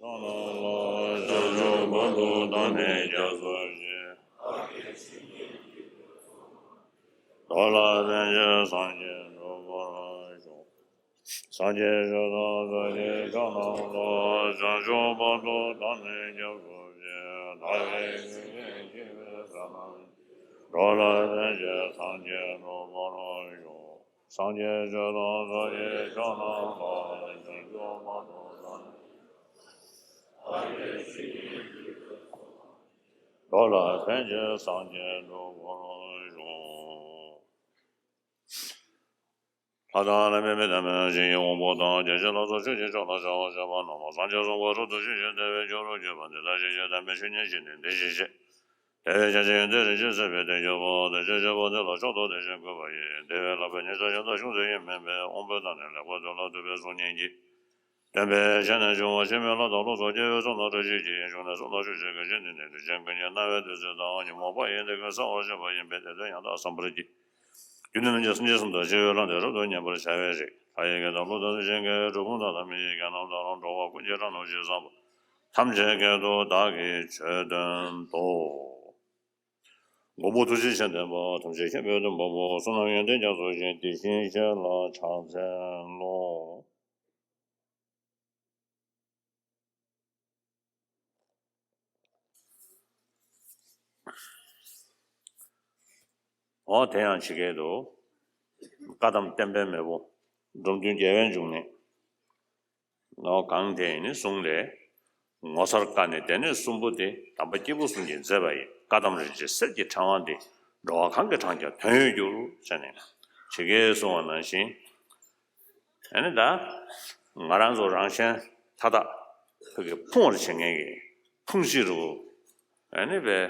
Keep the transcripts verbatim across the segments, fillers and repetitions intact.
ལ་བྱང་ཆུབ་བར་དུ་བདག་ནི་སྐྱབས་སུ་མཆི། འགྲོ་ལ་ཕན་ཕྱིར་སངས་རྒྱས་འགྲུབ་པར་ཤོག། སངས་རྒྱས་ཆོས་དང་ས་སྐྱའི་ཆོས་རྣམས་ལ། བྱང་ཆུབ་བར་དུ་བདག་ནི་སྐྱབས་སུ་མཆི། བདག་གིས་ཇི་སྙེད་བགྱིས་པའི་ཚེ་རྣམས་ཀྱིས། འགྲོ་ལ་ཕན་ཕྱིར་སངས་རྒྱས་འགྲུབ་པར་ཤོག། སངས་རྒྱས་ཆོས་དང་ས་སྐྱའི་ཆོས་རྣམས་ལ། བྱང་ཆུབ་བར་དུ་བདག་ནི་འགྲོ་ལ་ཕན་ཕྱིར་སངས་རྒྱས་འགྲུབ་པར་ཤོག། ལྷ་དང་ལྷ་མིན་མི་ལྡན་མི་ཡི་དབང་པོ་དང་། རྒྱལ་སྲས་ལ་སོགས་ཆོས་ཀྱི་མཆོག་ལ་ཕྱག་འཚལ་བ་རྣམས་ལ། སངས་རྒྱས་གསུངས་པ་རབ་ཏུ་ཞུས་ཤིང་། དེ་བས་ཁྱོད་རང་གྱུར་པ་འདི་ལྟར་ཤེས་ཤིག། དམ་པའི་ཆོས་ཉན་བྱས་ནས་འདི་ཞིག་བྱས། དེ་བས་ཁྱེད་ཀྱི་ཡོན་ཏན་རིན་ཆེན་གསེར་བས་དེ་ཁྱབ་པ། དེ་ཕྱིར་ཆོས་པ་འདི་ལ་མཆོག་ཏུ་དེ་བཞིན་བཀོད་པ་ཡིས། དེ་བས་ལྷག་པའི་ཉེས་བྱ་གཞན་དག་ཞུགས་ཏེ་ཡང་མིན་པས། དབང་པོའི་ཐོག་ནས་ལེགས་པར་ཐོས་ལ་ཐོས་པའི་གཟུགས་བརྙན་གྱིས། སྟོན་པའི་ཞལ་ནས་བྱུང་བ་ཕྱི་མའི་ལྷ་དང་ཀླུ་སོགས་སྐྱེ་བོའི་ཚོགས་རྣམས་བཀྲ་ཤིས་ཀྱིས། བཞུགས་ནས་གསོལ་བ་ཞུ་བྱེད་དགེ་བཅུ་ནི་ནི། དུས་ཆེན་ཀུན་གྱི་རྣམ་པའི་བདུད་རྩི་དང་། ཉོན་མོངས་པ་ཡི་ནད་ཀྱིས་བསལ་བར་བྱེད་པ་ཡིན་པས། དེ་དོན་ཡང་དག་བསམ་པར་གྱིས། རྒྱུ་ནི་ནམ་མཁའི་སེམས་ཅན་གསུམ་དང་། ཆེ་བའི་ལྷ་འདྲེ་རབ་ཏུ་མཉེས་པར་བྱ་བའི་རིགས། ལྷ་ཡི་སྐད་དང་ཀླུ་དང་གཟིག་ཅན་སྐད། གྲུལ་བུམ་དག་དང་མི་ཡི་སྐད་རྣམས་དང་། འགྲོ་བ་ཀུན་གྱི་སྒྲ་རྣམས་ཇི་ཙམ་པ། ཐམས་ཅད་སྐད་དུ་བདག་གིས་ཆོས་བསྟན་ཏོ། མགོན་པོ་ཐུགས་རྗེ་ཆེན་ལྡན་པ། ཐམས་ཅད་མཁྱེན་པའི་སྟོན་པ་པོ། བསོད་ནམས་ཡོན་ཏན་རྒྱ་མཚོ་ཆེ། དེ་བཞིན་གཤེགས་ལ་ཕྱག་འཚལ་ལོ། འོ་དེ་ཡང་ཇི་སྐད་དུ། བཀའ་གདམས་བསྟན་པའི་མེས་པོ། འབྲོམ་སྟོན་རྒྱལ་བའི་འབྱུང་གནས། ནོ་གང་དེ་ནི་གསུང་ལས། ངོ་མཚར་བཀའ་ནི་སྡེ་སྣོད་གསུམ་པོ་སྟེ། དམ་པ་སྐྱེས་བུ་གསུམ་གྱིས་མཛད་པ་ཡི། བཀའ་གདམས་རིན་ཆེན་གསེར་གྱི་ཕྲེང་བ་འདི། འགྲོ་བ་གང་གིས་བགྲངས་ཀྱང་དོན་ཡོད་འགྱུར། ཟེར་ནས་ཇི་སྐད་གསུངས་པ་ནང་བཞིན། ཨ་ནི་ད་ང་རང་ཚོ་རང་གཞན་མཐའ་དག་བོད་ཀྱི་ཕུང་བར་བྱེད་མཁན་གྱི་ཕུང་བྱེད་རུ། ཨ་ནི་བས་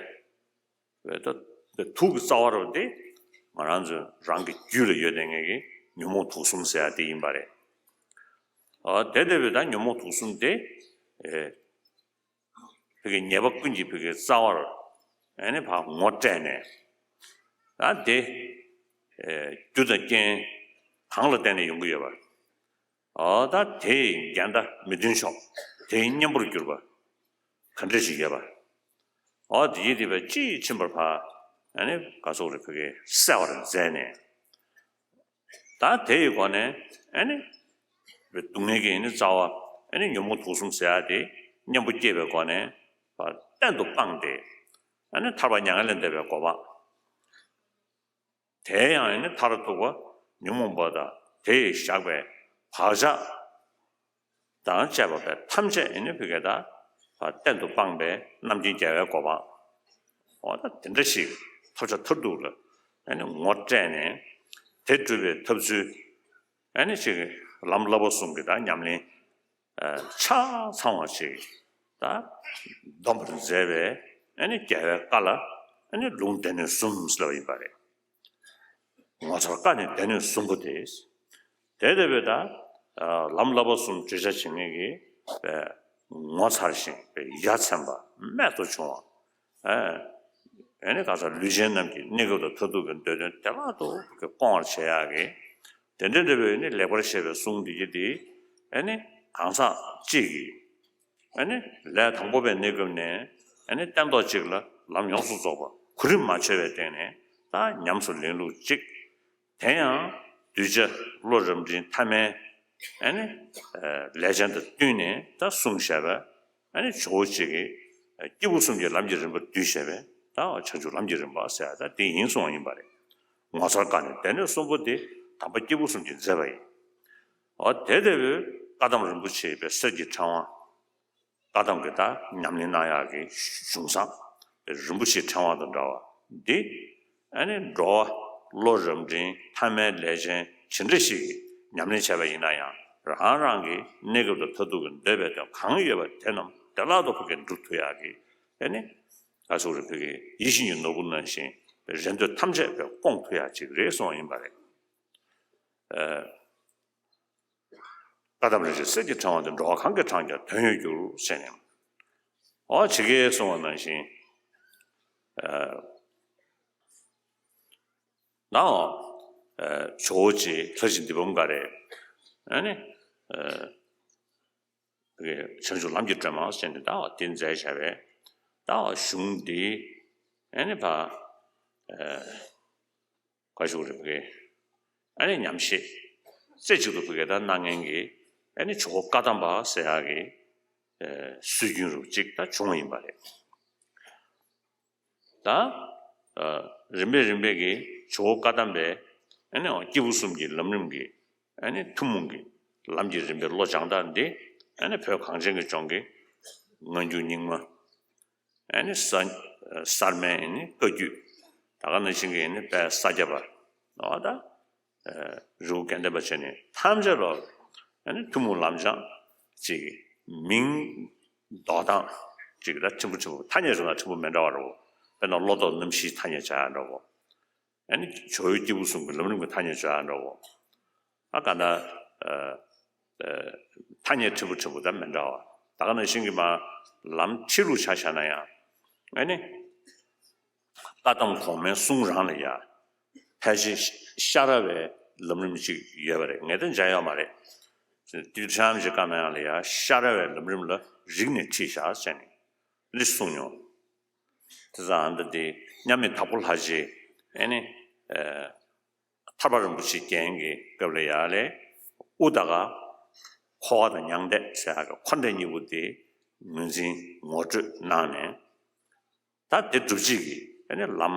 བས་ད་དུག་གི་རྩ་བ་རུ་དེ་ང་རང་ཚོ་རང་གི་རྒྱུད་ལ་ཡོད་བསྡད་མཁན་གྱི་ཉོན་མོངས་དུག་གསུམ་ཟེར་ཡ་དེ་ཡིན་པ་རེད། ཨ་དེ་དེ་བས་ད་ཉོན་མོངས་དུག་གསུམ་དེ། ཨེ། བོད་ཀྱི་ཉེས་པ་ཀུན་གྱི་བོད་ཀྱི་རྩ་བར། ཨ་ནི་ཕར་ངོ་སྤྲད་ནས། ད་དེ། ཨེ། རྒྱུ་དང་རྐྱེན་གང་ལ་བརྟེན་ནས་ཡོང་གི་ཡོད་པ། ཨོ་ད་དེ་ཡི་འགལ་ཟླ་མི་མཐུན་ཕྱོགས་དེའི་གཉེན་པོར་གྱུར་པ་ག་འདྲ་ཞིག་ཡོད་པ། ཨོ་དེ་ཡི་དེ་བས་ཅི་ཕྱིན་པར་ཕར། ཨ་ནི་ག་སོག་རེ་བོད་ཀྱི་བསལ་བར་མཛད་ནས། ད་དེ་ཡི་སྒོ་ནས་ཨ་ནི་སྡུག་བསྔལ་གྱི་ནི་རྩ་བ་ཨ་ནི་ཉོན་མོངས་དུག་གསུམ་ཟེར་ཡ་དེ་གཉེན་པོ་སྐྱེས་པའི་སྒོ་ནས་གཏན་དུ་སྤངས་ཏེ། ཨ་ནི་ཐར་པ་མྱ་ངན་ལས་འདས་པའི་གོ་འཕང་། དེ་ཡང་ཨ་ནི་མཐར་ཐུག་པ་ཉོན་མོངས་པ་དང་དེ་ཡིས་བཞག་པའི་བག་ཆགས་དང་བཅས་པ་བས་ཐམས་ཅད་ཨ་ནི་བོད་སྐད་དག་གཏན་དུ་སྤངས་པའི་རྣམ་མཁྱེན་རྒྱལ་བའི་གོ་འཕང་། འོ་ད་དེ་འདྲ་ཞིག་ཐོབ་བྱ་མཐར་ཐུག་ལ་ཨ་ནི་ངོ་སྤྲད་ནས་དེ་སྒྲུབ་པའི་ཐབས་ཚུལ་ཨ་ནི་ཅིག་ལམ་བསླབ་པ་གསུམ་གྱི་ད་ཉམས་ལེན་ཆ་ཚང་བ་ཞིག་ད་འདོམས་པར་མཛད་པའི་ཨ་ནི་རྒྱལ་བའི་བཀའ་ལ་ཨ་ནི་ལུང་སྡེ་སྣོད་གསུམ་ཟེར་བ་ཡིན་པ་རེད། ངོ་མཚར་བཀའ་ནི་སྡེ་སྣོད་གསུམ་པོ་སྟེ། དེ་ལྟ་བུའི་ད་ལམ་བསླབ་པ་གསུམ་བརྗོད་བྱ་བྱེད་མཁན་གྱི་ངོ་མཚར་ཞིང་ཡ་མཚན་པ་རྨད་དུ་བྱུང་བ། ཨ་ནི་ག་ས་ལུས་ཅན་རྣམས་ཀྱི་གནས་སྐབས་དང་མཐར་ཐུག་གི་འདོད་དོན་བདེ་བླག་ཏུ་སྐོང་བར་བྱེད་ཡག་གི། དེ་འདྲ་འདྲ་བའི་ནི་ལེགས་པར་བཤད་པའི་གསུང་འདི་གི་འདི་ཨ་ནི་གང་ཟག་གཅིག་གིས་ཨ་ནི་ལས་དང་པོ་པའི་གནས་སྐབས་ནས་ཨ་ནི་སྟན་ཐོག་གཅིག་ལ་ལམ་ཡོངས་སུ་རྫོགས་པ་གོ་རིམ་མ་ཆོད་པའི་སྟེང་ནས་ད་ཉམས་སུ་ལེན་ལུགས་གཅིག་དེ་ཡང་གདུལ་བྱ་བློ་རབ་འབྲིང་ཐ་མའི་ཨ་ནི་ལས་ཅན་དང་བསྟུན་ནས་ད་གསུངས་བཞག་པ་ཨ་ནི་ཇོ་བོ་རྗེ་གིས་སྐྱེས་བུ་གསུམ་གྱི་ལམ་གྱི་རིམ་པ་བསྡུས་བཞག་པས་ད་བྱང་ཆུབ་ལམ་གྱི་རིམ་པ་ཟེར་ད་དེ་ཡིན་གསུངས་པ་ཡིན་པ་རེད། ངོ་མཚར་བཀའ་ནི་སྡེ་སྣོད་གསུམ་པོ་དེ་དམ་པ་སྐྱེས་བུ་གསུམ་གྱིས་མཛད་པ་ཡིན། འོ་དེ་ལྟ་བུའི་བཀའ་གདམས་རིན་པོ་ཆེ་པའི་གསེར་གྱི་ཕྲེང་བ། བཀའ་གདམས་ཀྱི་ད་ཉམས་ལེན་གནང་ཡག་གི་གཞུང་བཟང་རིན་པོ་ཆེའི་ཕྲེང་བ་དང་འདྲ་བ་འདི་ཨ་ནི་འགྲོ་བ་བློ་རབ་འབྲིང་ཐ་མའི་ལས་ཅན་ཇི་འདྲ་ཞིག་གིས་ཉམས་ལེན་བྱས་པ་ཡིན་ན་ཡང་རང་རང་གི་གནས་སྐབས་དང་མཐར་ཐུག་གི་འདོད་པའི་དོན་གང་ཡོད་པ་དེ་རྣམས་བདེ་བླག་ཏུ་ཕ་གིར་འགྲུབ་ཐུབ་ཡག་གི་ཨ་ནི་ཨ་སོགས་རེ་ཕ་གི་ཡིད་བཞིན་གྱི་ནོར་བུ་ནང་བཞིན་རེ་འདོད་ཐམས་ཅད་པའི་སྐོང་ཐུབ་ཡག་ཅིག་རེད་གསུངས་པ་ཡིན་པ་རེད། ཨ། བཀའ་གདམས་རིན་ཆེན་གསེར་གྱི་ཕྲེང་བ་འདི། འགྲོ་བ་གང་གིས་བགྲངས་ཀྱང་དོན་ཡོད་འགྱུར་ཟེར་ནས། འོ་ཇི་སྐད་གསུངས་པ་ནང་བཞིན། ཨ། ནའོ། ཨ། ཇོ་བོ་རྗེ་ལྷ་རྗེ་འདི་བུམ་དཀར་རེད། ཨ་ནི། ཨ། བྱང་ཆུབ་ལམ་གྱི་སྒྲོན་མ་ཟེར་ནས་ད་དེ་མཛད་བྱ་བའི་ད་གཞུང་འདི་ཨ་ནི་ཕ་ག་ཞུ་རེད་བ་གི། ཨ་ནི་ཉམས་བཞེས་རྩེ་གཅིག་ཏུ་བ་གི་ད་གནང་མཁན་གྱི་ཨ་ནི་ཇོ་བོ་བཀའ་གདམས་པ་ཟེར་ཡག་གི་སྲོལ་རྒྱུན་རུ་གཅིག་ད་བྱུང་བ་ཡིན་པ་རེད། ད་རིམ་པས་རིམ་པས་ཀྱི་ཇོ་བོ་བཀའ་གདམས་པའི་ཨ་ནི་སྐྱེས་བུ་གསུམ་གྱི་ལམ་རིམ་གྱི་ཨ་ནི་ཐུན་མོང་གི་ལམ་གྱི་རིམ་པའི་བློ་སྦྱང་སྟངས་འདི་ཨ་ནི་བོད་གངས་ཅན་གྱི་ལྗོངས་ཀྱི་སྔ་འགྱུར་རྙིང་མ། ཨ་ནི་གསར་གསར་མའི་ཨ་ནི་བཀའ་བརྒྱུད། ད་ག་ནང་བཞིན་གྱི་ཨ་ནི་དཔལ་ས་སྐྱ་པ། འོ་ད། རི་བོ་དགེ་ལྡན་པ་བྱས་ནས་ཐམས་ཅད་ལ་ཨ་ནི་ཐུན་མོང་ལམ་སྦྱང་ཅིག་མིང་འདོགས་སྟངས་ཅིག་ད་ཕྲན་བུ་ཕྲན་བུ་ཐ་སྙད་བྱུང་ན་ཕྲན་བུ་མི་འདྲ་བ་རེད། དཔེར་ན་བློ་ལྡོག་རྣམ་བཞིའི་ཐ་སྙད་བྱ་ཡག་འདྲ་བོ། ཨ་ནི་ཇོ་བོའི་སྐྱེས་བུ་གསུམ་གྱི་ལམ་རིམ་གྱི་ཐ་སྙད་བྱ་ཡག་འདྲ་བོ། ཨ་ག་ན་ཐ་སྙད་ཕྲན་བུ་ཕྲན་བུ་ད་མི་འདྲ་བ། ད་ག་ནང་བཞིན་གྱི་མ་ལམ་ཁྲིད་ལུགས་ཆ་བཞག་ན་ཡང་ཨ་ནི། བཀའ་གདམས་གོང་མའི་གསུང་རང་ལ་ཡ། ཕལ་ཆེར་ཤ་ར་བའི་ལམ་རིམ་ཅིག་ཡོད་པ་རེད། ངས་ད་མཇལ་ཡོད་མ་རེད། དུས་ཁྲམ་ཅིག་བཀའ་གནང་ཡག་ལ་ཡ་ཤ་ར་བའི་ལམ་རིམ་ལ་རིགས་ནས་ཁྲིད་བཞག་ཟེར་ནས་འདི་གསུངས་མྱོང་། དེ་ཙང་ཨ་ད་དེ་མཉམ་མེད་དྭགས་པོ་ལྷ་རྗེ་ཨེ་ནི། ཐར་པ་རིན་པོ་ཆེ་རྒྱན་གྱི་སྐབས་ལ་ཡ་ལས་དབུ་ད་ག་འཁོར་བ་དང་མྱང་འདས་ཟེར་ཡག་གི་འཁོར་འདས་གཉིས་པོ་དེ་ངོས་འཛིན་ངོ་སྤྲོད་གནང་ནས། ད་དེ་སྒྲུབ་བྱེད་ཀྱི་ཨ་ནི་ལམ་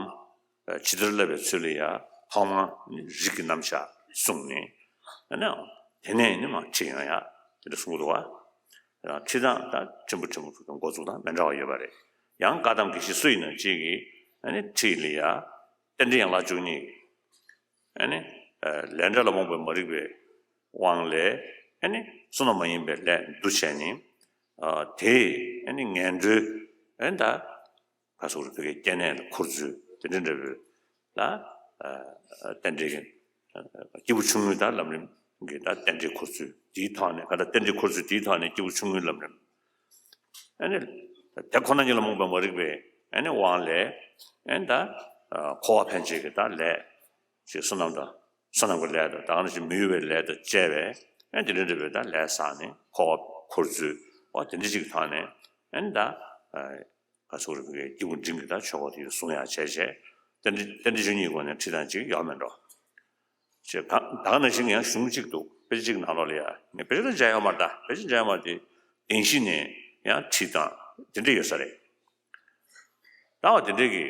ཇི་ལྟར་བསླབ་པའི་ཚུལ་ལ་ཡ་ཐོག་མར་རིགས་ཀྱི་རྣམ་གཞག་གསུངས་ནས་ཨ་ནི་དེ་ནས་ནི་མར་ཁྲིད་ཡོང་ཡག་དེ་འདྲ་གསུངས་འདུག་བ། ཁྲིད་སྟངས་ད་ཕྲན་བུ་ཕྲན་བུ་འགོ་འཛུགས་སྟངས་མི་འདྲ་བ་ཡོད་པ་རེད། ཡང་བཀའ་གདམས་དགེ་བཤེས་སུ་ཡིན་ན་གཅིག་གིས་ཨ་ནི་ཁྲིད་ལ་ཡ་རྟེན་འབྲེལ་ཡན་ལག་བཅུ་གཉིས་ཨ་ནི་ལས་འབྲས་ལ་རྨོངས་པའི་མ་རིག་པའི་དབང་ལས་ཨ་ནི་བསོད་ནམས་མ་ཡིན་པའི་ལས་འདུ་བྱས་ནས་དེས་ཨ་ནི་ངན་འགྲོའི་ཨ་ནི་ད། ག་སོགས་རིག་པའི་སྐྱེ་གནས་ལ་འཁོར་ཚུལ་དེ་འདྲ་འདྲ་བོའི་ལ། རྟེན་འབྲེལ་གྱི་སྐྱེས་བུ་ཆུང་ངུའི་ད་ལམ་རིམ་གྱི་ད་རྟེན་འབྲེལ་འཁོར་ཚུལ་དེའི་ཐོག་ནས་ག་ད་རྟེན་འབྲེལ་འཁོར་ཚུལ་དེའི་ཐོག་ནས་སྐྱེས་བུ་ཆུང་ངུའི་ལམ་རིམ། ཨ་ནི། དེ་ཁོ་ན་ཉིད་ལ་རྨོངས་པའི་མ་རིག་པའི་ཨ་ནི་དབང་ལས་ཨ་ནི་ད། འཁོར་བ་འཕེན་བྱེད་ཀྱི་ད་ལས། ཅེས་བསོད་ནམས་དང་བསོད་ནམས་ཀྱི་ལས་དང་ད་ག་ནང་བཞིན་མི་གཡོ་བའི་ལས་དང་བཅས་པའི་ཨ་ནི་དེ་འདྲ་འདྲ་བོའི་ད་ལས་བསགས་ནས་འཁོར་བ་འཁོར་ཚུལ་བ་དེ་འདྲ་ཅིག་གི་ཐོག་ནས་ཨ་ནི་ད། ག་སོགས་རིག་པའི་སྐྱེས་བུ་འབྲིང་གི་ད་ཆོས་སྐོར་དེ་གསུང་ཡག་བྱས་བྱས། རྟེན་འབྲེལ་རྟེན་འབྲེལ་བཅུ་གཉིས་སྒོ་ནས་ཁྲིད་སྟངས་ཅིག་ཡོད་མེད་འགྲོ། ཅེས་གང་ད་ག་ནང་བཞིན་ཡང་གཞུང་གཅིག་འདུག་དཔེ་ཆ་གཅིག་ནང་ལོགས་ལ་ཡ་ངས་དཔེ་ཆ་ད་མཇལ་ཡོད་མ་རེད། ད་དཔེ་ཆ་མཇལ་ཡོད་མ་རེད་དེ་བདེན་བཞི་ནས་ཡང་ཁྲིད་སྟངས་དེ་འདྲ་ཡོད་ས་རེད། ད་བ་དེ་འདྲའི་གི་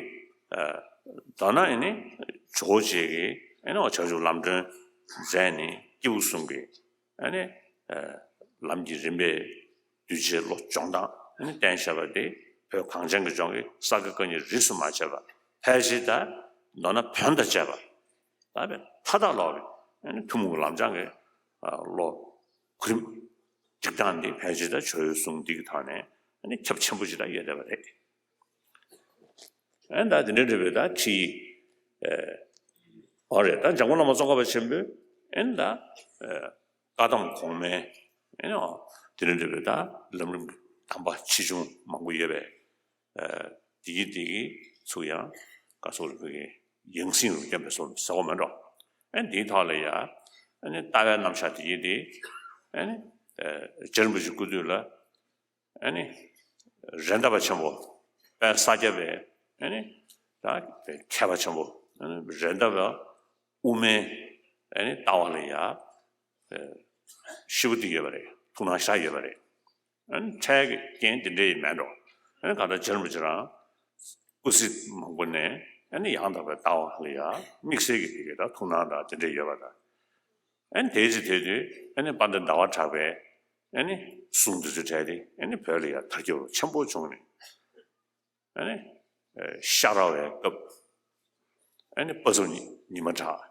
མདོར་ན་ཨེ་ནི་ཇོ་བོ་རྗེ་གིས་ཨེ་ནི་བྱང་ཆུབ་ལམ་སྒྲོན་མཛད་ནས་སྐྱེས་བུ་གསུམ་གྱི་ཨེ་ནི་ལམ་གྱི་རིམ་པའི་གདུལ་བྱའི་བློ་སྦྱོང་སྟངས་ཨེ་ནི་བསྟན་བཞག་པ་དེ་བོད་གངས་ཅན་གྱི་ལྗོངས་ཀྱི་ས་དགེ་བཀའ་རྙིང་རིས་སུ་མ་ཆད་པ་ཕལ་ཆེར་ད་མདོར་ན་བོན་དང་བཅས་པ་ད་བས་མཐའ་དག་ལོག་གི་ཨེ་ནི་ཐུན་མོང་གི་ལམ་སྦྱང་གི་བློ་གོ་རིམ་སྒྲིག་སྟངས་འདི་ཕལ་ཆེར་ད་ཇོ་བོའི་གསུང་འདི་གི་ཐོག་ནས་ཨེ་ནི་ཁྱབ་ཆེན་པོ་ཅིག་ད་ཡོད་བསྡད་པ་རེད། ཨེ་ད་དེ་འདྲ་འདྲ་བའི་ད་ཁྲིད། ཨོ་རེད། ད་འཇམ་མགོན་བླ་མ་ཙོང་ཁ་པ་ཆེན་པོས་ཨེ་ད་བཀའ་གདམས་གོང་མའི་ཨེ་ནོ་དེ་འདྲ་འདྲ་བའི་ད་ལམ་རིམ་གྱི་གདམས་པ་ཆེ་ཆུང་མང་པོ་ཡོད་པས། དེ་གི་དེ་གི་ཚུགས་ཡང་བཀའ་སོགས་རིག་པའི་ཡང་སྲིད་རུ་བསྐྱངས་པའི་སོགས་ཟེར་བ་མེད་འགྲོ། ཨེ་འདིའི་ཐོག་ལ་ཡ་ཨེ་ནི་ལྟ་བའི་རྣམ་གཞག་དེ་གི་དེ་ཨེ་ནི་རྗེ་རིན་པོ་ཆེ་སྐུ་དུས་ལ། ཨ་ནི། རེད་མདའ་བ་ཆེན་པོ། དཔལ་ས་སྐྱ་པའི། ཨ་ནི། ད་མཁས་པ་ཆེན་པོ། ཨ་ནི་རེད་མདའ་བ། དབུ་མའི། ཨ་ནི་ལྟ་བ་ལ་ཡ། ཤི་བོ་དེ་ཡོད་པ་རེད། ཐུགས་སྣང་ཤ་ཡོད་པ་རེད། ཨ་ནི་འཕྲལ་གྱི་རྐྱེན་དེ་འདྲ་ཡི་མེད་འགྲོ། ཨ་ནི་གང་ལྟར་རྗེ་རིན་པོ་ཆེ་རང་། སྐུ་ཚེ་མང་པོ་ནས་ཨ་ནི་ཡང་དག་པའི་ལྟ་བ་ལ་ཡ་དམིགས་བསལ་གྱི་དེ་གའི་ད་ཐུགས་སྣང་དང་དེ་འདྲ་ཡོད་པ་དང་། ཨ་ནི་དེའི་ཚེ་དེ་དུས་ཨ་ནི་དཔལ་ལྡན་ཟླ་བ་གྲགས་པས་ཨ་ནི་གསུང་འདི་ཚོའི་གྲས་དེ་ཨ་ནི་བོད་ལ་ཡང་དར་ཁྱབ་ཆེན་པོ་བྱུང་ནས་ཨ་ནི་ཤ་ར་བའི་སྐབས་ཨ་ནི་དཔག་བསམ་ཉི་མ་གྲགས་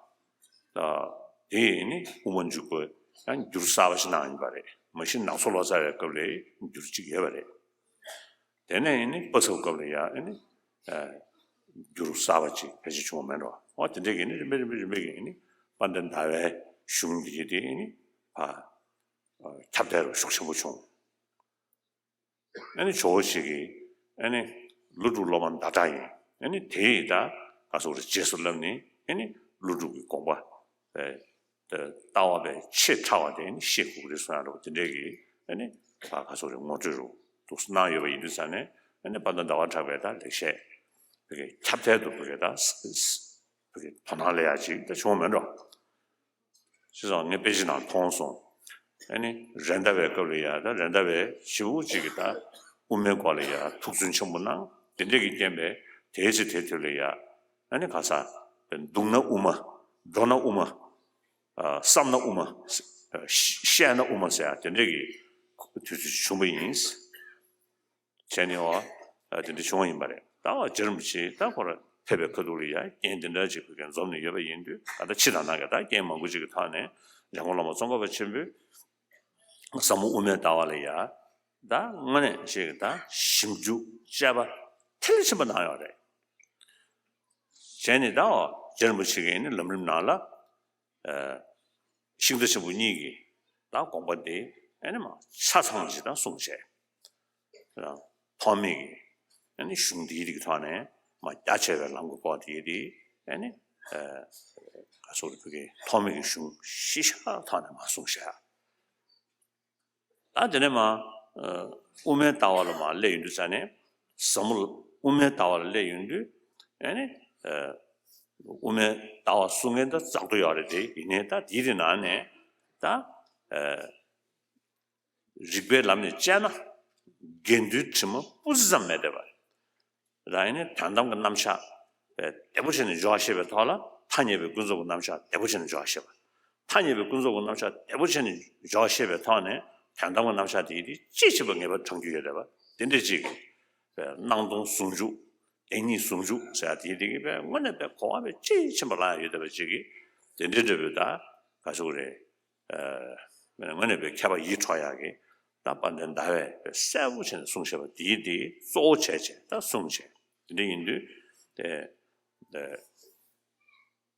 དེ་ཨ་ནི་དབུ་མ་འཇུག་པ་ཡང་འགྱུར་གསར་པ་ཞིག་གནང་ཡིན་པ་རེད། མ་གཞི་ནང་སོ་ལོ་ཙཱ་བའི་སྐབས་ལས་འགྱུར་གཅིག་ཡོད་པ་རེད། དེ་ནས་ཨ་ནི་དཔག་བསམ་སྐབས་ལ་ཡང་ཨ་ནི་འགྱུར་གསར་པ་ཅིག་ཕལ་ཆེར་བྱུང་བ་མེད་འགྲོ། འོ་དེ་འདྲའི་གི་ནི་རིམ་པས་རིམ་པས་རིམ་པས་ཀྱི་ནི་དཔལ་ལྡན་ཟླ་བའི་གཞུང་འདི་དེ་ནི་ཕ་ཁྱབ་གདལ་རུ་ཤུགས་ཆེན་པོ་བྱུང་། ཨ་ནི་ཇོ་བོ་ཞིག་གིས་ཨ་ནི་ཀླུ་སྒྲུབ་སློབ་མ་ཟླ་གྲགས་ཡིན། ཨ་ནི་དེ་ཡིས་ད་ག་སོགས་རེ་རྗེས་སུ་བསླབས་ནས་ཨ་ནི་ཀླུ་སྒྲུབ་ཀྱི་དགོངས་པ་ལྟ་བ་པའི་ཆེས་ཕྲ་བ་དེ་ནི་ཤེས་དགོས་ཀྱི་རེད་གསུང་ཡ་འདྲ་བོ་དེ་འདྲའི་གི་ཨ་ནི་ ད་ག་སོགས་རེ་ངོ་སྤྲོད་རུ་འདུག་གནང་ཡོད་པ་ཡིན་དུས་ཙང་ནས། ཨ་ནི་དཔལ་ལྡན་ཟླ་བ་གྲགས་པའི་ད་ལེགས་བཤད་བོད་ཀྱི་ཁྱབ་ཐལ་དུ་བོད་ཀྱི་ད་བོད་ཀྱི་དོ་སྣང་ལས་ཡག་ཅིག་ད་བྱུང་བ་མེད་འགྲོ། བྱས་ཙང་ངས་དཔེ་ཆ་ནང་མཐོང་སོང་། ཨ་ནི་རེད་མདའ་བའི་སྐབས་ལ་ཡ་ད་རེད་མདའ་བའི་ཞེ་པོ་ཅིག་གི་ད་དབུ་མའི་སྐོར་ལ་ཡ་ཐུགས་བརྩོན་ཆེན་པོ་གནང་། དེ་འདྲས་ཀྱི་རྐྱེན་པས་དེའི་ཚེ་དེ་དུས་ལ་ཡ་ཨ་ནི་ག་ས་འདུག་ན་དབུ་མ། འགྲོ་ན་དབུ་མ། བསམ་ན་དབུ་མ། བཤད་ན་དབུ་མ་ཟེར་ཡ་དེ་འདྲས་ཀྱི་དུས་ཚོད་བྱུང་བ་ཡིན། བྱས་ནས་བ་དེ་འདྲ་བྱུང་བ་ཡིན་པ་རེད། ད་བ་རྗེ་རིན་པོ་ཆེ་ད་ཁོ་ར་ཕེབས་པའི་ཁ་ཐུག་ལ་ཡ་རྐྱེན་དེ་འདྲ་ཅིག་ཕ་གིར་འཛོམས་ནས་ཡོད་པ་ཡིན་དུས། ད་ལྟ་ཕྱི་དང་ནང་གི་ད་རྐྱེན་མང་པོ་ཅིག་གི་ཐོག་ནས་འཇམ་མགོན་བླ་མ་ཙོང་ཁ་པ་ཆེན་པོས་ཟབ་མོ་དབུ་མའི་ལྟ་བ་ལ་ཡ་ད་དངོས་གནས་ཅིག་ད་ཞིབ་འཇུག་དཔྱད་པ་མཐིལ་ཕྱིན་པ་གནང་ཡོད་རེད། བྱས་ནས་ད་བ་རྗེ་རིན་པོ་ཆེ་གིས་ནི་ལམ་རིམ་ནང་ལ། ཤིང་རྟ་ཆེན་པོ་གཉིས་ཀྱི་ད་དགོངས་པ་དེ་ཨ་ནི་མ་ཆ་ཚང་ཞིག་ད་གསུངས་བྱས། ཐོགས་མེད་ཀྱི་ཨ་ནི་གཞུང་འདིའི་རིགས་ཐོག་ནས་མ་རྒྱ་ཆེ་བའི་ལམ་གྱི་སྐོར་དེ་དེ་ཨ་ནི་ག་སོགས་རིག་པའི་ཐོགས་མེད་ཀྱི་གཞུང་གཞི་བཞག་ཐོག་ནས་མ་གསུངས་བྱས། ད་དེ་ནས་མ་དབུ་མའི་ལྟ་བ་ལ་མ་སླེབས་ཡོང་དུས་ཙ་ནས། ཟབ་མོ་དབུ་མའི་ལྟ་བ་ལ་སླེབས་ཡོང་དུས་ཨ་ནི་དབུ་མའི་ལྟ་བ་གསུང་མཁན་ད་ཙག་ཏུ་ཡོད་རེད་དེ། ཡིན་ནའི་ད་དེའི་རིགས་ནང་ནས་ད་རིགས་པའི་ལམ་ནས་དཔྱད་ན་དགེ་འདུན་དྲི་མ་སྤུ་ཙམ་མེད་བསྡད་པ་རེད། ད་ཡིན་ནའི་དོན་དམ་གྱི་རྣམ་གཞག་བདེ་པོ་བྱས་ནས་འཇོག་ཤེས་པའི་ཐོག་ལ། ཐ་སྙད་པའི་ཀུན་རྫོབ་ཀྱི་རྣམ་གཞག་བདེ་པོ་བྱས་ནས་འཇོག་ཤེས་པ། ཐ་སྙད་པའི་ཀུན་རྫོབ་ཀྱི་རྣམ་གཞག་བདེ་པོ་བྱས་ནས་འཇོག་ཤེས་པའི་ཐོག་ནས་དོན་དམ་གྱི་རྣམ་གཞག་དེ་ཡིན་དུས་ཅི་བྱེད་པ་ངེས་པར་དྲང་རྒྱུ་ཡོད་རེད་པ། དེ་འདྲ་ཅིག་གི་སྣང་སྟོང་ཟུང་འཇུག་བདེན་གཉིས་ཟུང་འཇུག་ཟེར་ཡ་དེ་དེ་གི་པའི་དངོས་གནས་པའི་གོ་བ་པའི་ཅི་ཕྱིན་པ་ལ་ཡོད་བསྡད་པ་ཅིག་གི་དེ་འདྲའི་འདྲ་པོའི་ད་ག་ཟེར་དགོས་རེད། དངོས་གནས་པའི་མཁས་པ་ཡིད་འཕྲོག་ཡག་གི་ད་དཔལ་ལྡན་ཟླ་བས་གསལ་པོ་བྱས་ནས་གསུངས་བཞག་པ་དེའི་དེ་གཙོ་བོ་བྱས་བྱས་ད་གསུངས་བྱས། དེ་འདྲ་ཡིན་དུས་དེ་དེ་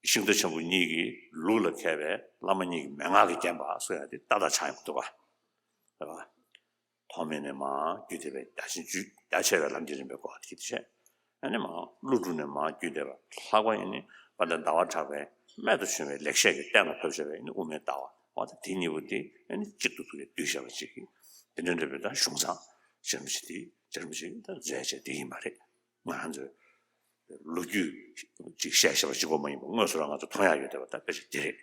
ཤིང་རྟ་ཆེན་པོ་གཉིས་ཀྱི་ལུགས་ལ་མཁས་པའི་བླ་མ་གཉིས་ཀྱི་མན་ངག་གིས་བརྒྱན་པ་གསུང་ཡག་དེ་ཏག་ཏག་ཆགས་ཡོང་གི་འདུག་ག། རེད་པ། ཐོགས་མེད་ནས་མར་བརྒྱུད་བསྡད་པའི་རྒྱ་ཆེན་བརྒྱུད། རྒྱ་ཆེ་བའི་ལམ་གྱི་རིམ་པའི་སྐོར་དེ་བཤད། ཨ་ནི་མར་ཀླུ་སྒྲུབ་ནས་མར་བརྒྱུད་བསྡད་པ། ལྷག་པར་ཡིན་ནི་དཔལ་ལྡན་ཟླ་བ་གྲགས་པའི་རྨད་དུ་བྱུང་བའི་ལེགས་བཤད་ཀྱི་གཏན་ལ་ཕབ་བཞག་པའི་ནི་དབུ་མའི་ལྟ་བ། འོ་ད་དེ་གཉིས་པོ་དེ་ཨ་ནི་གཅིག་ཏུ་ཐུག་གི་བསྡུས་བཞག་པ་ཅིག་གི་དེ་འདྲ་འདྲ་པོའི་ད་གཞུང་བཟང་ཆེན་པོ་ཅིག་དེ་ཆེན་པོ་ཅིག་ད་མཛད་བྱས་དེ་ཡིན་པ་རེད། ང་རང་ཚོས་ལོ་རྒྱུས་ཅིག་བཤད་བཤད་པ་གཅིག་པོ་མ་ཡིན་པར་དངོས་སུ་རང་ང་ཚོ་མཐོང་ཡག་ཡོད་བསྡད་པ་ད་དཔེ་ཆ་དེ་རེད།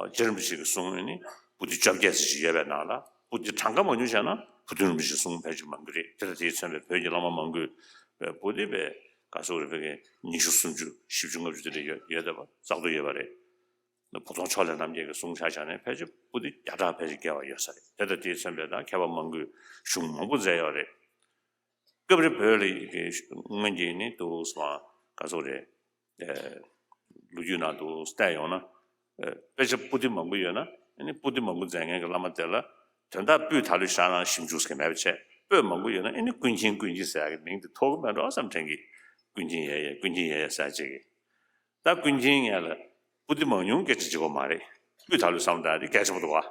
རྗེ་རིན་པོ་ཆེ་གི་གསུང་ནི་པོ་ཏི་བཅོ་བརྒྱད་ཙམ་ཞིག་ཡོད་པའི་ནང་ལ། པོ་ཏི་གྲངས་ཀ་མང་ཉུང་བྱས་ན་བུ་སྟོན་རིན་པོ་ཆེའི་གསུང་ཕལ་ཆེར་མང་གི་རེད། དེ་ལ་དེའི་མཚོན་པའི་བོད་ཀྱི་བླ་མ་མང་པོས་པོ་ཏི་པའི་ག་ཟེར་དགོས་རེད། ཕ་གི་ཉི་ཤུ་སུམ་ཅུ་བཞི་བཅུ་ལྔ་བཅུ་དེ་འདྲ་ཡོད་ཡོད་བསྡད་པ་ཙག་ཏུ་ཡོད་པ་རེད། བུ་སྟོན་ཕྱོགས་ལས་རྣམ་རྒྱལ་གྱི་གསུང་ཆ་བཞག་ནས་ཕལ་ཆེར་པོ་ཏི་བརྒྱ་ཕྲག་ཕལ་ཆེར་བརྒལ་བ་ཡོད་ས་རེད། དེ་ལ་དེའི་མཚོན་པའི་ད་མཁས་པ་མང་པོས་གཞུང་མང་པོ་མཛད་ཡོད་རེད། སྐབས་རེ་བོད་ལ་ཡི་གེ་སྔོན་གྱི་ནི་འདུག་སེ་ག་ཟེར་དགོས་རེད། ལོ་རྒྱུས་ནང་དུ་བལྟས་ཡོང་ན། དཔེ་ཆ་པོ་ཏི་མང་པོ་ཡོད་ན་ཨ་ནི་པོ་ཏི་མང་པོ་མཛད་མཁན་གྱི་བླ་མ་དེ་ལ་དོན་དག་སྤུས་དག་ལོས་བཞག་ན་ཞིབ་འཇུག་ཟེར་མཁན་མེད་པ་བྱས། པོད་མང་པོ་ཡོད་ན་ཨ་ནི་ཀུན་མཁྱེན་ཀུན་མཁྱེན་ཟེར་ཡག་གི་མིང་དེ་ཐོགས་ཀྱི་མེད་འགྲོ་བསམ་དྲན་གྱི། ཀུན་མཁྱེན་ཡེ་ཡེ་ཀུན་མཁྱེན་ཡེ་ཡེ་ཟེར་ཅིག་གི། ད་ཀུན་མཁྱེན་ཡིན་ལ་པོ་ཏི་མང་ཉུང་སྐད་ཆ་གཅིག་པོ་མ་རེད། སྤུས་དག་ལོས་བསམ་བློ་བཏང་ཡ་དེ་གལ་ཆེན་པོ་འདུག་ག།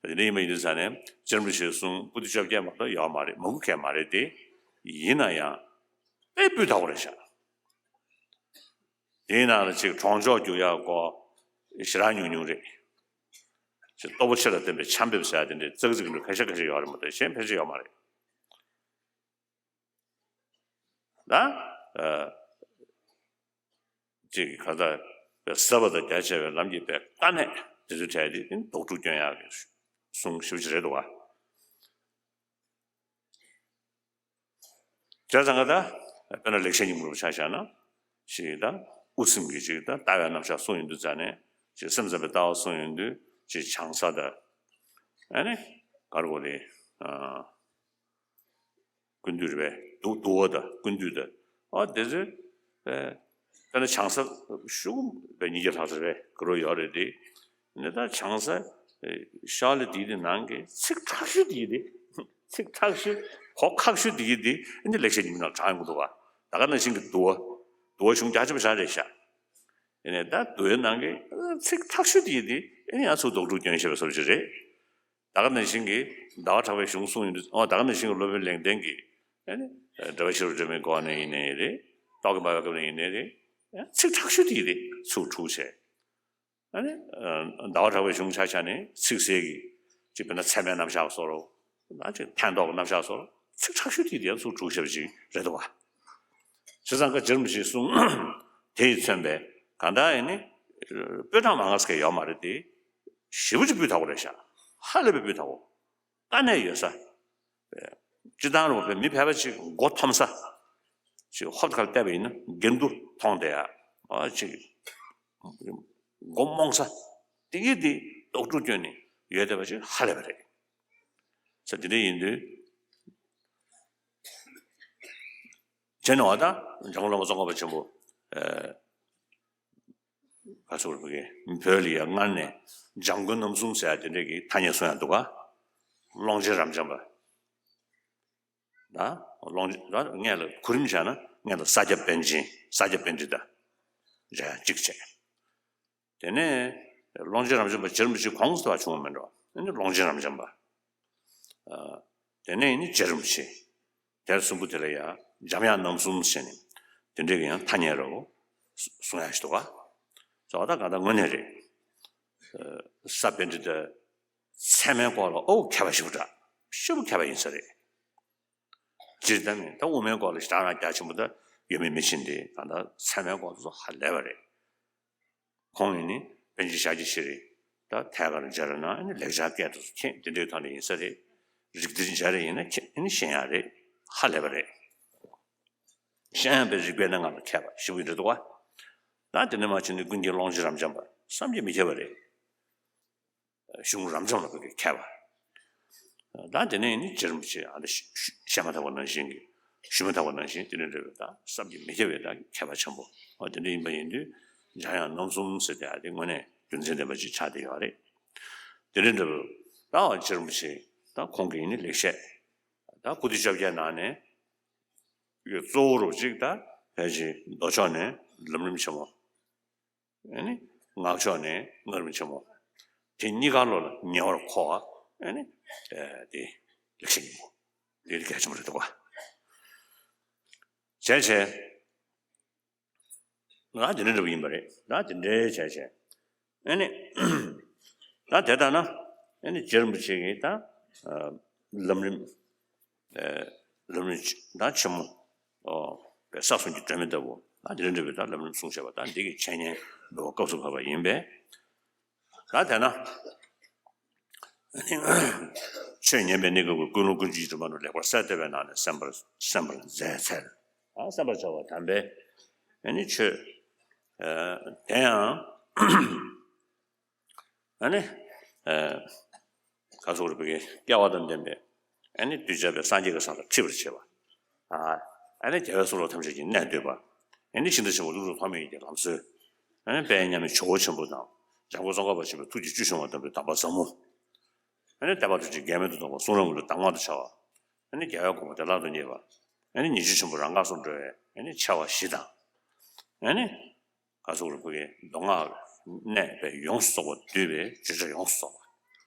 དེ་འདྲ་ཡིན་པ་ཡིན་དུས་ཙང་ནས་རྗེ་རིན་པོ་ཆེའི་གསུང་པོ་ཏི་བཅོ་བརྒྱད་མ་གཏོགས་ཡོད་མ་རེད། མང་པོ་གང་མ་རེད་དེ། ཡིན་ན་ཡང་དཔེ་སྤུས་དག་པོ་རེད་ཤག། དེའི་ནང་ལ་ཅིག་གྲོང་ཆོག་རྒྱུག་ཡག་སྐོར་ཞེ་དྲག་ཉུང་ཉུང་རེད། ཅིག་སྟོབས་པོ་ཆེ་ལ་བརྟེན་པའི་ཆར་འབེབས་ཟེར་ཡ་དེ་འདྲའི་ཙག་ཙིག་འདྲ་ཁ་ཤས་ཁ་ཤས་ཡོད་རེད་མ་གཏོགས་གཞན་ཕལ་ཆེར་ཡོད་མ་རེད། ད་ཨ་ཅིག་ག་ད་ཟབ་པ་དང་རྒྱ་ཆེ་བའི་ལམ་གྱི་པའི་དཀའ་གནད་དེ་ཚོའི་གྲས་དེ་ནི་ལྡོག་ཕྲུག་སྐྱོན་ཡག་གི་གསུང་ཞེ་པོ་ཅིག་རེད་འདུག་ག། བྱས་ཙང་ག་ད་དཔེར་ན་ལེགས་བཤད་སྙིང་པོ་ཆ་བཞག་ན་ཞིག་ད་དབུ་སེམས་ཀྱི་ཅིག་ད་ལྟ་བའི་རྣམ་གཞག་གསུངས་ཡོང་དུས་ཙང་ནས་ཅིག་སེམས་ཙམ་པའི་ལྟ་བ་གསུངས་ཡོང་དུས་ཅིག་བྱང་ས་དང་། ཨ་ནི་ག་རེ་དགོས་རེད། ཨ། ཀུན་འདུས་རེད་པས། དུ་དུ་བ་དང་ཀུན་འདུས་དང་། ཨ་དེ་ཚོའི་དཔེ་དཔེར་ན་བྱང་ས་ཤོག་བུ་བས་ཉིས་བརྒྱ་ལྷག་ཙམ་རེད་ག་རེ་ཡོད་རེད་དེ། ནི་ད་བྱང་ས་ཤར་ལ་དེའི་དེ་ནང་གི་ཚིག་ཁྲག་ཤུ་དེའི་དེ། ཚིག་ཁྲག་ཤུ་གོ་ཁག་ཤུ་དེའི་དེ་ནི་ལེགས་བཤད་སྙིང་པོའི་ནང་དྲངས་ཡོང་གི་འདུག་ག། ད་ག་ནང་བཞིན་གྱི་དུ་བ། དུ་བ་གཞུང་རྒྱ་ཆེ་བ་ཞིག་རེད་ཤག། ཡིན་ནའི་ད་དུ་བའི་ནང་གི་ཚིག་ཁྲག་ཤུ་དེའི་དེ་ཡང་ཚུར་ལྡོག་ཕྲུག་སྐྱོན་བྱས་པའི་བཟོ་འདྲ་ཅིག་རེད། ད་ག་ནང་བཞིན་གྱི་ཟླ་བ་གྲགས་པའི་གཞུང་གསུངས་ཡོང་དུས། ཨོ་ད་ག་ནང་བཞིན་གྱི་སློབ་དཔོན་ལེགས་ལྡན་གྱིས་ཨ་ནི་འགྲེལ་པ་ཤེས་རབ་སྒྲོན་མེའི་སྐོར་ནས་ཡིན་ནའི་རེད། རྟོག་གེ་འབར་བའི་སྐབས་ནས་ཡིན་ནའི་རེད། ཚིག་ཁྲག་ཤུ་དེ་རེད་ཚུར་འཁྲུག་བྱས། ཨ་ནི་ཟླ་བ་གྲགས་པའི་གཞུང་ཆ་བཞག་ནས་ཚིག་གསལ་གྱི་ཅིག་དཔེར་ན་ཚད་མའི་རྣམ་གཞག་སོགས་རོ། ན་ཅིག་ཕན་ཐོགས་ཀྱི་རྣམ་གཞག་སོགས་ཚིག་ཕྲ་ཤོས་དེ་དེ་ཚུར་གྲུབ་བཞག་པ་ཅིག་རེད་འདུག་བ། བྱས་ཙང་ཀ་རྗེ་རིན་པོ་ཆེའི་གསུང་དེ་ཡིས་མཚོན་པའི་གང་ལྟར་ཡིན་ནི་སྤུས་དག་མང་ང་ཟེར་ཡོད་མ་རེད་དེ། ཞེ་པོ་ཅིག་སྤུས་དག་པོ་རེད་ཤག་ཧ་ལས་པའི་སྤུས་དག་པོ། དཀའ་གནད་ཡོད་ས། སྤྱིར་བཏང་རུ་བའི་མི་ཕལ་པ་ཅིག་མགོ་འཐོམ་ས། ཅིག་ཧོབ་ཁ་ལ་བལྟས་པ་ཡིན་ན་འགལ་འདུ་མཐོང་བསྡད་ཡ། ཨ་ཅིག་མགོ་རྨོངས་ས། དེ་གི་དེ་རྟོག་འཁྲུག་སྐྱོན་ནས་ཡོད་བསྡད་པ་ཅིག་ཧ་ལས་པ་རེད། ས་དེ་འདྲ་ཡིན་དུས། བྱས་ནས་བ་ད་འཇམ་མགོན་བླ་མ་ཙོང་ཁ་པ་ཆེན་པོ། ཨ། ག་ཚོད་རེད་བོད་ཀྱི་བོད་ལ་ཡ་སྔར་ནས་འཇམ་མགོན་རྣམ་གསུམ་ཟེར་ཡ་དེ་འདྲས་ཀྱི་ཐ་སྙད་གསུང་ཡ་འདུག་ག་ཀློང་ཆེན་རབ་འབྱམས་པ། ད་ཀློང་ཆེན་ད་སྔོན་ལ་གོ་རིམ་བྱས་ན་སྔོན་ལ་ས་སྐྱ་པཎ་ཆེན། ས་སྐྱ་པཎྜི་ཏ་རེད་ཡ་གཅིག་བྱས། དེ་ནས་ཀློང་ཆེན་རབ་འབྱམས་པ་རྗེ་རིན་པོ་ཆེ་གོང་དུ་བ་བྱུང་བ་མིན་འགྲོ། ཨ་ནི་ཀློང་ཆེན་རབ་འབྱམས་པ། ཨ། དེ་ནས་ནི་རྗེ་རིན་པོ་ཆེ། དེར་གསུམ་པོ་དེ་ལ་ཡང་འཇམ་དབྱངས་རྣམ་གསུམ་ཟེར་ནས་དེ་འདྲའི་གི་ཡང་ཐ་སྙད་རོ། གསུང་ཡ་ཞིག་འདུག་ག་ཙོག་ད་ག་ད་དངོས་གནས་རེད། ཨ། ས་པཎྜི་ཏ་ཚད་མའི་སྐོར་ལ་ཨོ་མཁས་པ་ཞིག་འདྲ། ཞེ་པོ་མཁས་པ་ཡིན་ས་རེད། སྤྱིར་བཏང་ནས་ད་དབུ་མའི་སྐོར་ལ་ཞེ་དྲག་རང་རྒྱ་ཆེན་པོ་ད་ཡོད་མེད་མི་ཤེས་འདི་གང་ལྟར་ཚད་མའི་སྐོར་དུ་ཧ་ལས་པ་རེད། ཁོང་ཡིན་ནི་པཎ་ཆེན་ཤཱཀྱ་ཤྲཱི་ད་ཐད་ཀར་མཇལ་ན་ནི་ལེགས་སྦྱར་སྐད་དུ་མཁྱེན་དེ་འདྲའི་ཐོག་ནས་ཡིན་ས་རེད། རིགས་གཏེར་མཇལ་རེ་ཡིན་ན་མཁྱེན་ནི་ཤེས་ཡ་རེད། ཧ་ལས་པ་རེད། ཤེས་ཡ་པའི་རིགས་པའི་གནས་ལྔ་ལ་མཁས་པ་ཞེ་པོ་ཡིན་འདྲ་འདུག་བ། ད་དེ་ནས་མ་ཕྱིན་ནི་ཀུན་མཁྱེན་ཀློང་ཆེན་རབ་འབྱམས་པ་བསམ་གྱིས་མི་ཁྱབ་པ་རེད། གཞུང་རབ་འབྱམས་ལ་བོད་ཀྱི་མཁས་པ། ད་དེ་ནས་ནི་རྗེ་རིན་པོ་ཆེ་ཨ་ད་ཞུ་ཞུ་བཤད་མ་ཐག་པ་ནང་བཞིན་གྱི་ཞུ་མ་ཐག་པ་ནང་བཞིན་དེ་ནས་འདྲ་བའི་ད་བསམ་གྱིས་མི་ཁྱབ་པའི་ད་མཁས་པ་ཆེན་པོ་ཨ་དེ་འདྲ་ཡིན་པ་ཡིན་དུས་འཇམ་དབྱངས་རྣམ་གསུམ་ཟེར་དེ་ཨ་དེ་དངོས་གནས་རྒྱུ་མཚན་ལྡན་པ་ཅིག་ཆགས་བསྡད་ཡོད་རེད། དེ་ནས་འདྲ་བའི་ད་རྗེ་རིན་པོ་ཆེ་ད་ཁོང་གི་ཡིན་ནི་ལེགས་བཤད་ད་པོ་ཏི་བཅོ་བརྒྱད་ནང་ནས་གཙོ་བོ་རུ་གཅིག་ད་ཕལ་ཆེར་མདོ་ཕྱོགས་ནས་ལམ་རིམ་ཆེན་མོ། ཨ་ནི་སྔགས་ཕྱོགས་ནས་སྔགས་རིམ་ཆེན་མོ། དེ་གཉིས་ཀ་བློ་ལ་ཉེ་བར་མཁོ་བ་ཨ་ནི་དེ་ལེགས་བཤད་སྙིང་པོ་འདི་གལ་ཆེན་པོ་རེད་འདུག་བ། བྱས་བྱས་ང་དེ་འདྲ་འདྲ་པོ་ཡིན་པ་རེད། ང་དེ་འདྲའི་བྱས་བྱས་ཨ་ནི་ད་དེ་ལྟ་ན་ཨ་ནི་རྗེ་རིན་པོ་ཆེ་གིས་ད་ལམ་རིམ། ལམ་རིམ་ད་ཆེན་མོ། པའི་ས་གསུམ་གྱི་སྒྲོན་མེ་ལྟ་བུ་ད་དེ་འདྲ་འདྲ་བའི་ད་ལམ་རིམ་གསུངས་བྱས་པ་ད་འདི་གི་འཆད་ཉན་འབད་བ་སྐབས་སུ་བབས་པ་ཡིན་པས། ད་དེ་ན་ཆོས་ཉན་པའི་གནས་སྐབས་ཀྱི་ཀུན་སློང་ཀུན་སྤྱོད་ཀྱི་དྲི་མ་རྣམས་ལེགས་པར་བསལ་ཏེ་བའི་ནང་ནས་གསན་པར་གསན་པར་མཛད་འཚལ། ད་གསན་པར་བྱ་བ་དམ་པའི་ཨ་ནི་ཆོས། དེ་ཡང་། ཨ་ནི། ཨ། ག་སོགས་རིག་པའི་སྐལ་བ་དང་ལྡན་པའི་ཨ་ནི་གདུལ་བྱ་པའི་སངས་རྒྱས་ཀྱི་ས་ལ་ཁྲིད་པར་བྱེད་པ། ཨ། ཨ་ནི་རྒྱལ་བའི་གསུང་རབ་ཐམས་ཅད་ཀྱི་གནད་བསྡུས་པ། ཨ་ནི་ཤིང་རྟ་ཆེན་པོ་ཀླུ་སྒྲུབ་ཐོགས་མེད་ཀྱི་ལམ་སྲོལ། ཨ་ནི་དཔལ་མཉམ་མེད་ཇོ་བོ་ཆེན་པོ་དང་འཇམ་མགོན་ཙོང་ཁ་པ་ཆེན་པོའི་ཐུགས་ཀྱི་བཅུད་ཕྱུང་བ་བསྡམས་པའི་གདམས་པ་ཟབ་མོ། ཨ་ནི་བསྟན་པ་ཐུགས་རྗེ་འགལ་མེད་དུ་གཏོང་བ་གསུང་རབ་མངོན་པའི་གདམས་ངག་ཏུ་འཆར་བ། ཨ་ནི་རྒྱལ་བའི་དགོངས་པ་བདེ་བླག་ཏུ་རྙེད་པ། ཨ་ནི་ཉེར་སྤྱོད་ཆེན་པོ་རང་འགག་སུ་འགྲོ་བའི་ཨ་ནི་འཆར་བ་བཞི་དང་། ཨ་ནི། ག་སོགས་རིག་པའི་མདོ་སྔགས་གནས་པའི་ཡོངས་སུ་རྫོགས་པ་འདུས་པའི་བརྗོད་བྱ་ཡོངས་སུ་རྫོགས་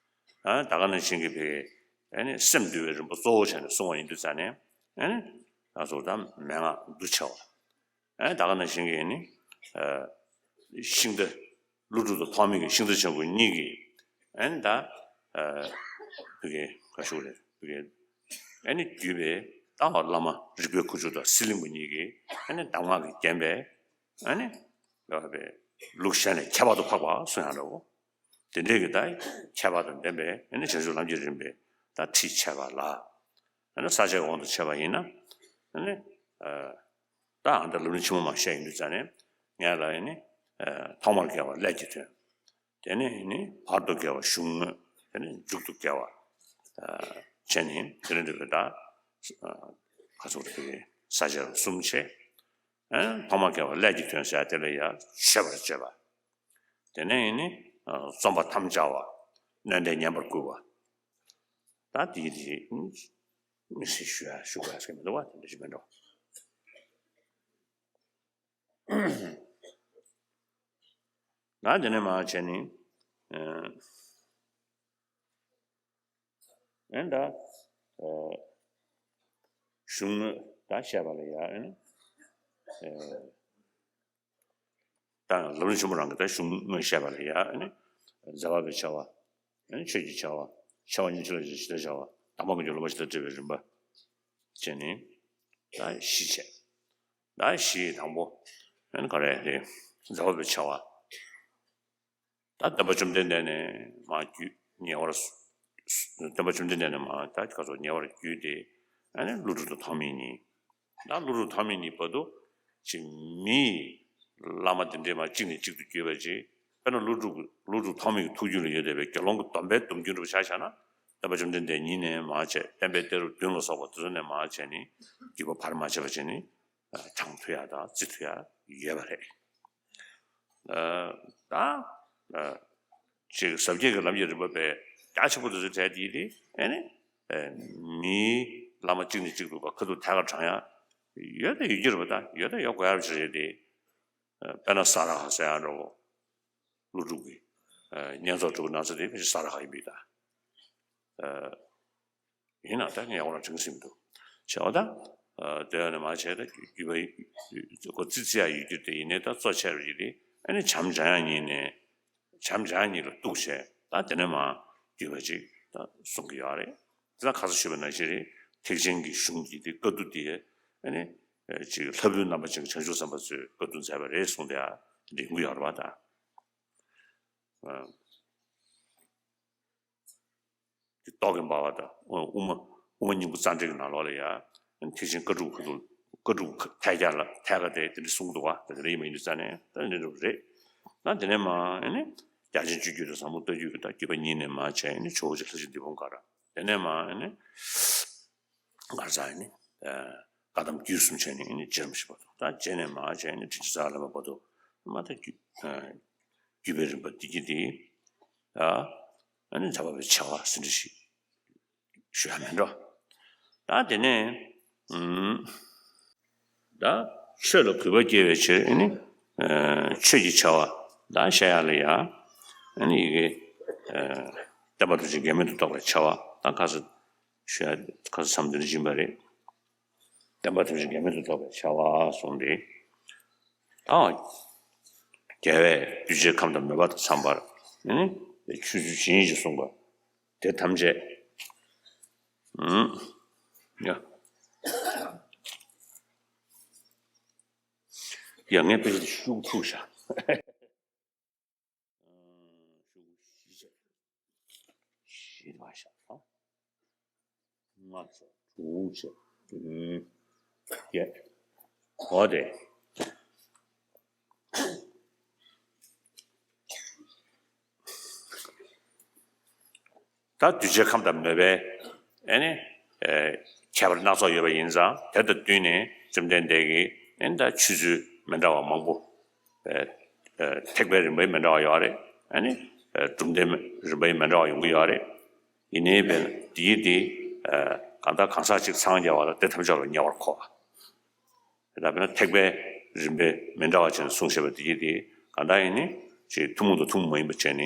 པ། ད་ག་ནང་བཞིན་གྱི་བའི་ཨ་ནི་སེམས་འདུལ་བའི་རིམ་པ་གཙོ་བོ་བྱས་ནས་གསུངས་པ་ཡིན་དུས་ཙང་ནས་ཨ་ནི་ག་སོགས་ད་མན་ངག་འདུ་བྱ་བ། ད་ག་ནང་བཞིན་གྱི་ནི་ཤིང་རྟ་ཀླུ་སྒྲུབ་དང་ཐོགས་མེད་ཀྱི་ཤིང་རྟ་ཆེན་པོ་གཉིས་ཀྱིས་ཨ་ནི་ད་བི་གའི་ག་ཤུག་རེད་བི་གའི་ཨ་ནི་བརྒྱུད་པའི་ད་བླ་མ་རིག་པའི་ཁུ་བྱུག་དང་གསེར་གླིང་པ་གཉིས་ཀྱིས་ཨ་ནི་གདམས་ངག་གིས་བརྒྱན་པའི། ཨ་ནི། ལུགས་གཞན་ལས་ཁྱད་པར་དུ་འཕགས་པ་གསུང་ཡང་འདྲ་བོ། དེ་འདྲའི་གི་ད་ཁྱད་པར་དང་ལྡན་པའི་ཨ་ནི་བྱང་ཆུབ་ལམ་གྱི་རིམ་པའི་ད་ཁྲིད་བྱས་པ་ལ། ཨ་ནི་ས་བཅད་དབང་དུ་བྱས་པ་ཡིན་ན། ཨ་ནི། ད་ཨ་ད་ལམ་རིམ་ཆེན་མོ་མ་བཤད་ཡིན་དུས་ཙང་ནས་ངས་ལ་ཨ་ནི། ཐོག་མར་དགེ་བ་ཀླད་ཀྱི་དོན། དེ་ནས་ཨ་ནི་བར་དུ་དགེ་བ་གཞུང་དངོས། དེ་ནས་མཇུག་ཏུ་དགེ་བ། བྱས་ནས་དེ་ནས་འདི་ལ་ད་ཁ་ཚུགས་དེ་ས་བཅད་གསུམ་བྱས། ཐོག་མར་དགེ་བ་ཀླད་ཀྱི་དོན་ཟེར་དེ་ལ་ཡང་མཆོད་པར་བྱེད་པ། དེ་ནས་ནི་རྩོམ་པར་དམ་བཅའ་བ། སྣོད་ལྡན་ཉན་པར་བསྐུལ་བ། ད་དེ་དེ་མི་སྲིད་ཞུ་ཡ་ཞུ་དགོས་ཟེར་མི་འདུག་བ་དེ་འདྲ་ཞིག་མི་འགྲོ། ད་དེ་ནས་མར་བྱས་ནི། ཨེ་ད། གཞུང་དངོས་ད་བཤད་པ་ལ་ཡ་ཨེ་ནི། ད་ལམ་རིམ་ཆེན་མོ་རང་གི་ད་གཞུང་དངོས་བཤད་པ་ལ་ཡ་ཨེ་ནི། ཟབ་པ་བའི་ཆེ་བ། ཨེ་ནི་ཆོས་ཀྱི་ཆེ་བ། ཆེ་བ་གཉིས་ཆོས་ལ་ཇི་ལྟར་བྱ་བ། དམ་པ་མི་འགྱུར་སློབ་མ་ཞིག་དང་འབྲེལ་བའི་རིམ་པ་བྱས་ནས་ད་བཞི་བྱས། ད་བཞི་དང་པོ་ཨ་ནི་ག་རེ་རེད། ཟབ་པའི་ཆེ་བ། ད་སྟོན་པ་བཅོམ་ལྡན་འདས་ནས་མར་བརྒྱུད་ཉེ་བར་སུ་སུ་སྟོན་པ་བཅོམ་ལྡན་འདས་ནས་མར་ད་ག་ཚོད་ཉེ་བར་བརྒྱུད་དེ་ཨ་ནི་ཀླུ་སྒྲུབ་དང་ཐོགས་མེད་གཉིས། ད་ཀླུ་སྒྲུབ་ཐོགས་མེད་གཉིས་བར་དུ་ཅིག་མིའི་བླ་མ་དེ་འདྲའི་མར་གཅིག་ནས་གཅིག་ཏུ་བརྒྱུད་པ་ཅིག་དཔེར་ན་ཀླུ་སྒྲུབ་ཀླུ་སྒྲུབ་ཐོགས་མེད་ཀྱི་ཐུགས་རྒྱུད་ལ་ཡོད་བསྡད་པའི་དགེ་སློང་གི་སྡོམ་པའི་སྡོམ་རྒྱུན་འདྲ་པོ་ཆ་བཞག་ན། སྟོན་པ་བཅོམ་ལྡན་འདས་ཉིད་ནས་མར་བྱས། བསྟན་པའི་གཏད་རབས་བདུན་ལ་སོགས་པ་དེ་ཚོ་ནས་མར་བྱས་ནས་བརྒྱུད་པ་བར་མ་ཆད་པ་བྱས་ནས་དྲངས་ཐུབ་ཡ་དང་བརྩི་ཐུབ་ཡ་ཡོད་པ་རེད། ཨ་ད་ཨ་ཅིག་ཟབ་རྒྱས་ཀྱི་ལམ་གྱི་རིམ་པ་པའི་རྒྱ་ཆེན་པོ་དེ་ཚོའི་གྲས་དེ་ཡིན་ཏེ་ཨ་ནི་ཨ་མིའི་བླ་མ་གཅིག་ནས་གཅིག་ཏུ་ཁ་ཐུག་ཐད་ཀར་དྲངས་ཡ་ཡོད་དང་ཡོད་རྒྱུ་རེད་པ། ད་ཡོད་དང་ཡོད་དགོས་ཡ་ཞིག་རེད་དེ། ཨ་དཔེར་ན་ས་ར་ཧ་ཟེར་ཡ་འདྲ་བོ། ཀླུ་སྒྲུབ་ཀྱི་ཨ་བསྙེན་རྫོགས་སྒྲུབ་པའི་གནང་ས་དེ་ཕལ་ཆེར་ས་ར་ཧ་ཡིན་པས་ད། ཨ་ཡིན་ན་ད་ངས་འོ་རང་དྲན་གྱི་མི་འདུག་བྱས་པ་ད། ཨ་དེ་ཡང་ནས་མར་བྱས་ད་བརྒྱུད་པ་ཡི་ཁོ་རྩི་རྩི་ཡ་ཡོད་རྒྱུ་དེ་ཡིན་ནའི་ད་གཙོ་ཆེར་ཡིན་ཏེ་ཨ་ནི་བྱམས་སྦྱང་ཡ་གཉིས་ནས། བྱམས་སྦྱང་གཉིས་ལ་གཏུགས་བྱས་ད་དེ་ནས་མར་བརྒྱུད་པ་ཅིག་ད་གསུང་གི་ཡོད་རེད། དེ་ད་ཁ་སང་ཞུས་པ་ནང་བཞིན་རེད། ཐེག་ཆེན་གྱི་གཞུང་གི་དེ་བཀའ་བསྡུ་དེ་ཨ་ནི་ཅིག་ལྷ་བུའི་རྣམ་པ་ཅན་གྱི་བྱང་ཆུབ་སེམས་དཔའ་ཚོས་བཀའ་བསྡུ་མཛད་པ་རེད་གསུངས་ཏེ་ཨ་འདྲི་གི་ཡོད་རེད་པ་ད། ཨ་དེ་ཏོག་གི་འབར་བ་དང་དབུ་མ་དབུ་མ་སྙིང་པོ་རྩ་འགྲེལ་གྱི་ནང་ལོགས་ལ་ཡ་ཐེག་ཆེན་བཀའ་སྒྲུབ་ཁ་ཐུག་བཀའ་སྒྲུབ་ཐད་ཀར་ལ་ཐད་ཀར་དེ་དེ་འདྲ་གསུངས་འདུག་བ། དེ་འདྲ་ཡིན་པ་ཡིན་དུས་ཙང་ནས་ད་འདི་འདྲ་རེད། ད་དེ་ནས་མར་ཨ་ནི་རྒྱ་ཆེན་སྤྱོད་བརྒྱུད་དང་ཟབ་མོ་ལྟ་བརྒྱུད་ཀྱི་ད་བརྒྱུད་པ་གཉིས་ནས་མར་བྱས་ཨ་ནི་ཇོ་བོ་རྗེ་ལྷ་རྗེ་འདི་ཕུང་ག་ར། དེ་ནས་མར་ཨ་ནི་ག་རེ་ཟེར་ཨ་ནི་བཀའ་གདམས་རྒྱུད་གསུམ་བྱས་ནས་ཨ་ནི་རྗེ་རིན་པོ་ཆེ་བར་དུ། ད་རྗེ་ནས་མར་བྱས་ཨ་ནི་དྲིན་ཅན་རྩ་བ་ལྷ་མོའི་བར་དུ་མར་ད་བརྒྱུད་བརྒྱུད་པའི་རིམ་པ་འདི་གྱིས་དེ་ཨ་ནི་ཟབ་པའི་ཆེ་བ་ཟེར་འདྲ་ཞིག་ཞུ་ཡ་མིན་འགྲོ། ད་དེ་ནས་ཨུམ། ད་ཆོས་ལ་གུས་པ་སྐྱེ་བའི་ཕྱིར་ཨ་ནི་ཨ་ཆོས་ཀྱི་ཆེ་བ་ད་བཤད་ཡ་ལ་ཡ་ཨ་ནི་ཡི་གེ་ཨ་བསྟན་པ་ཐམས་ཅད་འགལ་མེད་དུ་རྟོགས་པའི་ཆེ་བ་ད་ཁ་སང་ཞུ་ཡ་ཁ་སང་མཚམས་འདིར་ཕྱིན་པ་རེད། བསྟན་པ་ཐམས་ཅད་འགལ་མེད་དུ་རྟོགས་པའི་ཆེ་བ་གསུངས་ཏེ། ཨ་རྒྱལ་བས་གདུལ་བྱའི་ཁམས་དང་མོས་པ་དང་འཚམས་པར་ཨ་ནི་ཆོས་ཚུལ་ཇི་སྙེད་ཅིག་གསུངས་པ། དེ་ཐམས་ཅད། ཨུམ། ཡ། ཡ་ངས་དཔེ་ཆ་དེ་ཤུགས་འཁྱུག་བཞག་ཤུགས་བཞི་བྱས། བཞི་མ་བཞག་ཨ། ལྔ་བྱས། དྲུག་བྱས། བདུན། བརྒྱད། འོ་དེ། ད་གདུལ་བྱའི་ཁམས་དང་མོས་པའི་ཨ་ནི་ཨེ་ཁྱད་པར་སྣ་ཚོགས་ཡོད་པ་ཡིན་ཙང་དེ་དང་བསྟུན་ནས་བཅོམ་ལྡན་འདས་ཀྱིས་ཨ་ནི་ད་ཆོས་ཚུལ་མི་འདྲ་བ་མང་པོ་ཨེ་ཨེ་ཐེག་པའི་རིམ་པའི་མི་འདྲ་བ་ཡོད་རེད། ཨ་ནི་ཨེ་གྲུབ་མཐའི་རིམ་པའི་མི་འདྲ་བ་ཡོང་གི་ཡོད་རེད། ཡིན་ནའི་བས་ན་དེའི་དེ་ཨེ་གང་ལྟར་གང་ཟག་གཅིག་འཚང་རྒྱ་བ་ལ་དེ་ཐམས་ཅད་ལ་ཉེ་བར་མཁོ་བ། ད་དཔེར་ན་ཐེག་པའི་རིམ་པའི་མི་འདྲ་བ་བྱས་ནས་གསུངས་བཞག་པ་དེ་ཡིན་ཏེ་གང་ལྟར་ཡིན་ནི་ཅིག་ཐུན་མོང་དང་ཐུན་མོང་མ་ཡིན་པ་བྱས་ནས་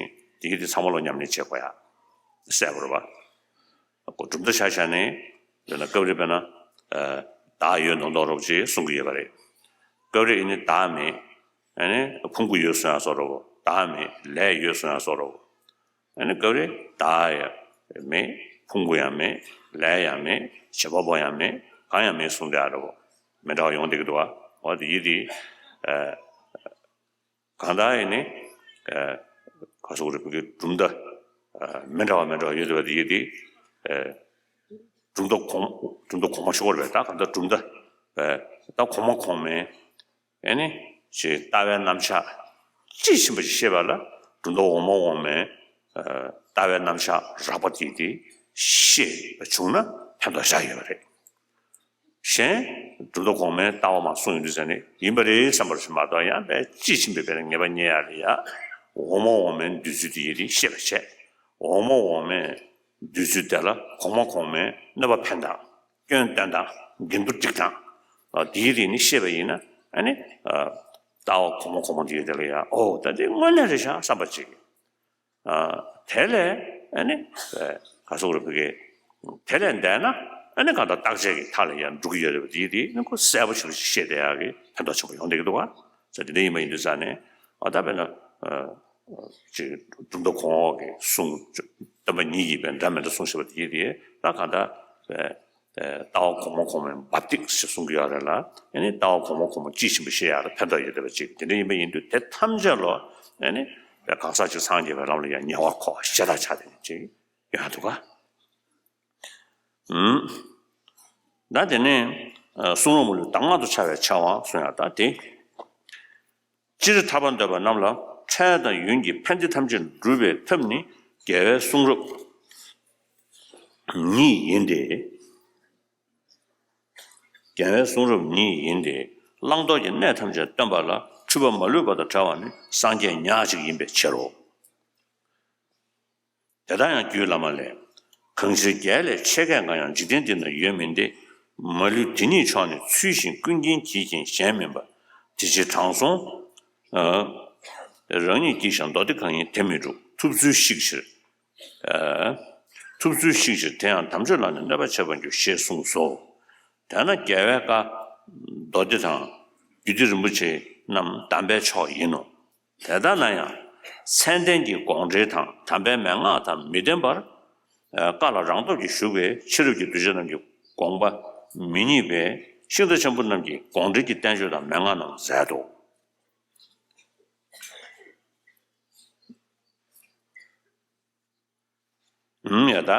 དེ་ཡིན་ཏེ་ཚང་མ་ལ་མཉམ་གནས་བྱེད་དགོས་ཡ་གསལ་པོ་རེད་པ། གོ་གྲུབ་མཐའ་ཆ་བཞག་ནས་དཔེར་ན་སྐབས་རེ་དཔེར་ན་བདག་ཡོད་མདོག་མདོག་རོབ་ཅེས་གསུང་གི་ཡོད་པ་རེད། སྐབས་རེ་ཡིན་ནི་བདག་མེད། ཨ་ནི་ཕུང་པོ་ཡོད་གསུང་ཡ་སོགས་རོབ་བདག་མེད་ལས་ཡོད་གསུང་ཡ་སོགས་རོབ། ཨ་ནི་སྐབས་རེ་བདག་ཡང་མེད། ཕུང་པོ་ཡང་མེད། ལས་ཡང་མེད། བྱེད་པ་པོ་ཡང་མེད། གང་ཡང་མེད་གསུངས་བསྡད་ཡ་འདྲ་པོ་མི་འདྲ་བ་ཡོང་བསྡད་ཀྱི་འདུག་བ། འོ་དེ་ཡིན་དེ། ཨ་གང་ལྟར་ཡིན་ནི། ཨ་ག་སོགས་རེ་བོད་ཀྱི་གྲུབ་མཐའ་ཨ་མི་འདྲ་བ་མི་འདྲ་བ་ཡོད་བསྡད་པ་དེ་ཡིན་དེ། ཨ་གྲུབ་མཐའ་གོང་གྲུབ་མཐའ་གོང་མ་ཤོར་བས་ད་གང་ལྟར་གྲུབ་མཐའ་ཨ་ད་གོང་མ་གོང་མའི། ཨེ་ནི་ཅེས་ལྟ་བའི་རྣམ་གཞག་དཔྱིས་ཕྱིན་པ་ཞིག་ཤེས་པ་ལ་གྲུབ་མཐའ་འོག་མ་འོག་མའི་ཨ་ལྟ་བའི་རྣམ་གཞག་རགས་པ་དེ་དེ་ཤེས་པ་བྱུང་ན་ཕན་ཐོགས་བཞག་ཡོད་པ་རེད། གཞན་གྲུབ་མཐའ་གོང་མའི་ལྟ་བ་མ་གསུངས་ཡོང་དུས་ཙང་ནས་ཡིན་པ་རེད་བསམ་པར་ཞིག་མ་གཏོགས་ཡང་དཔེ་དཔྱིས་ཕྱིན་པའི་དཔེ་ལ་ངེས་པ་རྙེད་ཡ་ལ་ཡ་འོག་མ་འོག་མའི་འདོད་ཚུལ་དེ་ཡིན་དེ་ཤེས་པ་བྱས། འོག་མ་འོག་མའི་འདོད་ཚུལ་དེ་ལ་གོང་མ་གོང་མའི་གནོད་པ་ཕན་སྟངས། སྐྱོན་བསྟན་སྟངས། འགལ་འདུ་སྒྲིག་སྟངས། ཨ་དེའི་རིགས་ནི་ཤེས་པ་ཡིན་ན་ཨ་ནི་ཨ་ལྟ་བ་གོང་མ་གོང་མ་དེའི་དེ་ལ་ཡང་ཨོ་ད་འདི་དངོས་གནས་རེད་ཤག་བསམ་པ་ཅིག་ཨ་དེ་ལས་ཨ་ནི་ཨ་ག་སོགས་རེ་བོད་སྐད་དེ་ལས་འདས་ན་ཨ་ནི་གང་ལྟར་བརྟག་དཔྱད་ཀྱི་མཐའ་ལ་ཡང་འགྲོ་གི་ཡོད་རེད་པ། དེའི་རིགས་ནི་ཁོ་གསལ་པོ་ཞིག་ཤེས་བསྡད་ཡག་གི་ཕན་ཐོགས་ཆེན་པོ་ཡོང་བསྡད་ཀྱི་འདུག་ག་ས་དེ་འདྲ་ཡིན་པ་ཡིན་དུས་ཙང་ནས་ཨ་ད་དཔེར་ན་ཨ། ཅིག་གྲུབ་མཐའ་གོང་འོག་གི་གསུང་སྟོན་པ་ཉིད་ཀྱིས་པའི་འདྲ་མི་འདྲ་གསུངས་བཞག་པ་དེ་དེ་ད་གང་ལྟར་པའི་ལྟ་བ་གོང་མ་གོང་མའི་འབབ་སྟེགས་ཞེས་གསུང་གི་ཡོད་རེད་ལ། ཨ་ནི་ལྟ་བ་གོང་མ་གོང་མ་དཔྱིས་ཕྱིན་པ་ཤེས་ཡག་ལ་ཕན་ཐོགས་ཡོད་བསྡད་པ་ཅིག་དེ་འདྲ་ཡིན་པ་ཡིན་དུས་དེ་ཐམས་ཅད་ལོ་ཨ་ནི་པའི་གང་ཟག་ཅིག་སངས་རྒྱས་པའི་ལམ་ལ་ཡང་ཉེ་བར་མཁོ་བ་ཤ་སྟག་ཆགས་བསྡད་མཁན་ཅིག་ཡོང་འདུག་ག་ཨུམ། ད་དེ་ནས་གསུང་རབ་མུ་ལུས་གདམས་ངག་ཏུ་འཆར་བའི་ཕྱག་དབང་གསུང་ཡག་ད་དེ། སྤྱིར་ཐར་པ་འདོད་པ་རྣམས་ལ་འཕྲལ་དང་ཡུན་གྱི་ཕན་བདེ་ཐམས་ཅད་སྒྲུབ་པའི་ཐབས་ནི་རྒྱལ་བའི་གསུང་རབ་ཉིད་ཡིན་ཏེ། རྒྱལ་བའི་གསུང་རབ་ཉིད་ཡིན་ཏེ། བླང་དོར་གྱི་གནས་ཐམས་ཅད་སྟོན་པ་ལ་འཁྲུལ་པ་མ་ལུས་པ་དང་བྲལ་བ་ནི་སངས་རྒྱས་ཉག་གཅིག་ཡིན་པའི་ཕྱིར་རོ། དེ་ལྟར་ཡང་རྒྱུད་བླ་མ་ལས། གང་ཕྱིར་རྒྱལ་ལས་ཆེ་སྐད་འགའ་ཡང་། འཇིག་རྟེན་འདི་ན་ཡོད་མིན་ཏེ། མ་ལུས་དེ་ཉིད་མཆོག་ནི་ཚུལ་བཞིན་ཀུན་མཁྱེན་གྱིས་མཁྱེན་གཞན་མིན་པ། དེ་ཕྱིར་དྲང་སྲོང་རང་ཉིད་བགྱིས་ཤིང་མདོ་སྡེ་གང་ཡིན་དེ་མི་འགྲུབ། ཐུབ་ཚུལ་བཤིག་ཕྱིར། ཐུབ་ཚུལ་བཤིག་ཕྱིར་དེ་ཡང་དམ་ཆོས་ལ་ནི་གནོད་པ་བྱེད་པར་འགྱུར་ཞེས་གསུངས་སོ། དེས་ན་རྒྱལ་བའི་བཀའ། མདོ་སྡེ་དང་། རྒྱུད་སྡེ་རིན་པོ་ཆེ་རྣམས་དམ་པའི་མཆོག་ཡིན་ནོ། དེ་ལྟ་ན་ཡང་མཚན་ལྡན་གྱི་དགོངས་འགྲེལ་དང་དམ་པའི་མན་ངག་དང་མི་ལྡན་པར། བཀའ་ལ་རང་སྟོབས་ཀྱིས་ཞུགས་པའི་ཕྱི་རབས་ཀྱི་གདུལ་བྱ་རྣམས་ཀྱི་དགོངས་པ་མི་རྙེད་པས་ཤིང་རྟ་ཆེན་པོ་རྣམས་ཀྱིས་དགོངས་འགྲེལ་གྱི་བསྟན་བཅོས་དང་མན་ངག་རྣམས་མཛད་དོ། ཡ་ད།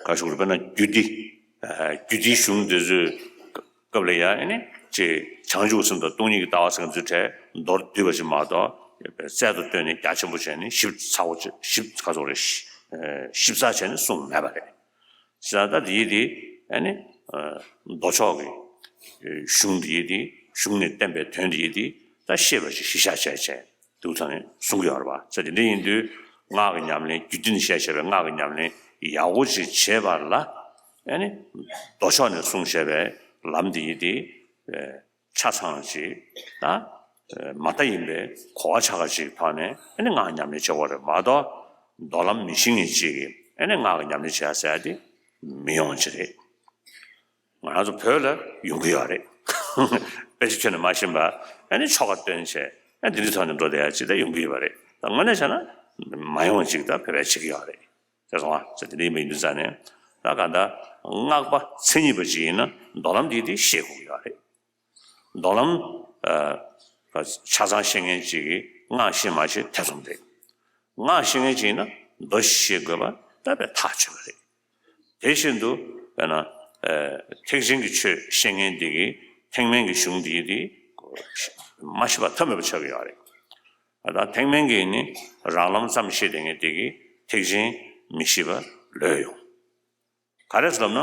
ག་ཞུ་རེད་པ་ན་རྒྱུད་སྡེ། རྒྱུད་སྡེའི་གཞུང་འདི་ཚོའི་སྐབས་ལ་ཡ་ཨ་ནི་ཅེས་བྱང་ཆུབ་སེམས་དང་སྟོང་ཉིད་ཀྱི་ལྟ་བ་ཟེར་མཁན་ཚོའི་གྲས་མདོར་བསྡུས་པ་ཞིག་མ་གཏོགས་རྩལ་དུ་བཏོན་ནས་རྒྱ་ཆེན་པོ་བྱས་ནས་ཞིབ་ཚགས་པོ་ཞིབ་ག་ཚོད་རེད། ཞིབ་ཚགས་བྱས་ནས་གསུངས་མེད་པ་རེད། ས་ད་དེའི་དེ་ཨ་ནི་མདོ་ཕྱོགས་ཀྱི་གཞུང་དེའི་དེ་གཞུང་ནས་བསྟན་པའི་དོན་དེའི་དེ་ད་ཤེས་པ་ཞིག་གཞི་བཞག་བྱས་བྱས་འདུག་ཙང་ནས་གསུང་གི་ཡོད་རེད་པ། ས་དེ་འདྲ་ཡིན་དུས་སྔགས་ཀྱི་ཉམས་ལེན་རྒྱུད་སྡེ་ནས་བཤད་བྱས་པའི་སྔགས་ཀྱི་ཉམས་ལེན་ཡག་པོ་ཅིག་བྱེད་པ་ལ་ཨ་ནི་མདོ་ཕྱོགས་ནས་གསུངས་བྱས་པའི་ལམ་དེའི་དེ་ཆ་ཚང་ཅིག་ད་མ་མཐའ་ཡིན་པའི་གོ་བ་ཆ་ག་ཅིག་ཐོག་ནས་ཨ་ནི་སྔགས་ཉམས་ལེན་བྱེད་དགོས་རེད་མ་གཏོགས་མདོ་ལམ་མི་ཤེས་མཁན་ཅིག་གིས་ཨ་ནི་སྔགས་ཀྱི་ཉམས་ལེན་བྱེད་ཡ་ཟེར་ཡ་དེ་མི་ཡོང་ཅི་རེད། ང་རང་ཚོ་བོད་ལ་ཡོང་གི་ཡོད་རེད། དཔེ་ཆ་ཁྱོན་ནས་མ་ཤེས་པ་ཨ་ནི་ཆོ་ག་སྟོན་བྱས་ཨ་འདི་འདྲའི་ཐོག་ནས་འགྲོ་བསྡད་ཡ་ཅིག་ད་ཡོང་གི་ཡོད་པ་རེད། ད་དངོས་གནས་བྱས་ན་མ་ཡོང་བ་ཅིག་ད་བོད་པས་བྱེད་ཀྱི་ཡོད་རེད། ཤེས་སོང་ཨ། ཅེས་དེ་འདྲ་ཡིན་པ་ཡིན་དུས་ཙང་ནས་ད་གང་ལྟར་སྔགས་པ་མཚན་ཉིད་པ་ཅིག་ཡིན་ན་མདོ་ལམ་འདི་དེ་ཤེས་དགོས་ཀྱི་ཡོད་རེད། མདོ་ལམ་ཨ་ཆ་ཚང་ཤེས་མཁན་ཅིག་གིས་སྔགས་ཤེས་མ་ཤེས་ཐེ་ཚོམ་རེད། སྔགས་ཤེས་མཁན་ཅིག་ཡིན་ན་མདོ་ཤེས་དགོས་པ་ད་དཔེ་ཐག་ཆོད་པ་རེད། དེ་བཞིན་དུ་དཔེར་ན་ཨ་ཐེག་ཆེན་གྱི་ཆོས་ཤེས་མཁན་དེ་གིས་ཐེག་དམན་གྱི་གཞུང་འདི་དེ་མ་ཤེས་པ་ཐབས་མེད་པ་ཆགས་ཀྱི་ཡོད་རེད། ད་ཐེག་དམན་གྱིས་ནི་རང་ལམ་ཙམ་ཤེས་བསྡད་མཁན་དེ་གིས་ཐེག་ཆེན་མི་ཤེས་པ་ལོས་ཡོང་། ག་རེ་ཟེར་ལབ་ན་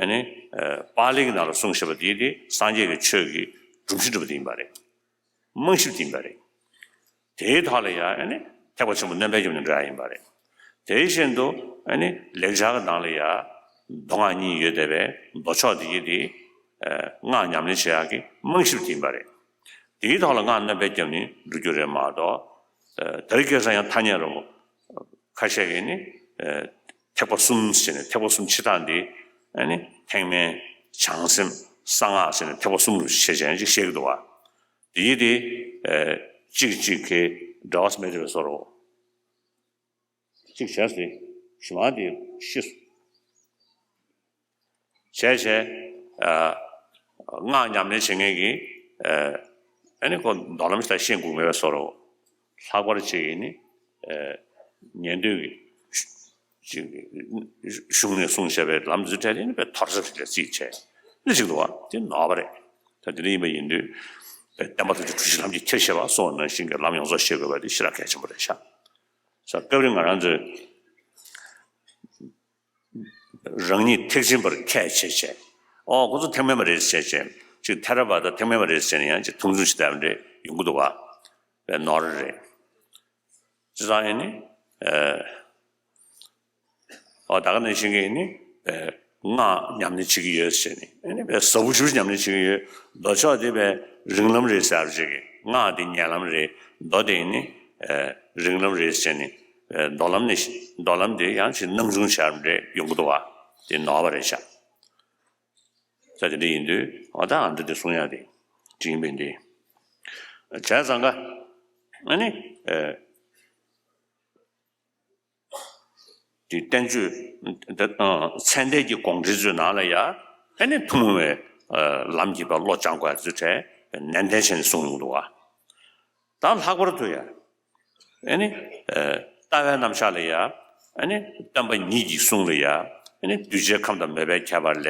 ཨ་ནི་ཨ་པཱ་ལི་གི་ནང་ལ་གསུངས་བཞག་པ་དེ་དེ་སངས་རྒྱས་ཀྱི་ཆོས་ཀྱི་སྒྲོམ་གཞི་འདྲ་པོ་དེ་ཡིན་པ་རེད། རྨང་གཞི་དེ་ཡིན་པ་རེད། དེའི་ཐོག་ལ་ཡང་ཨ་ནི་ཐེག་པ་ཆེན་པོ་སྣོན་པས་ཀྱང་ནི་འགྲོ་ཡ་ཡིན་པ་རེད། དེ་བཞིན་དུ་ཨ་ནི་ལེགས་སྦྱར་གྱི་ནང་ལ་ཡང་མདོ་སྔགས་གཉིས་ཡོད་བསྡད་པས་མདོ་ཕྱོགས་དེ་ཡི་དེ་ཨ་སྔགས་ཉམས་ལེན་བྱེད་ཡག་གི་རྨང་གཞི་དེ་ཡིན་པ་རེད། དེའི་ཐོག་ལ་སྔགས་སྣོན་པས་ཀྱང་ནི་འགྲོ་རྒྱུ་རེད་མ་གཏོགས་ཨ་དེ་རིང་ཁ་སང་ཡང་ཐ་སྙད་རོ་ཁ་ཤས་ཀྱིས་ནི་ཨ་ཐེག་པ་གསུམ་ཟེར་ནས་ཐེག་པ་གསུམ་ཕྱེ་སྟངས་འདི་ཨ་ནི་ཐེག་དམན་བྱང་སེམས་གསང་སྔགས་ཟེར་ནས་ཐེག་པ་གསུམ་རུ་ཕྱེ་བྱས་ཅིག་བཤད་ཀྱི་འདུག་བ། དེ་ཡི་དེ་ཨ་གཅིག་གཅིག་གི་འབྲེལ་བ་མེད་པའི་བཟོ་འདྲ། གཅིག་བྱས་ཏེ་ཞུ་མ་དེ་ཤི་སོང་། བྱས་བྱས་ཨ་སྔགས་ཉམས་ལེན་བྱེད་མཁན་གྱིས་ཨ་ཨ་ནི་ཁོ་མདོ་ལམ་ཞིག་ལ་ཤེས་དགོས་མེད་པའི་བཟོ་འདྲ། ལྷག་པར་ཅིག་ཡིན་ནི་ཨ་ཉན་ཐོས་ཀྱི་ཅིག་གཞུང་ནས་གསུངས་བཞག་པའི་ལམ་འཛུལ་འཕྲལ་དེ་ནི་དཔེ་དོར་ས་ཞིག་ལ་རྩིས་བྱས་ནི་ཅིག་འདུག་བ། དེ་ནོར་བ་རེད། ད་དེ་འདྲ་ཡིན་པ་ཡིན་དུས་དཔེ་བསྟན་པ་ཐམས་ཅད་གྲུ་བཞི་ལམ་གྱི་ཁྱེར་ཤེས་པ་སོགས་ནང་བཞིན་གྱི་ལམ་ཡོངས་རྫོགས་ཤེས་དགོས་པ་དེ་ཞེ་དྲག་གལ་ཆེན་པོ་རེད་ཤག་ས་སྐབས་རེ་ང་རང་ཚོས་རང་ཉིད་ཐེག་ཆེན་པར་ཁས་འཆེ་བྱས། ཨོ་ཁོ་ཚོ་ཐེག་དམན་པ་རེད་ཟེར་བྱས། ཅིག་ཐེ་ར་བ་ད་ཐེག་དམན་པ་རེད་ཟེར་ནས་ཡང་ཅིག་མཐོང་ཆུང་ཞིག་བཏང་འདྲ་ཡོང་གི་འདུག་བ། དཔེ་ནོར་རེད། ཅི་ཙང་ཡིན་ནི། ཨོ་ད་ག་ནང་བཞིན་གྱི་ཡིན་ནི། སྔགས་ཉམས་ལེན་བྱེད་ཀྱི་ཡོད་ཟེར་ནས་ཨ་ནི་དཔེ་ཟབ་པོ་ཞེ་པོ་ཉམས་ལེན་བྱེད་ཀྱི་ཡོད། མདོ་ཕྱོགས་དེ་དཔེ་རིང་ལམ་རེད་ཟེར་བ་ཅིག་གིས་སྔགས་དེ་ཉེ་ལམ་རེད། མདོ་དེ་ཡིན་ནི་རིང་ལམ་རེད་ཟེར་ནས་མདོ་ལམ་ནས་མདོ་ལམ་དེ་ཡང་ཅིག་སྣང་ཆུང་བྱས་རེད་ཡོང་གི་འདུག་བ། དེ་ནོར་བ་རེད་ཤག་ས་དེ་འདྲ་ཡིན་དུས་ཨོ་ད་ཨ་འདྲ་དེ་གསུང་ཡག་དེ་དྲིན་པའི་འདི་བྱས་ཙང་ཀ་ཨ་ནི། དེ་བསྟན་བཅོས་འདི་ཚད་ལྡན་གྱི་དགོངས་འགྲེལ་ཚོའི་ནང་ལ་ཡ་ཨ་ནི་ཐུན་མོང་བའི་ལམ་གྱི་བར་བློ་སྦྱང་དགོས་ཚུལ་གྲས་ནན་ཏན་བྱས་ནས་གསུངས་ཡོང་འདུག་བ། ད་ལྷག་པར་དུ་ཡ། ཨ་ནི། ལྟ་བའི་རྣམ་གཞག་ལ་ཡ། ཨ་ནི། སྟོན་པ་ཉིད་ཀྱི་གསུང་ལ་ཡ། ཨ་ནི། གདུལ་བྱའི་ཁམས་དང་མོས་པའི་ཁྱད་པར་ལས།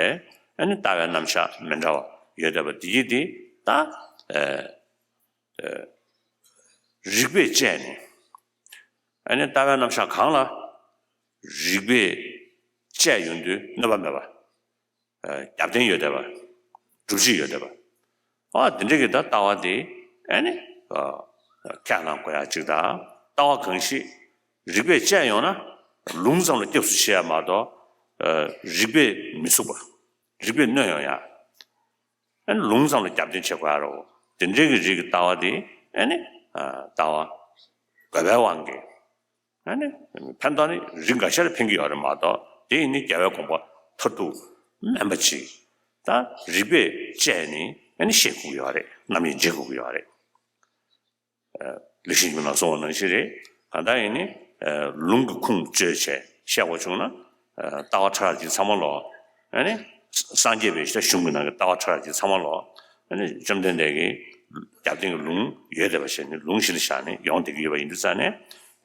ཨ་ནི། ལྟ་བའི་རྣམ་གཞག་མི་འདྲ་བ་ཡོད་བསྡད་པ་འདི་ཡིས་དེ་ད། རིགས་པས་དཔྱད་ནས། ཨ་ནི། ལྟ་བའི་རྣམ་གཞག་གང་ལ། རིགས་པས་དཔྱད་ཡོང་དུས་གནོད་པ་མེད་པ། རྒྱབ་རྟེན་ཡོད་བསྡད་པ། སྒྲུབ་བྱེད་ཡོད་བསྡད་པ། ཨ་དེ་འདྲ་གི་ད་ལྟ་བ་དེ་ཨ་ནི་ཁས་བླངས་དགོས་ཡ་གཅིག་དང་། ལྟ་བ་གང་ཞིག་རིགས་པས་དཔྱད་ཡོང་ན་ལུང་ཙམ་ལ་སྐྱབས་སུ་མཆི་ཡ་མ་གཏོགས་རིགས་པས་མི་ཚུགས་པ། རིགས་པས་གནོད་ཡོང་ཡ། ཨ་ནི་ལུང་ཙམ་ལ་རྒྱབ་རྟེན་བྱེད་དགོས་ཡ་རོ། དེ་འདྲ་གི་རིགས་ཀྱི་ལྟ་བ་དེ་ཨ་ནི་ལྟ་བ་དགོས་པའི་དབང་གིས། ཨ་ནི། ཕན་ཐོགས་ནི་རིགས་འགའ་ཤས་ལ་ཕན་གྱི་ཡོད་རེད་མ་གཏོགས། དེ་ཡིན་ནི་རྒྱལ་བའི་དགོངས་པ་མཐར་ཐུག་དམན་པ་ཅིག་ད་རིགས་པས་དཔྱད་ནས་ཨ་ནི་ཤེས་དགོས་ཀྱི་ཡོད་རེད། རྣམ་དབྱེ་འབྱེད་དགོས་ཀྱི་ཡོད་རེད། ལེགས་བཤད་ལྗོན་ནང་གསུངས་པ་ནང་བཞིན་རེད། གང་ལྟར་ཡིན་ནི། ལུང་གི་ཁུངས་བཅོལ་བྱས་བཤད་དགོས་བྱུང་ན། ལྟ་བ་ཕྲ་རགས་ཅིག་ཚང་མ་ལོག་ཨ་ནི། སངས་རྒྱས་པའི་ཤ་གཞུང་གི་ནང་གི་ལྟ་བ་ཕྲ་རགས་ཅིག་ཚང་མ་ལོག་ཨ་ནི། བཅོམ་ལྡན་འདས་ཀྱི་རྒྱབ་རྟེན་གྱི་ལུང་ཡོད་བསྡད་པ་བྱས་ནས་ལུང་གཞི་ལ་བཞག་ནས་ཡོང་བསྡད་ཀྱི་ཡོད་པ་ཡིན་དུས་ཙང་ནས།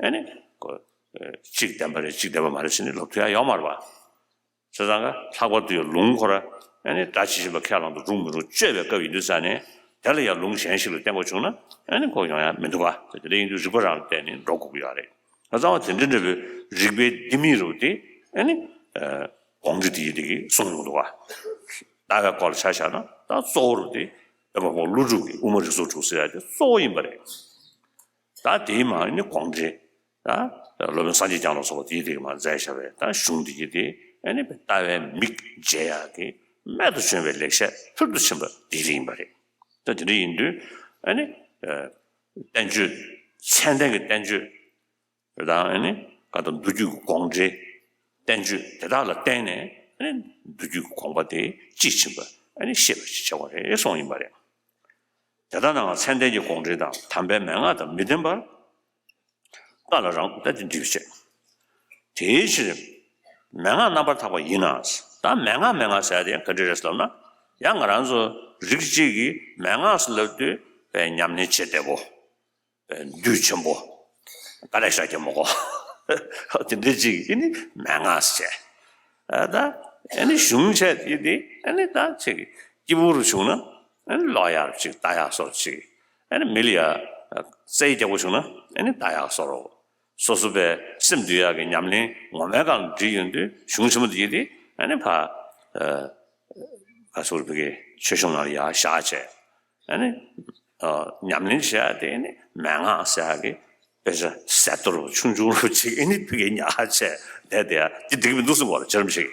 ཨ་ནི། གཅིག་བདེན་པ་རེད་གཅིག་བདེན་པ་མ་རེད་ཟེར་ནས་ལབ་ཐུབ་ཡ་ཡོད་མ་རེད་པ། བྱས་ཙང་ཀ་ལྷག་པར་དུ་ཡང་ལུང་ཁོ་ར་ཨ་ནི་སྒྲ་ཇི་བཞིན་པ་ཁས་བླངས་དང་རུང་མི་རུང་དཔྱད་པའི་སྐབས་ཡིན་དུས་ཙང་ནས། དེ་ལ་ཡང་ལུང་གཞན་ཞིག་ལ་བརྟེན་དགོས་བྱུང་ན་ཨ་ནི་ཁོ་ཡོང་ཡ་མི་འདུག་ག་དེ་འདྲ་ཡིན་དུས་རིགས་པ་རང་ལ་བརྟེན་ནས་འགྲོ་དགོས་ཀྱི་ཡོད་རེད། ད་རྩ་བ་དེ་འདྲ་འདྲ་བོའི་རིགས་པའི་ལྡེ་མིག་རུ་དེ་ཨ་ནི། དགོངས་འགྲེལ་དེ་ཡི་དེ་གིས་གསུངས་ཡོང་འདུག་ག་ལྟ་བའི་སྐོར་ལ་ཆ་བཞག་ན་ད་གཙོ་བོ་རུ་དེ་དཔེ་མ་ཕོ་ཀླུ་སྒྲུབ་ཀྱི་དབུ་མ་རིགས་ཚོགས་དྲུག་ཟེར་ཡ་དེ་གཙོ་བོ་ཡིན་པ་རེད། ད་དེའི་མ་ནི་དགོངས་འགྲེལ། ད་སློབ་དཔོན་སངས་རྒྱས་བསྐྱངས་ལ་སོགས་པ་དེའི་དེ་གི་མ་མཛད་བཞག་པའི་ད་གཞུང་འདི་གི་དེ་ཨ་ནི་ལྟ་བའི་མིག་འབྱེད་ཡག་གི་རྨད་དུ་བྱུང་བའི་ལེགས་བཤད་ཕུལ་དུ་ཕྱིན་པ་དེ་རིགས་ཡིན་པ་རེད། ད་དེ་འདྲ་ཡིན་དུས་ཨ་ནི། བསྟན་བཅོས་ཚད་ལྡན་གྱི་བསྟན་བཅོས་དང་ཨ་ནི་ག་ད་མདོ་རྒྱུད་ཀྱི་དགོངས་འགྲེལ་བསྟན་བཅོས་དེ་དག་ལ་བརྟེན་ནས་ཨ་ནི་མདོ་རྒྱུད་ཀྱི་དགོངས་པ་དེ་དཔྱིས་ཕྱིན་པ་ཨ་ནི་ཤེས་པ་ཞིག་བྱ་བ་རེད་གསུངས་ཡིན་པ་རེད། དེ་ལྟ་ན་ཚད་ལྡན་གྱི་དགོངས་འགྲེལ་དང་དམ་པའི་མན་ངག་དང་མི་ལྡན་པར། ཀ་ལ་རང་ལྟ་དེ་འགྲིག་བྱེད། དེའི་ཕྱིར། མན་ངག་རྣམ་པར་དག་པ་ཡིན་ན། ད་མན་ངག་མན་ངག་ཟེར་ཡ་དེ་ཡང་ག་འདྲ་རེད་ཟེར་ལབ་ན། ཡང་ང་རང་ཚོ་རིགས་གཅིག་གིས་མན་ངག་ཟེར་ལབ་དུས་པའི་ཉམས་ལེན་བྱེད་བདེ་པོ། པའི་འདུས་ཆེན་པོ། དཀའ་ལས་ཤ་རྒྱག་མོ་གོ་དེ་འདྲ་གཅིག་ཡིན་ནི་མན་ངག་ཟེར། ད་ཨ་ནི་གཞུང་བྱས་ཡིན་ཏེ་ཨ་ནི་ད་ཅིག་སྐྱིད་པོ་རུ་བྱུང་ན་ཨ་ནི་ཀློག་ཡག་ཅིག་ལྟ་ཡག་སོར་ཅིག་ཨ་ནི་མི་ལ་ཡ་རྩེ་རྒྱག་པོ་བྱུང་ན་ཨ་ནི་ལྟ་ཡག་སོར། སོ་སོ་པའི་སེམས་འདུལ་ཡག་གི་ཉམས་ལེན་ངོ་མའི་སྒང་ལ་འགྲིག་ཡོང་དུས་གཞུང་ཆེན་མོ་འདི་ཡིན་ཏེ་ཨ་ནི་ཕ། ག་ཚོར་བི་གའི་ཆོས་གཞུང་ནང་ལ་ཡར་བཞག་བྱས། ཨ་ནི། ཉམས་ལེན་བྱེད་ཡག་དེ་ནི་མན་ངག་ཟེར་ཡག་གི་དཔེ་ཆ་ཟད་གཏོར་ཆུང་ཆུང་རུ་ཅིག་ཨ་ནི་བི་གའི་ཉག་བྱས་བསྡད་དེ་ཡ་དེ་འགྲིག་མི་འདུག་གསུངས་པ་ལ་ཅི་རམ་ཞིག་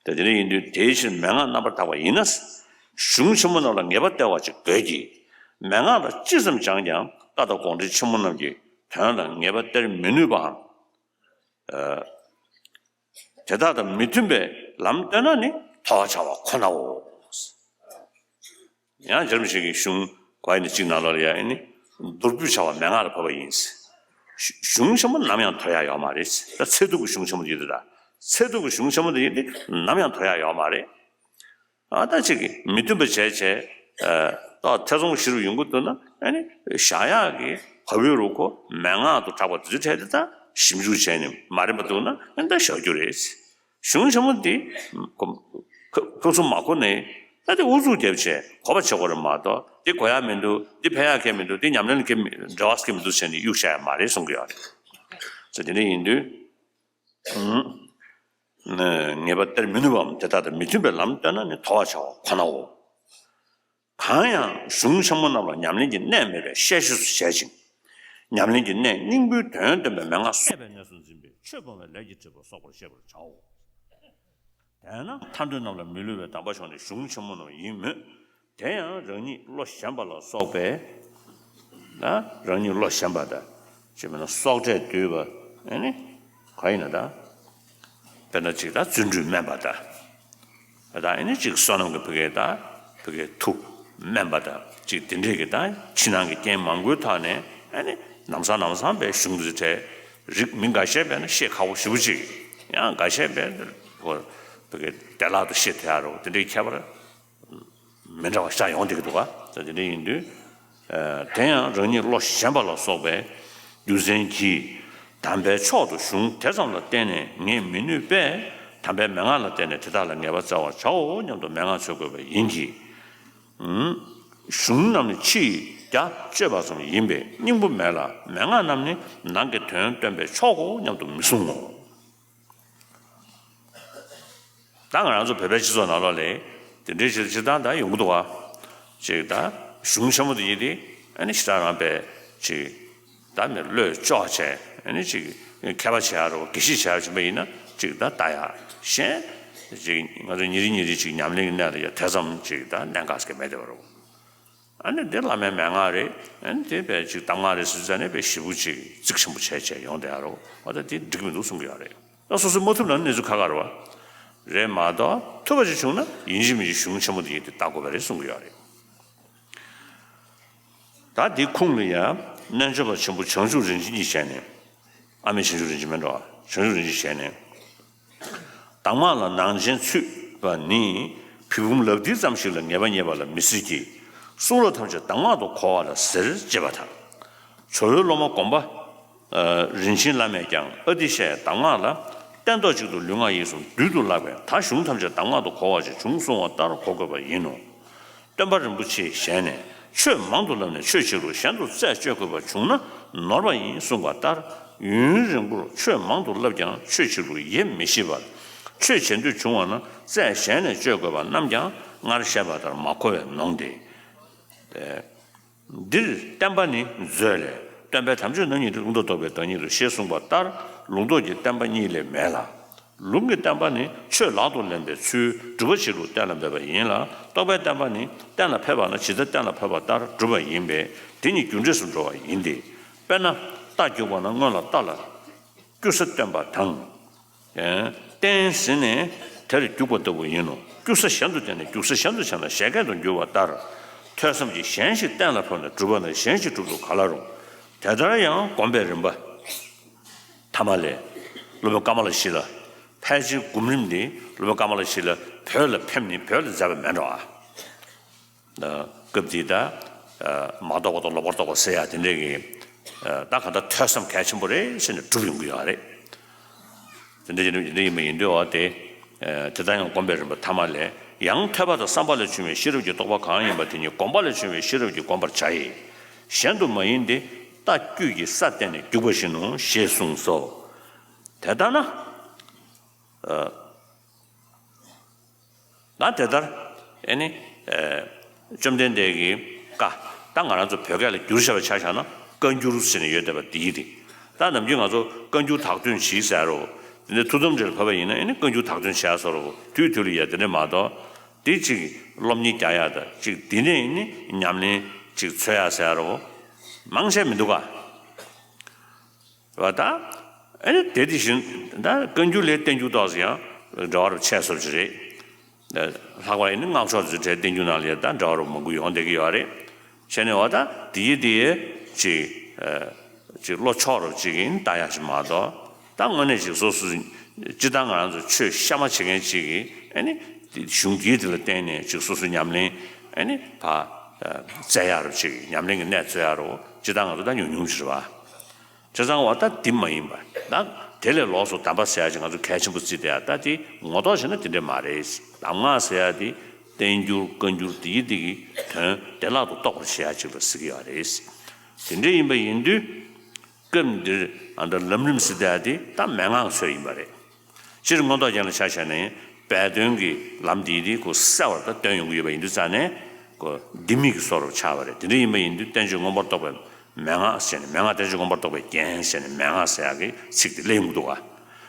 ད་དེ་འདྲ་ཡིན་དུས་དེའི་ཕྱིར་མན་ངག་རྣམ་པར་དག་པ་ཡིན་ན། གཞུང་ཆེན་མོ་རྣམས་ལ་ངེས་པ་སྟེར་བ་ཅིག་དགོས་ཀྱི། མན་ངག་ལ་ཅི་ཙམ་སྦྱངས་ཀྱང་བཀའ་དང་དགོངས་འགྲེལ་ཆེན་མོ་རྣམས་ཀྱི་དོན་ལ་ངེས་པ་སྟེར་མི་ནུས་པའམ། དེ་དག་དང་མི་མཐུན་པའི་ལམ་སྟོན་ན་ནི་མཐོ་བ་བྱ་བ་ཁོ་ནའོ། ཡང་རྒྱལ་བ་ཞིག་གིས་གཞུང་གོ་ཡ་ནི་གཅིག་ནང་ལོགས་ལ་ཡ་ཨ་ནི་མདོར་བསྡུས་བྱ་བ་མན་ངག་ལ་བབས་པ་ཡིན། གཞུང་ཆེན་མོ་ནམ་ཡང་དོར་ཡ་ཡོད་མ་རེད། ད་ཚད་ཐུབ་ཀྱི་གཞུང་ཆེན་མོ་དེ་ཡིན་དུས་ད་ཚད་ཐུབ་ཀྱི་གཞུང་ཆེན་མོ་དེ་ཡིན་ཏེ་ནམ་ཡང་དོར་ཡ་ཡོད་མ་རེད། ཨ་ད་ཅིག་གིས་མི་མཐུན་པ་བྱས་བྱས། ད་ཐེ་ཚོམ་ཞི་རུ་ཡོང་གི་འདུག་ན་ཨ་ནི་བཞག་ཡག་གི་བབས་ཡོད་རུ་ཁོ་མན་ངག་ཏུ་གྲགས་པ་དེ་ཚོའི་གྲས་དེ་ད་ཞིབ་འཇུག་བྱས་ནས་མ་རན་པ་འདུག་ན་ཨ་ནི་ད་བཞག་རྒྱུ་རེད། གཞུང་ཆེན་མོ་འདི་ཁུ་ཁུ་ཚུར་མ་གོ་ནས་ད་དེ་ཨུ་ཚུགས་རྒྱབ་བྱས་གོ་བ་བྱེད་དགོས་རེད་མ་གཏོགས་འདི་གོ་ཡག་མི་འདུག་འདི་ཕན་ཡག་གང་མི་འདུག་འདི་ཉམས་ལེན་གང་མི་འབྲེལ་བ་གང་མི་འདུག་བྱས་ནས་གཡུག་བཞག་ཡག་མ་རེད་གསུང་གི་ཡོད་རེད། ད་དེ་འདྲ་ཡིན་དུས། ངེས་པ་སྟེར་མི་ནུས་པའམ་དེ་དག་དང་མི་མཐུན་པའི་ལམ་སྟོན་ན་ནི་མཐོ་བ་བྱ་བ་ཁོ་ནའོ། གང་ཡང་གཞུང་ཆེན་མོ་རྣམས་ལ་ཉམས་ལེན་གྱི་གནད་མེད་པའི་བཤད་བཤད་སུ་བྱེད་ཅིང་། ཉམས་ལེན་གྱི་གནད་སྙིང་པོའི་དོན་སྟོན་པའི་མན་ངག་སོགས་པའི་གནས་སུ་འཛིན་པའི་ཆོས་སྤོང་བའི་ལས་ཀྱི་སྒྲིབ་པ་གསོག་པར་ཤེས་པར་བྱའོ། དེས་ན་ཐར་འདོད་རྣམས་ལ་མི་སླུ་བའི་དམ་པ་མཆོག་ནི་གཞུང་ཆེན་མོ་རྣམས་ཡིན་མོད། དེ་ཡང་རང་ཉིད་བློ་ཞན་པ་ལ་སོགས་པས། ན་རང་ཉིད་བློ་ཞན་པ་དང་། ཅེས་མིན་ན་སྲོག་གྲས་བསྡུས་པ། ཨ་ནི། ག་ཡིན་ན་ད། དཔེར་ན་ཅིག་ད་བརྩོན་འགྲུས་དམན་པ་དང་། ད་ཨ་ནི་ཅིག་བསོད་ནམས་ཀྱི་ཕ་གི་ད་ཕ་གི་མཐུ་དམན་པ་དང་ཅིག་དེ་འདྲས་ཀྱི་ད་ཕྱི་ནང་གི་རྐྱེན་མང་པོའི་ཐོག་ནས་ཨ་ནི་ལམ་སང་ལམ་སང་པའི་གཞུང་འདི་ཚོའི་གྲས་རིགས་མི་འགའ་ཤས་པས་ན་ཤེས་ཁག་པོ་ཞེ་པོ་ཅིག་ཡང་འགའ་ཤས་པས་ཁོ་བོད་སྐད་བདེ་བླག་ཏུ་ཤེས་ཐུབ་ཡ་རོ། དེ་འདྲའི་ཁྱད་པར་མི་འདྲ་བ་ཤར་ཡོང་བསྡད་ཀྱི་འདུག་ག། ད་དེ་འདྲ་ཡིན་དུས། ཨ། དེ་ཡང་རང་ཉིད་བློ་ཞན་པ་ལ་སོགས་པའི་རྒྱུ་མཚན་གྱིས། དམ་པའི་མཆོག་ཏུ་གཞུང་དེ་ཙམ་ལ་བརྟེན་ནས་ངེས་མི་ནུས་པས། དམ་པའི་མན་ངག་ལ་བརྟེན་ནས་དེ་དག་ལ་ངེས་པ་བཙལ་བར་བྱའོ་སྙམ་དུ་མན་ངག་འཚོལ་དགོས་པ་ཡིན་གྱི། གཞུང་རྣམས་ནི་ཕྱིའི་རྒྱ་བཅོས་པ་ཙམ་ཡིན་པས་སྙིང་པོ་མེད་ལ། མན་ངག་རྣམས་ནི་ནང་གི་དོན་སྟོན་པས་ཆོག་གོ་སྙམ་དུ་མི་གསུང་ངོ་། ད་ང་རང་ཚོ་བོད་པའི་སྤྱི་ཚོགས་ནང་ལོགས་ལ་དེ་འདྲའི་ཞིག་སྤྱིར་བཏང་ད་ཡོང་གི་འདུག་བ། ཅིག་ད་གཞུང་ཆེན་མོ་དེ་ཡིན་ཏེ། ཨ་ནི་ཞེ་དྲག་རང་པའི་ཅིག་ད་མི་བློས་ལྕོགས་བྱས། ཨ་ནི་ཅིག་མཁས་པ་བྱེད་ཡ་རོ། དགེ་བཤེས་བྱེད་ཡ་བྱེད་པ་ཡིན་ན་ཅིག་ད་ལྟ་ཡ་གཞན། ཅིག་ང་ཚོ་ཉིན་རེ་ཉིན་རེ་ཅིག་ཉམས་ལེན་གྱི་གནས་ལ་ཡ་དེ་ཙམ་ཅིག་ད་གནད་འགག་ཟེར་གྱི་མེད་དེ་བ་རོ། ཨ་ནི་དེ་བླ་མའི་མན་ངག་རེད། ཨ་ནི་དེ་བས་ཅིག་གདམས་ངག་རེད་ཟེར་ཙང་ནས་བས་ཞེ་པོ་ཅིག་གཙིགས་ཆེན་པོ་བྱས་བྱས་ཡོང་བསྡད་ཡ་རོ། འོ་ད་དེ་འགྲིག་མི་འདུག་གསུང་གི་ཡོད་རེད། ད་སོ་སོས་མ་ཐུབ་ན་གནས་ཚུལ་ཁག་ཁག་རེད་བ། རེད་མ་གཏོགས་ཐུབ་པ་ཅིག་བྱུང་ན་ཡིན་གཅིག་མིན་གཅིག་གཞུང་ཆེན་མོ་འདི་ཡིན་ཏེ་བལྟ་དགོས་པ་རེད་གསུང་གི་ཡོད་རེད། ད་འདི་ཁུངས་ལ་ཡང་རྣལ་འབྱོར་པ་ཆེན་པོ་བྱང་ཆུབ་རིན་ཆེན་གྱི་ཞལ་ནས། ཨ་མའི་བྱང་ཆུབ་རིན་ཆེན་མིན་འགྲོ། བྱང་ཆུབ་རིན་ཆེན་ཞལ་ནས། གདམས་ངག་ལ་ནང་བྱན་ཚུད་པ་ནི། བི་བུམ་ལག་མཐིལ་ཙམ་ཞིག་ལ་ངེས་པ་རྙེད་པ་ལ་མི་སྲིད་ཀྱི། གསུང་རབ་ཐམས་ཅད་གདམས་ངག་ཏུ་གོ་བ་ལ་ཟེར་ཅེས་པ་དང་། ཇོ་བོའི་སློབ་མ་སྒོམ་པ་རིན་ཆེན་བླ་མས་ཀྱང་། ཨ་ཏི་ཤའི་གདམས་ངག་ལ་སྟན་ཐོག་གཅིག་ཏུ་ལུས་ངག་ཡིད་གསུམ་རྡུལ་དུ་བརླག་པས། ད་གཞུང་ཐམས་ཅད་གདམས་ངག་ཏུ་གོ་བ་ཞིག་བྱུང་གསུང་བ་ལྟར་གོ་དགོས་པ་ཡིན་ནོ། སྟོན་པ་རིན་པོ་ཆེའི་ཞལ་ནས། ཆོས་མང་དུ་བསླབས་ནས་ཆོས་གཅིག་ལུགས་གཞན་དུ་རྩད་གཅོད་དགོས་པ་བྱུང་ན་ནོར་བ་ཡིན་གསུངས་པ་ལྟར། ཡུན་རིང་པོར་ཆོས་མང་དུ་བསླབས་ཀྱང་ཆོས་གཅིག་ལུགས་ཡེ་མི་ཤེས་པར། ཆོས་བྱེད་འདོད་བྱུང་བ་ན་རྩད་གཞན་ནས་གཅོད་དགོས་པ་རྣམས་ཀྱང་སྔར་བཤད་པ་ལྟར་མ་གོ་བས་ནོངས་ཏེ། འདིར་བསྟན་པ་ནི་མཛོད་ལས། སྟོན་པས་དམ་ཆོས་རྣམ་གཉིས་ལུགས་ལྡོག་པའི་བདག་ཉིད་དུ་ཞེས་གསུངས་པ་ལྟར། ལུགས་ལྡོག་གི་བསྟན་པ་གཉིས་ལས་མེད་ལ། ལུང་གི་བསྟན་པ་ནི་ཆོས་ལག་ཏུ་ལེན་པའི་ཚུལ་སྒྲུབ་པ་བྱེད་ལུགས་གཏན་ལ་འབེབས་པ་ཡིན་ལ། རྟོགས་པའི་བསྟན་པ་ནི་གཏན་ལ་ཕེབས་པ་ན་ཇི་ལྟར་གཏན་ལ་ཕེབས་པ་ལྟར་སྒྲུབ་པ་ཡིན་པས་དེ་གཉིས་རྒྱུ་འབྲས་སུ་འགྲོ་བ་ཡིན་ཏེ། དཔེར་ན་རྟ་རྒྱུག་པ་ན་སྔོན་ལ་རྟ་ལ་རྒྱུག་ས་བསྟན་པ་དང་། རྟེན་ཟིན་ནས་དེར་རྒྱུག་པ་ལྟ་བུ་ཡིན་ནོ། རྒྱུག་ས་གཞན་དུ་བསྟན་ནས་རྒྱུག་ས་གཞན་དུ་བྱས་ན་བཞད་གད་དུ་འགྱུར་བ་ལྟར། ཐོས་བསམ་གྱིས་གཞན་ཞིག་གཏན་ལ་ཕབ་ནས་སྒྲུབ་པ་ན་གཞན་ཞིག་སྒྲུབ་ལུགས་ག་ལ་རུང་། དེ་ལྟར་ཡང་སྒོམ་པའི་རིམ་པ། ཐ་མ་ལས། སློབ་དཔོན་ཀ་མ་ལ་ཤཱི་ལ། ཕལ་ཆེར་སྒོམ་རིམ་འདི་སློབ་དཔོན་ཀ་མ་ལ་ཤཱི་ལ་བོད་ལ་ཕེབས་ནས་བོད་ལ་མཛད་པ་མེད་འགྲོ་ཨ། སྐབས་འདི་ད། མ་རྟོགས་པ་དང་ལོག་པར་རྟོགས་པ་ཟེར་ཡ་དེ་འདྲས་ཀྱི། ད་ག་ད་ཐོས་བསམ་གལ་ཆེན་པོ་རེད་ཟེར་ནས་སྒྲུབ་ཡོང་གི་ཡོད་རེད། དེ་འདྲ་ཡིན་དེ་འདྲ་ཡིན་པ་ཡིན་དུས་འོ་དེ། དེ་ལྟར་ཡང་སྒོམ་པའི་རིམ་པ་ཐ་མ་ལས། ཡང་ཐོས་པ་དང་བསམ་པ་ལས་བྱུང་བའི་ཤེས་རབ་ཀྱི་རྟོགས་པ་གང་ཡིན་པ་དེ་ཉིད་སྒོམ་པ་ལས་བྱུང་བའི་ཤེས་རབ་ཀྱིས་བསྒོམ་པར་བྱ་ཡི། གཞན་དུ་མ་ཡིན་ཏེ། རྟ་རྒྱུག་གི་ས་བསྟན་ནས་རྒྱུག་པ་བཞིན་ནོ་ཞེས་གསུངས་སོ། དེ་ལྟར་ན། ད་དེ་ལྟར། ཨེ་ནི། བཅོམ་ལྡན་འདས་ཀྱི་བཀའ། ད་ང་རང་ཚོ་བོད་སྐད་ལ་བསྒྱུར་བྱས་པ་ཆ་བཞག་ན་བཀའ་འགྱུར་ཟེར་ནས་ཡོད་བསྡད་པ་འདི་ཡིན་ཏེ། ད་ནམ་རྒྱུན་ང་ཚོ་བཀའ་འགྱུར་དག་དོན་ཇི་ཟེར་རོ། དེ་ནས་ཐུགས་དམ་རེ་ལ་བབས་པ་ཡིན་ན་ཨེ་ནི་བཀའ་འགྱུར་དག་དོན་ཇི་ཟེར་རོ། དུས་དུས་ལ་ཡ་དེ་འདྲ་མ་གཏོགས། དེ་གཅིག་སློབ་གཉེར་རྒྱག་ཡ་ད་གཅིག་དེ་ནས་ཨེ་ནི་ཉམས་ལེན་གཅིག་འཚོལ་ཡ་ཟེར་རོ། མང་ཆེ་མི་འདུག་ག། བ་ད། ཨ་ནི་དེ་དེ་བཞིན་ད་བཀའ་འགྱུར་ལས་བསྟན་འགྱུར་ཏོག་ཙམ་ཡང་འབྲེལ་བ་རུ་ཆད་སོང་ཅི་རེད། ལྷག་པར་ཡིན་ན་སྔགས་ཕྱོགས་ཚོའི་གྲས་བསྟན་འགྱུར་ནང་ལ་ཡང་ད་འབྲེལ་བ་རུ་མང་པོ་ཡོང་བསྡད་ཀྱི་ཡོད་རེད། བྱས་ནས་བ་ད་དེ་ཡི་དེ་ཡི་ཅིག་ཅིག་བློ་ཕྱོགས་རུ་ཅིག་ཡིན་ལྟ་ཡག་ཅིག་མ་གཏོགས། ད་དངོས་གནས་ཅིག་སོ་སོ་སྤྱི་བཏང་ང་རང་ཚོ་ཆོས་གཤའ་མ་བྱེད་མཁན་ཅིག་གིས་ཨ་ནི་གཞུང་འདིའི་དེ་ལ་བརྟེན་ནས་ཅིག་སོ་སོའི་ཉམས་ལེན་ཨ་ནི་ཕ་བཙལ་ཡག་རུ་ཅིག་ཉམས་ལེན་གྱི་གནས་འཚོལ་ཡག་རུ་སྤྱི་བཏང་ང་ཚོ་ད་ཉུང་ཉུང་ཅིག་རེད་བ། བྱས་ཙང་བ་ད་འདི་མ་ཡིན་པ། ད་དེ་ལས་ལོགས་སུ་གདམས་པ་ཟེར་ཡ་ཅིག་ང་ཚོ་གལ་ཆེན་པོ་བརྩིས་བསྡད་ཡ། ད་དེ་ངོ་ཐོག་བྱས་ན་དེ་འདྲས་མ་རེད། གདམས་ངག་ཟེར་ཡ་དེ་བསྟན་འགྱུར་བཀའ་འགྱུར་དེ་ཡི་དེ་གི་དོན་བདེ་བླག་ཏུ་རྟོགས་པར་བྱེད་ཡ་ཅིག་ལ་ཟེར་གྱི་ཡོད་རེད། དེ་འདྲས་ཡིན་པ་ཡིན་དུས། སྐབས་འདིར་ཨ་ད་ལམ་རིམ་ཟེར་ཡ་དེ་ད་མན་ངག་ཚོད་ཡིན་པ་རེད། སྤྱིར་མངོན་རྟོགས་རྒྱན་ལ་ཆ་བཞག་ན་སྦས་དོན་གྱི་ལམ་འདིའི་དེ་ཁོ་གསལ་བར་ད་སྟོན་ཡོང་གི་ཡོད་པ་ཡིན་དུས་ཙང་ནས་ཁོ་ལྡེ་མིག་གི་བཟོ་འདྲ་ཆགས་པ་རེད། དེ་འདྲ་ཡིན་པ་ཡིན་དུས་བསྟན་བཅོས་མངོན་པར་རྟོགས་པའི་མན་ངག་ཟེར་ནས་མན་ངག་བསྟན་བཅོས་མངོན་པར་རྟོགས་པའི་རྒྱན་ཟེར་ནས་མན་ངག་ཟེར་ཡག་གི་ཚིག་དེ་སླེབས་ཡོང་གི་འདུག་ག།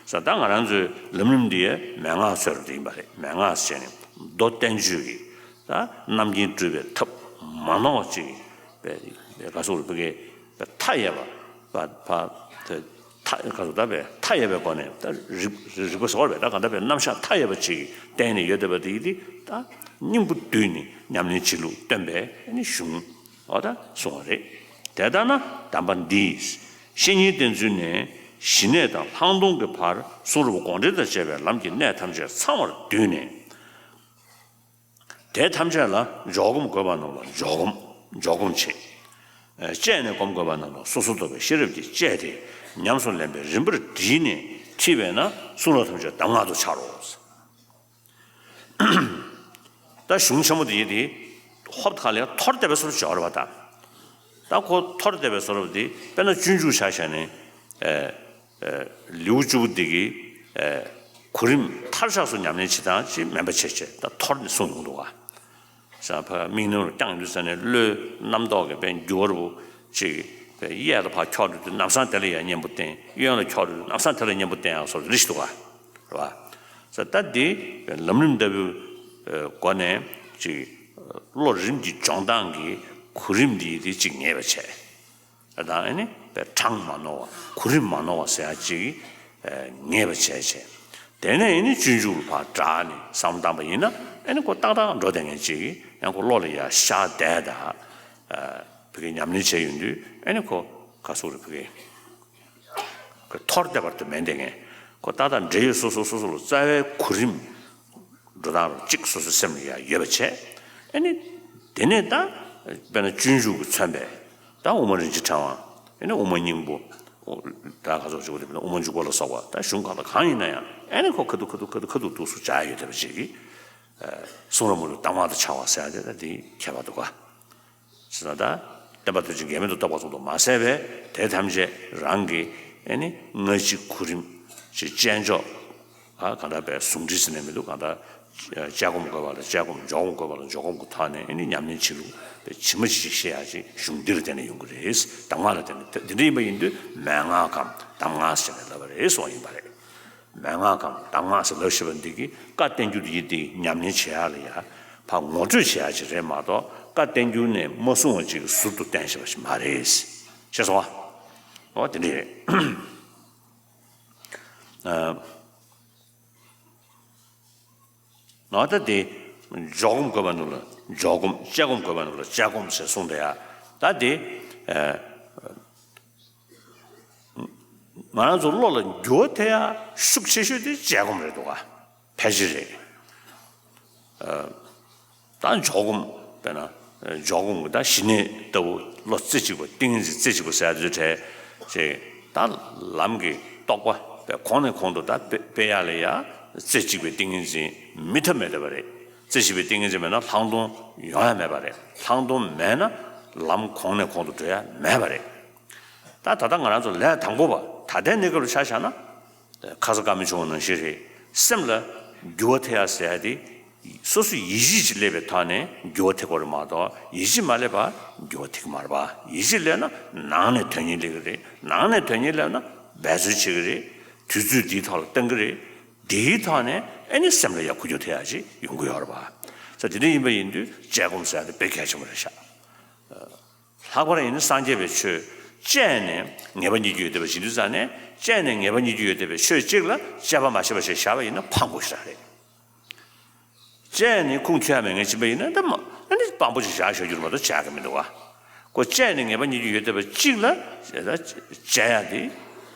ས་ད་ང་རང་ཚོའི་ལམ་རིམ་འདི་ཡང་མན་ངག་ཟེར་བ་དེ་ཡིན་པ་རེད། མན་ངག་ཟེར་ནས་མདོ་བསྟན་བཅོས་ཀྱི་ད་རྣམ་མཁྱེན་སྤྲུལ་པའི་ཐབས་མ་ནོར་བ་ཅིག་པའི་ག་སོགས་རུ་བི་གའི་མཐའ་ཡས་པ་པ་པ་དེ་མཐའ་ག་སོགས་ད་པའི་མཐའ་ཡས་པའི་སྒོ་ནས་ད་རིག་རིག་པ་ཟེར་བ་རེད། ད་ག་ད་པའི་རྣམ་གཞག་མཐའ་ཡས་པ་ཅིག་བསྟན་ནས་ཡོད་བསྡད་པ་དེ་ཡིན་ཏེ། ད་སྙིང་པོ་བསྡུས་ནས་ཉམས་ལེན་བྱེད་ལུགས་སྟོན་པའི་ནི་གཞུང་། འོ་ད་གསུངས་པ་རེད། དེ་ལྟར་ན་གདམས་པ་འདིས་བཤེས་གཉེན་བསྟེན་ཚུལ་ནས་ ཞི་གནས་དང་ལྷག་མཐོང་གི་བར་གསུང་རབ་དགོངས་འགྲེལ་དང་བཅས་པའི་ལམ་གྱི་གནད་ཐམས་ཅད་ཚང་བར་བསྡུས་ནས། དེ་ཐམས་ཅད་ལ་འཇོག་སྒོམ་དགོས་པ་རྣམས་ལ་འཇོག་སྒོམ། འཇོག་སྒོམ་བྱེད། ཨ། བཅས་ནས་སྒོམ་དགོས་པ་རྣམས་ལ་སོ་སོར་རྟོག་པའི་ཤེས་རབ་ཀྱིས་དཔྱད་དེ་ཉམས་སུ་ལེན་པའི་རིམ་པར་བསྒྲིལ་ནས་ཁྲིད་པས་ན་གསུང་རབ་ཐམས་ཅད་གདམས་ངག་ཏུ་འཆར་རོ། ད་གཞུང་ཆེན་མོ་འདི་ཡི་དེ་ཧོབ་ཁ་ལས་འཐོར་བསྡད་པའི་བཟོ་འདྲ་ཅིག་ཡོད་རེད་པ། ད་ད་ཁོ་འཐོར་བསྡད་པའི་བཟོ་འདྲ་འདི་དཔེར་ན་སྤྱོད་འཇུག་ཆ་བཞག་ནས། ཨེ། ཨེ། ལེའུ་བཅུ་པོ་འདི་གི། ཨེ། གོ་རིམ་མཐར་ཆགས་སུ་ཉམས་ལེན་བྱེད་སྟངས་ཅིག་མིན་པ་བྱས་བྱས་ད་འཐོར་ནས་གསུངས་ཡོང་འདུག་ག། ས་ཕ་མིག་ནང་ལ་བརྐྱངས་ཡོང་དུས་ཙ་ནས་བློའི་རྣམ་རྟོག་གི་དཔེ་འགྱུར་བ་རུ་ཅིག་དཔེ་གཡས་ལ་ཕར་འཁྱོག་འགྲོ་དུས་ལམ་སང་དེ་ལ་ཡང་གཉེན་པོ་བསྟེན། གཡོན་ལ་འཁྱོག་འགྲོ་དུས་ལམ་སང་དེ་ལ་གཉེན་པོ་བསྟེན་ཡག་བཟོ་འདྲ་ཞིག་འདུག་ག། རེད་པ། ས་ད་འདི་ལམ་རིམ་ལྟ་བུའི་སྒོ་ནས་ཅིག་བློ་རིམ་གྱིས་སྦྱོང་སྟངས་ཀྱི་གོ་རིམ་འདི་ཡི་དེ་ཅིག་ངེས་པ་བྱས། དང་ཨ་ནི་གྲངས་མ་ནོར་བ། གོ་རིམ་མ་ནོར་བ་ཟེར་ཡ་ཅིག་ངེས་པ་བྱས་བྱས། དེ་ནས་ཨ་ནི་སྤྱོད་འཇུག་ལ་ཕར་དྲངས་ནས་བསམ་བློ་བཏང་པ་ཡིན་ན་ཨ་ནི་ཁོ་ཏག་ཏག་འགྲོ་བསྡད་མཁན་ཅིག་ཡང་ཁོ་བློ་ལ་ཡར་ཤར་བསྡད་ད། ཕ་གི་ཉམས་ལེན་བྱས་ཡོང་དུས་ཨ་ནི་ཁོ་ག་སོགས་རེད། ཕ་གི་ཁོ་འཐོར་བསྡད་པ་དེ་མེད་བསྡད་མཁན། ཁོ་ཏག་ཏག་འབྲེལ་ཡོད་སོ་སོ་སོ་སོ་ལ་རྩ་བའི་གོ་རིམ་འགྲོ་སྟངས་རུ་གཅིག་སོ་སོའི་སེམས་ལ་ཡང་ཡོད་པ་བྱས། ཨ་ནི་དེ་ནས་ད་དཔེར་ན་སྤྱོད་འཇུག་གིས་མཚོན་པའི་ད་དབུ་མ་རིན་ཆེན་ཕྲེང་བ། ཨ་ནི་དབུ་མ་སྙིང་པོ། ད་ག་ཚོད་ཅིག་དབུ་མ་འཇུག་པ་ལ་སོགས་པ་ད་གཞུང་གང་དང་གང་ཡིན་ན་ཡང་ཨ་ནི་ཁོ་ཁ་ཐུག་ཁ་ཐུག་ཁ་ཐུག་ཁ་ཐུག་ཏུ་སུ་བྱ་ཡ་ཡོད་བསྡད་པ་ཅིག་གིས། གསུང་རབ་མུ་ལུགས་གདམས་ངག་ཏུ་འཆར་བ་ཟེར་ཡ་དེ་ད་དེའི་ཁྱད་པར་འདུག་ག། ཟེར་ན་ད་བསྟན་པ་ཐམས་ཅད་འགལ་མེད་དུ་རྟོགས་པ་ཙམ་དུ་མ་ཟད་པས་དེ་ཐམས་ཅད་རང་གི་ཨ་ནི་སྔ་ཕྱི་གོ་རིམ་ཅིག་དཔྱད་འཇོག་ཨ་གང་ལྟར་པའི་ཟུང་འབྲེལ་ཟེར་ནས་མི་འདུག། གང་ལྟར་དཔྱད་སྒོམ་དགོས་པ་ལ་དཔྱད་སྒོམ། འཇོག་སྒོམ་དགོས་པ་ལ་འཇོག་སྒོམ་གྱི་ཐོག་ནས་ཨ་ནི་ཉམས་ལེན་བྱེད་ལུགས་དཔེ་ཇི་མ་ཇི་བཞིན་ཤེས་ཡ་ཅིག་གཞུང་འདི་ལ་བརྟེན་ནས་ཡོང་གི་རེད། གདམས་ངག་ལ་བརྟེན་ནས། དེ་འདྲ་ཡིན་པ་ཡིན་དུས་མན་ངག་གམ་གདམས་ངག་ཟེར་ནས་ལབ་པ་རེད་གསུངས་ཡིན་པ་རེད། མན་ངག་གམ་གདམས་ངག་ཟེར་ལབ་ཤེས་པ་འདི་གིས་བཀའ་བསྟན་འགྱུར་ཡིན་ཏེ་ཉམས་ལེན་བྱེད་ཡག་ལ་ཡ་ཕར་ངོ་སྤྲོད་བྱེད་ཡག་ཅིག་རེད་མ་གཏོགས་བཀའ་བསྟན་འགྱུར་ནས་མ་གསུངས་པ་ཅིག་ཟུར་དུ་བསྟན་བཞག་པ་ཞིག་མ་རེད། ཤེས་སོང་ཨ། འོ་དེ་འདྲ་རེད། ཨ། ང་ད་དེ་འཇོག་སྒོམ་དགོས་པ་རྣམས་ལ་འཇོག་སྒོམ། དཔྱད་སྒོམ་དགོས་པ་རྣམས་ལ་དཔྱད་སྒོམ་ཞེས་གསུངས་ཏེ་ཡ། ད་དེ་ཨ། ང་རང་ཚོ་བློ་ལ་འགྱུར་བ་ཐེབས་ཡ་ཤུགས་ཆེ་ཤོས་དེ་དཔྱད་སྒོམ་རེད་འདུག་ག། ཕལ་ཆེར་རེད། ཨ། ད་འཇོག་སྒོམ་དཔེར་ན་འཇོག་སྒོམ་གྱི་ད་ཞི་གནས་ལྟ་བུ་བློ་རྩེ་གཅིག་པ་ཏིང་ངེ་འཛིན་རྩེ་གཅིག་པ་ཟེར་ཡ་དེ་འདྲ་བྱས། ད་ལམ་གྱི་རྟོགས་པ་དཔེ་གོང་ནས་གོང་དུ་ད་སྤེལ་སྤེལ་ཡ་ལ་ཡ་རྩེ་གཅིག་པའི་ཏིང་ངེ་འཛིན་མེད་ཐབས་མེད་བསྡད་པ་རེད། རྩེ་གཅིག་པའི་ཏིང་ངེ་འཛིན་མེད་ན་ལྷག་མཐོང་ཡོང་ཡ་མེད་པ་རེད། ལྷག་མཐོང་མེད་ན་ལམ་གོང་ནས་གོང་དུ་འགྲོ་ཡ་མེད་པ་རེད། ད་ད་ལྟ་ང་རང་ཚོ་ལས་དང་པོ་པ་ད་ལྟའི་གནས་སྐབས་ལ་ཆ་བཞག་ན། ཁ་སང་བཀའ་མོལ་བྱུང་བ་ནང་བཞིན་རེད། སེམས་ལ་འགྱུར་བ་ཐེབས་ཡ་ཟེར་ཡ་དེ། སོ་སོ་ཡིད་ཆེས་ཅིག་སླེབས་པའི་ཐོག་ནས་འགྱུར་བ་ཐེབས་དགོས་རེད་མ་གཏོགས་ཡིད་ཆེས་མ་སླེབས་པར་འགྱུར་བ་ཐེབས་ཀྱི་མ་རེད་པ། ཡིད་ཆེས་སླེབས་ན་ནང་ནས་དོན་གཉེར་སླེབས་ཀྱི་རེད། ནང་ནས་དོན་གཉེར་སླེབས་ན་འབད་རྩོལ་བྱེད་ཀྱི་རེད། དུས་ཚོད་འདིའི་ཐོག་ལ་གཏང་གི་རེད། འདིའི་ཐོག་ནས་ཨ་ནི་སེམས་ལ་ཡ་འགུལ་སྐྱོད་ཐེབས་ཡ་ཅིག་ཡོང་གི་ཡོད་རེད་པ། ས་དེ་འདྲ་ཡིན་པ་ཡིན་དུས་དཔྱད་སྒོམ་ཟེར་ཡ་དེ་དཔེ་གལ་ཆེན་པོ་རེད་ཤག། ལྷག་པར་ཡིན་ན་སངས་རྒྱས་པའི་ཆོས་དཔྱད་ནས་ངེས་པ་རྙེད་རྒྱུ་ཡོད་བསྡད་པ་ཞིག་དུས་ཙང་ནས། དཔྱད་ནས་ངེས་པ་རྙེད་རྒྱུ་ཡོད་བསྡད་པའི་ཆོས་གཅིག་ལ་དཔྱད་པ་མ་ཤེས་པ་ཞིག་བཞག་པ་ཡིན་ན་ཕངས་པོ་ཞིག་རེད། དཔྱད་ནས་ཁུངས་འཁྱོལ་ཡ་མེད་མཁན་ཕྱིན་པ་ཡིན་ན་ད་མ་ཨ་ནི་དཔང་པོ་ཞིག་བཞག་བཞག་རྒྱུ་རེད་མ་གཏོགས་བྱ་གི་མི་འདུག་ག། ཁོ་དཔྱད་ནས་ངེས་པ་རྙེད་རྒྱུ་ཡོད་བསྡད་པ་གཅིག་ལ་དཔྱད་ཡ་དེ་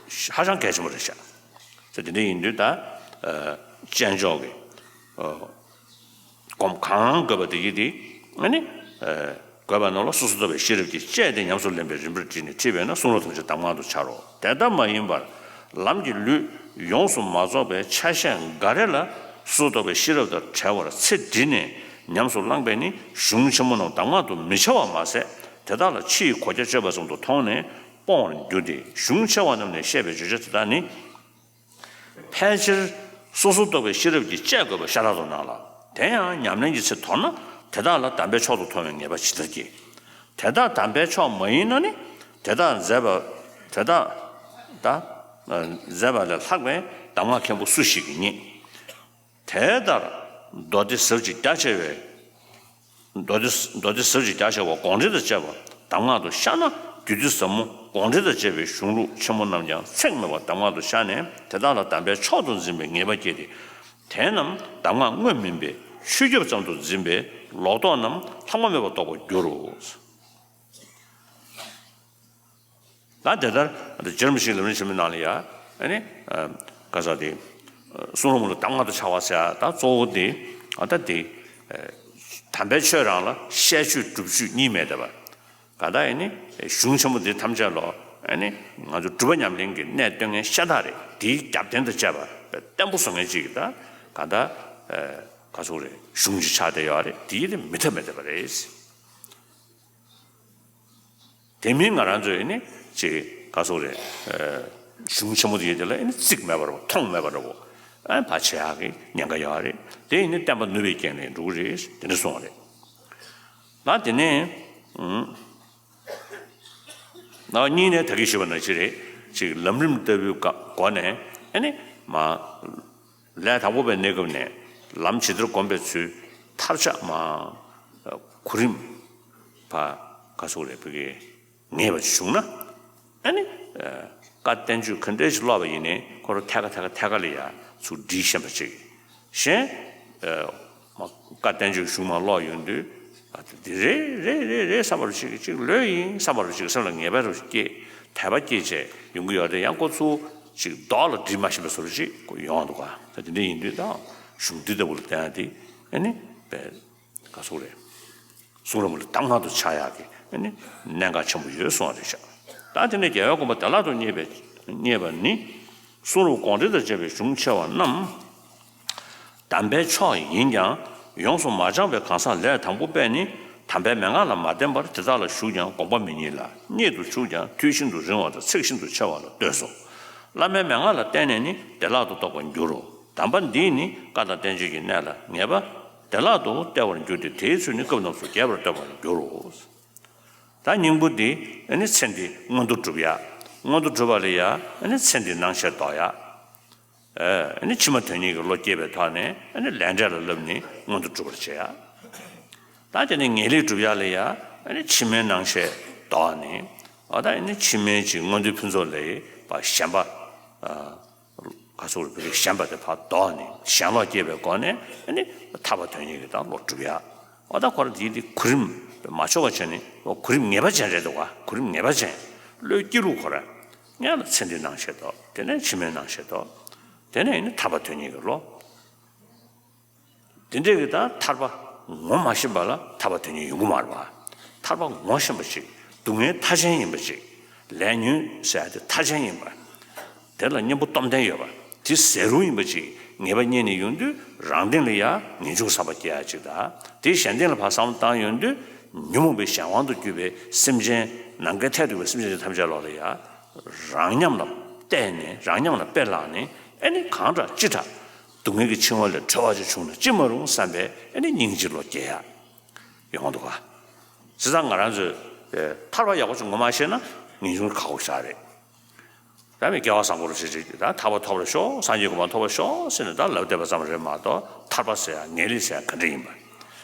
ཧ་ཅང་གལ་ཆེན་པོ་རེད་ཤག། ས་དེ་འདྲ་ཡིན་དུས་ད་ཨ་དཔྱད་འཇོག་གི་ཨ། སྒོམ་གང་དགོས་པ་དེ་ཡིན་ཏེ། ཨ་ནི། ཨ། དགོས་པ་རྣམས་ལ་སོ་སོར་རྟོག་པའི་ཤེས་རབ་ཀྱིས་དཔྱད་དེ་ཉམས་སུ་ལེན་པའི་རིམ་པར་བསྒྲིལ་ནས་ཁྲིད་པས་ན་གསུང་རབ་ཐམས་ཅད་གདམས་ངག་ཏུ་འཆར་རོ། དེ་ལྟ་མ་ཡིན་པར་ལམ་གྱི་ལུས་ཡོངས་སུ་མ་རྫོགས་པའི་ཆ་ཤས་འགའ་རེ་ལ་སོ་སོར་རྟོག་པའི་ཤེས་རབ་དང་བྲལ་བར་ཚེ་འདི་ནས་ཉམས་སུ་བླངས་པས་ནི་གཞུང་ཆེན་མོ་རྣམས་གདམས་ངག་ཏུ་མི་འཆར་བ་མ་ཟད། དེ་དག་ལ་ཕྱིའི་གོ་རྒྱ་གཅོད་པ་ཙམ་དུ་མཐོང་ནས་སྤོང་བར་འགྱུར་ཏེ། གཞུང་ཆེ་བ་རྣམས་ནས་བཤད་པའི་བརྗོད་བྱ་དེ་དག་ནི། ཕལ་ཆེར་སོ་སོར་རྟོག་པའི་ཤེས་རབ་ཀྱིས་དཔྱད་དགོས་པ་ཤ་སྟག་ཏུ་སྣང་ལ། དེ་ཡང་ཉམས་ལེན་གྱི་ཚེ་དོར་ན་དེ་དག་ལ་དམ་པའི་མཆོག་ཏུ་མཐོང་བའི་ངེས་པ་ཇི་ལྟར་སྐྱེ། དེ་དག་དམ་པའི་མཆོག་མ་ཡིན་ན་ནི་དེ་དག་མཛད་པ་དེ་དག་ད་མཛད་པ་ལས་ལྷག་པའི་གདམས་ངག་མཁན་པོ་སུ་ཞིག་གིས་རྙེད། དེ་ལྟར་མདོ་སྡེ་ཟབ་ཅིང་རྒྱ་ཆེ་བའི། མདོ་སྡེ་མདོ་སྡེ་ཟབ་ཅིང་རྒྱ་ཆེ་བ་དགོངས་འགྲེལ་དང་བཅས་པ་གདམས་ངག་ཏུ་ཤར་ན། རྒྱུད་སྡེ་ཟབ་མོ་དགོངས་འགྲེལ་དང་བཅས་པའི་གཞུང་ལུགས་ཆེན་མོ་རྣམས་ཀྱང་ཚེགས་མེད་པར་གདམས་ངག་ཏུ་ཤར་ནས་དེ་དག་ལ་དམ་པའི་མཆོག་ཏུ་འཛིན་པའི་ངེས་པ་སྐྱེས་ཏེ། དེ་རྣམས་གདམས་ངག་དངོས་མིན་པའི་ཆོས་ཁྱབ་ཙམ་དུ་འཛིན་པའི་ལོག་རྟོག་རྣམས་ལྷག་མ་མེད་པར་རྟོགས་པར་འགྱུར་རོ། ད་དེ་ལྟར་རྗེ་རིན་པོ་ཆེའི་ལམ་རིམ་ཆེན་མོའི་ནང་ལ་ཡང་ ཨ་ནི་ག་ས་དེ་གསུང་རབ་མུ་ལ་གདམས་ངག་ཏུ་འཆར་བ་ཟེར་ཡ་ད་གཙོ་བོ་དེ་ཨ་ད་དེ་དམ་པའི་ཆོས་རང་ལ་བཤད་ཆོས་སྒྲུབ་ཆོས་གཉིས་མེད་བསྡད་པ། ག་ད་ཨ་ནི་གཞུང་ཆེན་པོ་འདི་ཐམས་ཅད་ལོ་ཨ་ནི་ང་ཚོ་སྒྲུབ་པ་ཉམས་ལེན་གྱི་གནས་སྟོན་མཁན་ཤ་སྟག་རེད། དེའི་རྒྱབ་རྟེན་དུ་བྱས་པ་བརྟན་པོ་བཟོ་མཁན་ཅིག་གི་ད་ག་ད་ག་ཚོད་རེད། གཞུང་ཅིག་ཆགས་བསྡད་ཡོད་རེད། དེའི་དེ་མི་ཐབས་མེད་བསྡད་པ་རེད། དེ་མིན་ང་རང་ཚོས་ནི་ཅིག་ག་ཚོད་རེད། གཞུང་ཆེན་མོ་དེ་ཡིན་དེ་ལ་ནི་བརྩིགས་མེད་པ་རེད་པ། མཐོང་མེད་པ་རེད་པ། ཨ་ཕར་བྱེད་ཡག་གི་ཉེན་ཁ་ཡོད་རེད། དེ་ཡིན་ནི་བསྟན་པ་ནུབ་པའི་རྐྱེན་ལས་འགྲོ་གི་རེད། དེ་འདྲ་གསུངས་པ་རེད། ད་དེ་ནས་ཨུམ། ད་གཉིས་ནས་ད་གིན་ཞུས་པ་ནང་བཞིན་རེད། ཅིག་ལམ་རིམ་ལྟ་བུའི་སྒོ་ནས་ཨ་ནི་མ། ལས་དང་པོ་པའི་གནས་སྐབས་ནས་ལམ་ཇི་ལྟར་བསྒོམ་པའི་ཚུལ་མཐར་ཆགས་མ། གོ་རིམ་ཕ་ག་ཚོད་རེད་བུ་གའི་ངེས་པ་ཞིག་བྱུང་ན། ཨ་ནི་བཀའ་བསྟན་བཅོས་ག་འདྲ་ཞིག་ཀློག་པ་ཡིན་ནའི་ཁོ་རང་ཐད་ཀ་ཐད་ཀ་ཐད་ཀ་ལ་ཡ་ཚུར་འདྲིས་ཤེས་པ་ཅིག་གཞན་བཀའ་བསྟན་བཅོས་གཞུང་མ་ཀློག་ཡོང་དུས་ཨ་དེ་རེད་རེད་རེད་རེད་བསམ་པ་ཅིག་ཅིག་ལོས་ཡིན་བསམ་པ་ཅིག་སེམས་ལ་ངེས་པ་རུ་སྐྱེས། དད་པ་སྐྱེས་བྱས་ཡོང་གི་ཡོད་དེ་ཡང་ཁོ་ཚུར་ཅིག་རྡོ་ལ་འདྲིས་མ་ཤེས་པའི་བཟོ་འདྲ་ཅིག་ཡོང་འདུག་ག་ད་དེ་འདྲ་ཡིན་དུས་ད་གཞུང་འདི་ལྟ་བུ་ལ་བལྟས་ན་དེ་ཨ་ནི་བས། ག་ཚོད་རེད། གསུང་རབ་ལ་གདམས་ངག་ཏུ་འཆར་ཡག་གི་ནི་གནད་འགག་ཆེན་པོ་ཡོད་གསུངས་པ་རེད་ཤག་ད་དེ་ནས་རྒྱལ་བའི་དགོངས་པ་བདེ་བླག་ཏུ་བརྙེས་པའི་བརྙེས་པ་ནི། གསུང་རབ་དགོངས་འགྲེལ་དང་བཅས་པའི་གཞུང་ཆེ་བ་རྣམས་དམ་པའི་ཆོས་ཡིན་ཀྱང་ཡོངས་སུ་མ་སྦྱངས་པའི་གང་ཟག་ལས་དང་པོ་པས་ནི་དམ་པའི་མན་ངག་ལ་མ་བརྟེན་པར་དེ་དག་ལ་ཞུགས་ཀྱང་དགོངས་པ་མི་རྙེད་ལ། རྙེད་དུ་ཆུག་ཀྱང་དུས་ཤིན་ཏུ་རིང་བ་དང་ཚེགས་ཤིན་ཏུ་ཆེ་བ་ལ་ལྟོས་སོ། བླ་མའི་མན་ངག་ལ་བརྟེན་ནས་ནི་བདེ་བླག་ཏུ་རྟོགས་པར་འགྱུར་རོ། གདམས་པ་འདིས་ནི་བཀའ་དང་བསྟན་བཅོས་ཀྱི་གནད་ལ་ངེས་པ་བདེ་བླག་ཏུ་སྟེར་བར་འགྱུར་ཏེ་དེའི་ཚུལ་ནི་སྐབས་རྣམས་སུ་རྒྱས་པར་སྟོན་པར་འགྱུར་རོ། ད་སྙིང་པོ་འདི་ཨ་ནི་ཚེ་འདི་མངོན་དུ་གྲུབ་ཡ། མངོན་དུ་གྲུབ་པ་ལ་ཡ་ཨ་ནི་ཚེ་འདི་སྣང་ཤས་ལྡོག་ཡ། ཨ་ནི་ཕྱི་མ་དོན་གཉེར་གྱི་བློ་སྐྱེས་པའི་ཐོག་ནས་ཨ་ནི་ལས་འབྲས་ལ་བསླབས་ནས་མངོན་དུ་གྲུབ་པར་བྱེད་ཡ། ད་དེ་ནས་ངེས་ལེགས་སྒྲུབ་ཡ་ལ་ཡ་ཨ་ནི་ཕྱི་མའི་སྣང་ཤས་ལྡོག་ནས་ཨ་ད་ཨ་ནི་ཕྱི་མའི་ཅིག་མངོན་མཐོའི་ཕུན་ཚོགས་ལ་ཡ་ཞེན་པ། ག་ཚོད་རེད་བུ་གའི་ཞེན་པ་དེ་ཕར་ལྡོག་ནས་ཞེན་ལོག་སྐྱེས་པའི་སྒོ་ནས་ཨ་ནི་ཐར་པ་དོན་གཉེར་གྱི་ད་བློ་སྒྲུབ་ཡ། འོ་ད་ཁོ་རང་དེའི་དེ་གོ་རིམ་མ་ཆོག་པ་བྱས་ནས་གོ་རིམ་ངེས་པ་ཅན་རེད་འདུག་ག་གོ་རིམ་ངེས་པ་ཅན། བློའི་སྐྱེ་ལུགས་ཁོ་རང་སྔོན་ལ་ཚེ་འདིའི་སྣང་ཤས་ལྡོག་དེ་ནས་ཕྱི་མའི་སྣང་ཤས་ལྡོག་དེ་ནས་ཨ་ནི་ཐར་པ་དོན་གཉེར་གྱི་བློ། དེ་འདྲས་ཀྱི་ད་ཐར་པ་ངོ་མ་ཤེས་པ་ལ་ཐར་པ་དོན་གཉེར་ཡོང་གི་མ་རེད་པ། ཐར་པ་ངོ་ཤེས་པ་ཅིག་སྡུག་བསྔལ་མཐའ་ཅན་ཡིན་པ་ཅིག་ལས་ཉོན་ཟེར་ཡ་དེ་མཐའ་ཅན་ཡིན་པ། དེ་ལ་གཉེན་པོ་སྟོབས་ལྡན་ཡོད་པ། དེ་ཟད་རུང་ཡིན་པ་ཅིག་ངེས་པ་རྙེད་ནས་ཡོང་དུས་རང་སྟེང་ལ་ཡ་ངེས་འབྱུང་བསམ་པ་སྐྱེ་ཡ་ཅིག་དང་དེ་གཞན་སྟེང་ལ་ཕར་བསམ་བློ་བཏང་ཡོང་དུས་ཉོན་མོངས་པའི་གཞན་དབང་དུ་གྱུར་པའི་སེམས་ཅན་ནམ་མཁའི་མཐས་གཏུགས་པའི་སེམས་ཅན་དེ་ཐམས་ཅད་ལོག་ལ་ཡ་རང་ཉམས་ལ་བལྟས་ནས་རང་ཉམས་ལ་དཔེ་བླངས་ནས་ཨ་ནི་གང་དྲག་ཅི་དྲག་སྡུག་བསྔལ་གྱི་འཆིང་བ་ལས་གྲོལ་བ་ཅིག་བྱུང་ན་ཅི་མ་རུང་བསམ་པའི་ཨ་ནི་སྙིང་རྗེ་བློ་སྐྱེ་ཡ་ཡོང་འདུག་ག་བྱས་ཙང་ང་རང་ཚོས་ཨེ་ཐར་པ་ཡག་པོ་ཅིག་ངོ་མ་ཤེས་ན་ངེས་འབྱུང་ཁག་པོ་ཞིག་རེད། ད་མི་སྐལ་བ་བཟང་པོ་རུ་ཞིག་ཅིག་ད་ཐར་པ་ཐོབ་པར་ཤོག་སངས་རྒྱས་གོ་འཕང་ཐོབ་པར་ཤོག་ཟེར་ནས་ད་ལབ་བསྡད་པ་ཙམ་རེད་མ་གཏོགས་ཐར་པ་ཟེར་ཡ་ངེས་ལེགས་ཟེར་ཡ་ག་འདྲ་ཡིན་པ།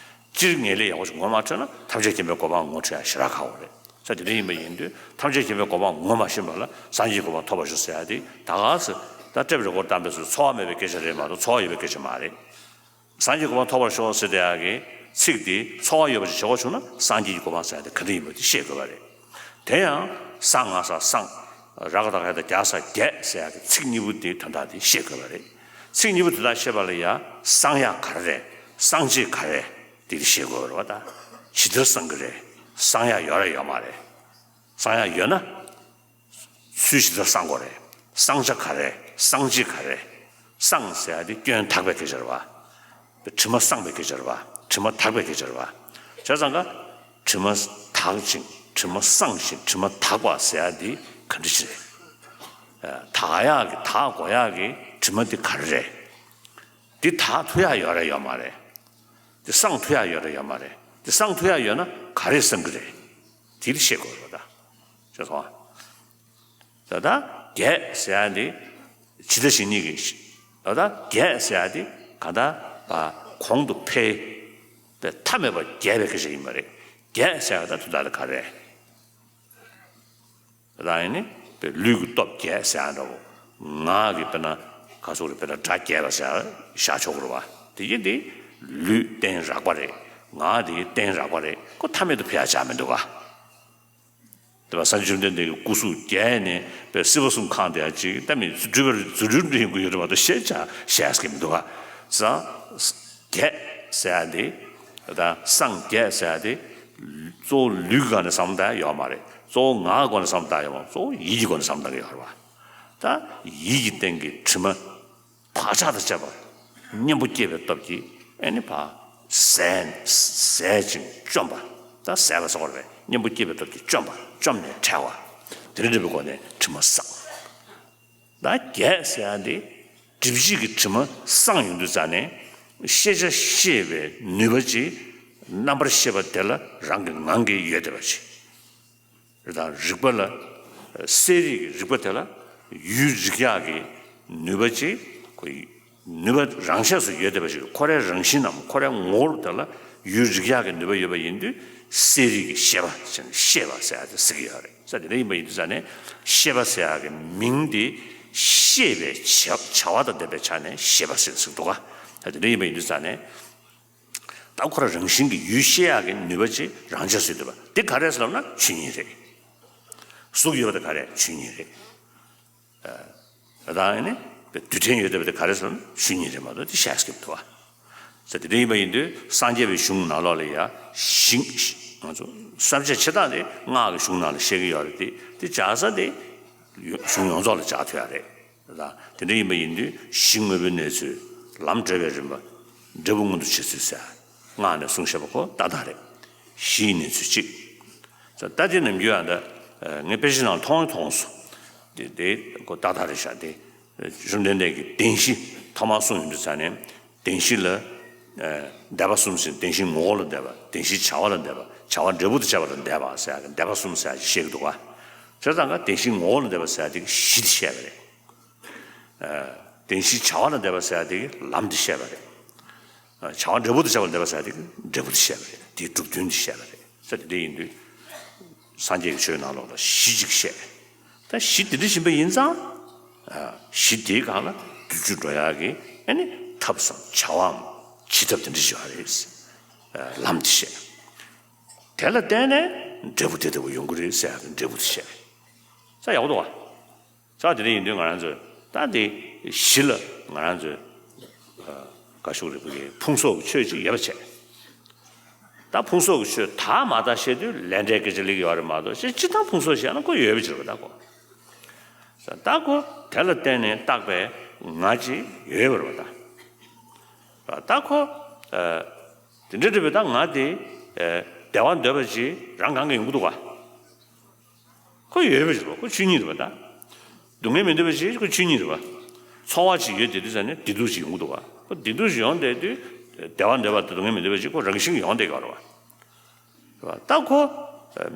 སྤྱིར་ངེས་ལེགས་ཡག་པོ་ཞིག་ངོ་མ་འཕྲོད་ན་ཐམས་ཅད་མཁྱེན་པའི་གོ་འཕང་ངོ་འཕྲོད་ཡ་ཞེ་དྲག་ཁག་པོ་རེད། ས་དེ་འདྲ་ཡིན་པ་ཡིན་དུས་ཐམས་ཅད་མཁྱེན་པའི་གོ་འཕང་ངོ་མ་ཤེས་པ་ལ་སངས་རྒྱས་གོ་འཕང་ཐོབ་པར་ཤོག་ཟེར་ཡ་དེ་ད་ག་ཟེ་ད་ཊེབ་རི་ཀོཌ་བཏང་པའི་ཚུལ་འཚོ་བ་མེད་པའི་སྐད་ཆ་རེད་མ་གཏོགས་འཚོ་བ་ཡོད་པའི་སྐད་ཆ་མ་རེད། སངས་རྒྱས་གོ་འཕང་ཐོབ་པར་ཤོག་ཟེར་དེ་ཡ་གི་ཚིག་དེ་འཚོ་བ་ཡོད་པ་ཞིག་བྱེད་དགོས་བྱུང་ན་སངས་རྒྱས་ཀྱི་གོ་འཕང་ཟེར་ཡ་དེ་ག་འདྲ་ཡིན་པ་དེ་ཤེས་དགོས་པ་རེད། དེ་ཡང་ས་ང་ས་སངས། ར་ག་བཏགས་རྒ་ཡ་བཏགས་རྒྱ་ས་རྒྱས་ཟེར་ཡ་གི་ཚིག་གཉིས་པོ་དེའི་དོན་དག་དེ་ཤེས་དགོས་པ་རེད། ཚིག་གཉིས་པོ་དེ་དག་ཤེས་པ་ལ་ཡ་གསང་ཡག་ག་རེ་རེད། གསང་བྱེད་ག་རེ་རེད། དེ་དེ་ཤེས་དགོས་པ་རེད་པ། ད་ཇི་ལྟར་གསང་གི་རེད། གསང་ཡག་ཡོད་རེད་ཡོད་མ་རེད། གསང་ཡག་ཡོད་ན། ཚུལ་ཇི་ལྟར་གསང་དགོས་རེད། གསང་བྱ་ག་རེ། གསང་བྱེད་ག་རེ། གསང་ཟེར་ཡ་དེ་སྐྱོན་དག་པའི་སྐད་ཆ་རེད་པ། དྲི་མ་སངས་པའི་སྐད་ཆ་རེད་པ། དྲི་མ་དག་པའི་སྐད་ཆ་རེད་པ། བྱས་ཙང་ཀ་དྲི་མ་དག་ཅིང་དྲི་མ་སངས་ཤིང་དྲི་མ་དག་པ་ཟེར་ཡ་དེ་ག་འདྲ་ཞིག་རེད། དག་ཡག་གི་དག་དགོས་ཡག་གི་དྲི་མ་དེ་ག་རེ་རེད། དེ་དག་ཐུབ་ཡག་ཡོད་རེད་ཡོད་མ་རེད། དེ་སངས་ཐུབ་ཡག་ཡོད་རེད་ཡོད་མ་རེད། དེ་སངས་ཐུབ་ཡག་ཡོད་ན་ག་རེ་སངས་ཀྱི་རེད། དེ་དེ་ཤེས་དགོས་རེད་པ་ད། ཤེས་སོང་ཨ། ད་ལྟ་རྒྱས་ཟེར་ཡ་འདི་ཇི་ལྟ་ཞིག་ཉིད་ཀྱི་ད་ལྟ་རྒྱས་ཟེར་ཡ་འདི་ག་ད་བ་གོང་དུ་འཕེལ་བའི་མཐའ་མེད་པར་རྒྱས་པའི་སྐད་ཆ་ཡིན་པ་རེད། རྒྱས་ཟེར་ཡ་ད་དུ་ད་ལྟ་ག་རེད། ད་ཡིན་ནི་པའི་ལུས་ཀྱི་སྟོབས་རྒྱས་ཟེར་ཡ་འདྲ་བོ། ངག་གི་དཔེར་ན་ག་ཚོད་རེད་དཔེར་ན་སྒྲ་རྒྱས་པ་ཟེར་ཡ་བཞག་ཆོག་གི་རེད་བ། དེ་ཡིན་དེ་ལུས་རྟེན་རགས་པ་རེད། ངག་དེ་རྟེན་རགས་པ་རེད། ཁོ་མཐའ་མེད་དུ་འཕེལ་ཡ་ཆགས་མི་འདུག་ག་ད་ སངས་རྒྱས་བཅོམ་ལྡན་འདས་ཀྱི་སྐུ་གཟུགས་བརྒྱད་ནས་པའི་སྲིད་པ་གསུམ་གང་དེ་ཡང་ཅིག་ད་མི་སྤྲུལ་པ་རྫུ་འཕྲུལ་འདྲ་ཡིན་གྱི་ཡོད་རེད་མ་གཏོགས་ཞེས་བྱ་ཞེས་ཀྱི་མི་འདུག་ག་ཙང་བརྒྱད་ཟེར་ཡ་དེ། ད་སངས་རྒྱས་ཟེར་ཡ་དེ། གཙོ་བོ་ལུས་ཀྱི་སྒོ་ནས་བསམ་བློ་བཏང་ཡ་ཡོད་མ་རེད། གཙོ་བོ་ངག་གི་སྒོ་ནས་བསམ་བློ་བཏང་ཡ་ཡོད་མ་རེད། གཙོ་བོ་ཡིད་ཀྱི་སྒོ་ནས་བསམ་བློ་བཏང་གི་ཡོད་རེད་བ། ད་ཡིད་ཀྱི་སྟེང་གི་དྲི་མ་བག་ཆགས་དང་བཅས་པ་གཉེན་པོ་སྐྱེས་པའི་སྟོབས་ཀྱིས་ཨེ་ནི་ཕར་ཟད་ཟད་ཅིང་བཅོམ་པ། ད་ཟད་པ་ཟེར་བ་རེད། གཉེན་པོ་སྐྱེས་པའི་སྟོབས་ཀྱིས་བཅོམ་པ། བཅོམ་ནས་བྲལ་བ། དེ་འདྲ་འདྲ་བའི་སྒོ་ནས་དྲི་མ་སངས། ད་བརྒྱད་ཟེར་ཡ་འདི་སྒྲིབ་བྱེད་ཀྱི་དྲི་མ་སངས་ཡོང་དུས་ཙ་ནས་ཤེས་བྱ་ཤེས་པའི་ནུས་པ་ཅིག་རྣམ་པར་ཤེས་པ་དེ་ལ་རང་གི་ངང་གིས་ཡོད་བསྡད་པ་ཅིག་དང་རིག་པ་ལ། གསལ་རིག་གི་རིག་པ་དེ་ལ་ཡུལ་རིག་ཡག་གི་ནུས་པ་ཅིག་ཁོ་ནུས་པ་རང་ཆས་སུ་ཡོད་བསྡད་པ་ཞིག་ཁོ་རའི་རང་བཞིན་ནམ་ཁོ་རའི་ངོ་བོ་དེ་ལ་ཡུལ་རིག་ཡག་གི་ནུས་པ་ཡོད་པ་ཡིན་དུས་གསལ་རིག་གི་ཤེས་པ་ཅེས་ཤེས་པ་ཟེར་ཡ་དེ་ཟེར་གྱི་ཡོད་རེད། ས་དེ་འདྲ་ཡིན་པ་ཡིན་དུས་ཙ་ནས་ཤེས་པ་ཟེར་ཡག་གི་མིང་དེ་ཤེས་པའི་བྱ་བྱ་བ་དང་ལྡན་པའི་ཆ་ནས་ཤེས་པ་ཟེར་ཟེར་འདུག་ག་ད་དེ་འདྲ་ཡིན་པ་ཡིན་དུས་ཙ་ནས། ད་ཁོ་རང་རང་བཞིན་གྱི་ཡུལ་ཤེས་ཡག་གི་ནུས་པ་ཅིག་རང་ཆས་སུ་ཡོད་པ་འདི་ག་རེ་ཟེར་ལབ་ན་ཆོས་ཉིད་རེད། གཟུགས་ཡོད་པ་དེ་ག་རེ་ཆོས་ཉིད་རེད། ད་ཨ་ནི་རྡུལ་ཕྲན་ཡོད་བསྡད་པ་དེ་ག་རེ་ཟེར་ལབ་ན་ཆོས་ཉིད་རེད་མ་གཏོགས་དེ་ཤེས་སྐྱེབ་ཐུབ་པ། ས་དེ་འདྲ་ཡིན་པ་ཡིན་དུས་སངས་རྒྱས་པའི་གཞུང་ནང་ལོགས་ལ་ཡ་ཞིང་ང་ཚོ་བསམ་བྱ་ཆེ་ཐག་དེ་སྔགས་ཀྱི་གཞུང་ནང་ལ་བཤད་ཀྱི་ཡོད་རེད་དེ་དེ་སྦྱར་ས་དེ་གཞུང་ཡོངས་རྫོགས་ལ་སྦྱར་ཐུབ་ཡ་རེད། ལ། དེ་འདྲ་ཡིན་པ་ཡིན་དུས་གཞི་དངོས་པོའི་གནས་ཚུལ། ལམ་བགྲོད་པའི་རིམ་པ། འབྲས་བུ་མངོན་དུ་བྱེད་ཚུལ་ཟེར། སྔགས་ནས་གསུངས་བཞག་པ་ཁོ་ཏག་ཏག་རེད། གཞིའི་གནས་ཚུལ་གཅིག་ད་ལྟ་དེ་ནམ་རྒྱུན་ཨ་ད་ངས་དཔེ་ཆ་ནང་མཐོང་མཐོང་སོང་། དེ་དེ་ཁོ་ཏག་ཏག་རེད་ཤག་དེ་བཅོམ་ལྡན་འདས་ཀྱིས་བདེན་བཞི་ཐོག་མར་གསུངས་ཡོང་དུས་ཙ་ནས་བདེན་བཞི་ལ་འདས་པ་གསུམ་ཟེར། བདེན་བཞི་ངོ་བོ་ལ་འདས་པ། བདེན་བཞི་བྱ་བ་ལ་འདས་པ། བྱ་བ་འབྲས་བུ་དང་བཅས་པ་ལ་འདས་པ་ཟེར་ཡ་གི་འདས་པ་གསུམ་ཟེར་ཡ་ཅིག་བཤད་ཀྱི་འདུག་ག་བྱས་ཙང་ཀ་བདེན་བཞི་ངོ་བོ་ལ་འདས་པ་ཟེར་ཡ་དེ་གི་གཞི་དེ་བཤད་པ་རེད། བདེན་བཞི་བྱ་བ་ལ་འདས་པ་ཟེར་ཡ་དེ་གི་ལམ་དེ་བཤད་པ་རེད། བྱ་བ་འབྲས་བུ་དང་བཅས་པ་ལ་འདས་པ་ཟེར་ཡ་དེ་གི་འབྲས་བུ་དེ་བཤད་པ་རེད། དེའི་གྲུབ་དོན་དེ་བཤད་པ་རེད། ས་དེ་འདྲ་ཡིན་དུས། སངས་རྒྱས་ཀྱི་ཆོས་ནང་ལོགས་ལ་གཞི་གཅིག་བཤད། ད་གཞི་དེ་འདྲ་ཡིན་པ་ཡིན་ཙང་། གཞི་དེའི་སྒང་ལ་བསྒྱུར་བཅོས་འགྲོ་ཡག་གི་ཨ་ནི་ཐབས་སམ་བྱ་བའམ་བྱེད་ཐབས་དེ་འདྲ་ཞིག་ཡོད་རེད། ལམ་དེ་བཤད། དེ་ལ་བརྟེན་ནས་འབྲས་བུ་དེ་ལྟ་བུ་ཡོང་གི་རེད་ཟེར་ཡག་གི་འབྲས་བུ་དེ་བཤད། ས་ཡག་པོ་འདུག་བ། ས་དེ་འདྲ་ཡིན་དུས་ང་རང་ཚོས་ད་དེ་གཞི་ལ་ང་རང་ཚོས་ག་ཤུག་རེ་བུ་གི་ཕུང་སོགས་ཀྱི་ཆོས་ཅིག་ཡོད་པ་བྱས། ད་ཕུང་སོགས་ཀྱི་ཆོས་དག་མ་དག་བཤད་དུས་ལས་འབྲས་སྐད་ཆ་སླེབས་ཀྱི་ཡོད་རེད་མ་གཏོགས་ཅི་ཅི་ལྟར་ཕུང་སོགས་བཤད་ན་ཁོ་ཡོད་པ་ཅིག་རེད་པ། ད་ཁོ་ད་ཁོ་དེ་ལ་བརྟེན་ནས་བཏགས་པའི་ང་ཅིག་ཡོད་པ་རེད་པ། ད་ད་ཁོ་དེ་འདྲ་འདྲ་བའི་ད་ང་དེ་བདེ་བ་འདོད་པ་ཅིག་རང་གང་གིས་ཡོང་གི་འདུག་ག་ཁོ་ཡོད་པ་ཞིག་རེད་པ། ཁོ་ཆོས་ཉིད་རེད་པ། ད་སྡུག་བསྔལ་མི་འདོད་པ་ཞིག་ཁོ་ཆོས་ཉིད་རེད་པ། ཚོར་བ་ཞིག་ཡོད་བསྡད་དུས་ཙ་ནས་བདེ་སྡུག་ཅིག་ཡོང་གི་འདུག་ག་ཁོ་བདེ་སྡུག་ཅིག་ཡོང་བསྡད་དུས་བདེ་བ་འདོད་པ་དང་སྡུག་བསྔལ་མི་འདོད་པ་ཞིག་ཁོ་རང་བཞིན་གྱིས་ཡོང་བསྡད་ཀྱི་ཡོད་རེད་པ། རེད་པ། ད་ཁོ་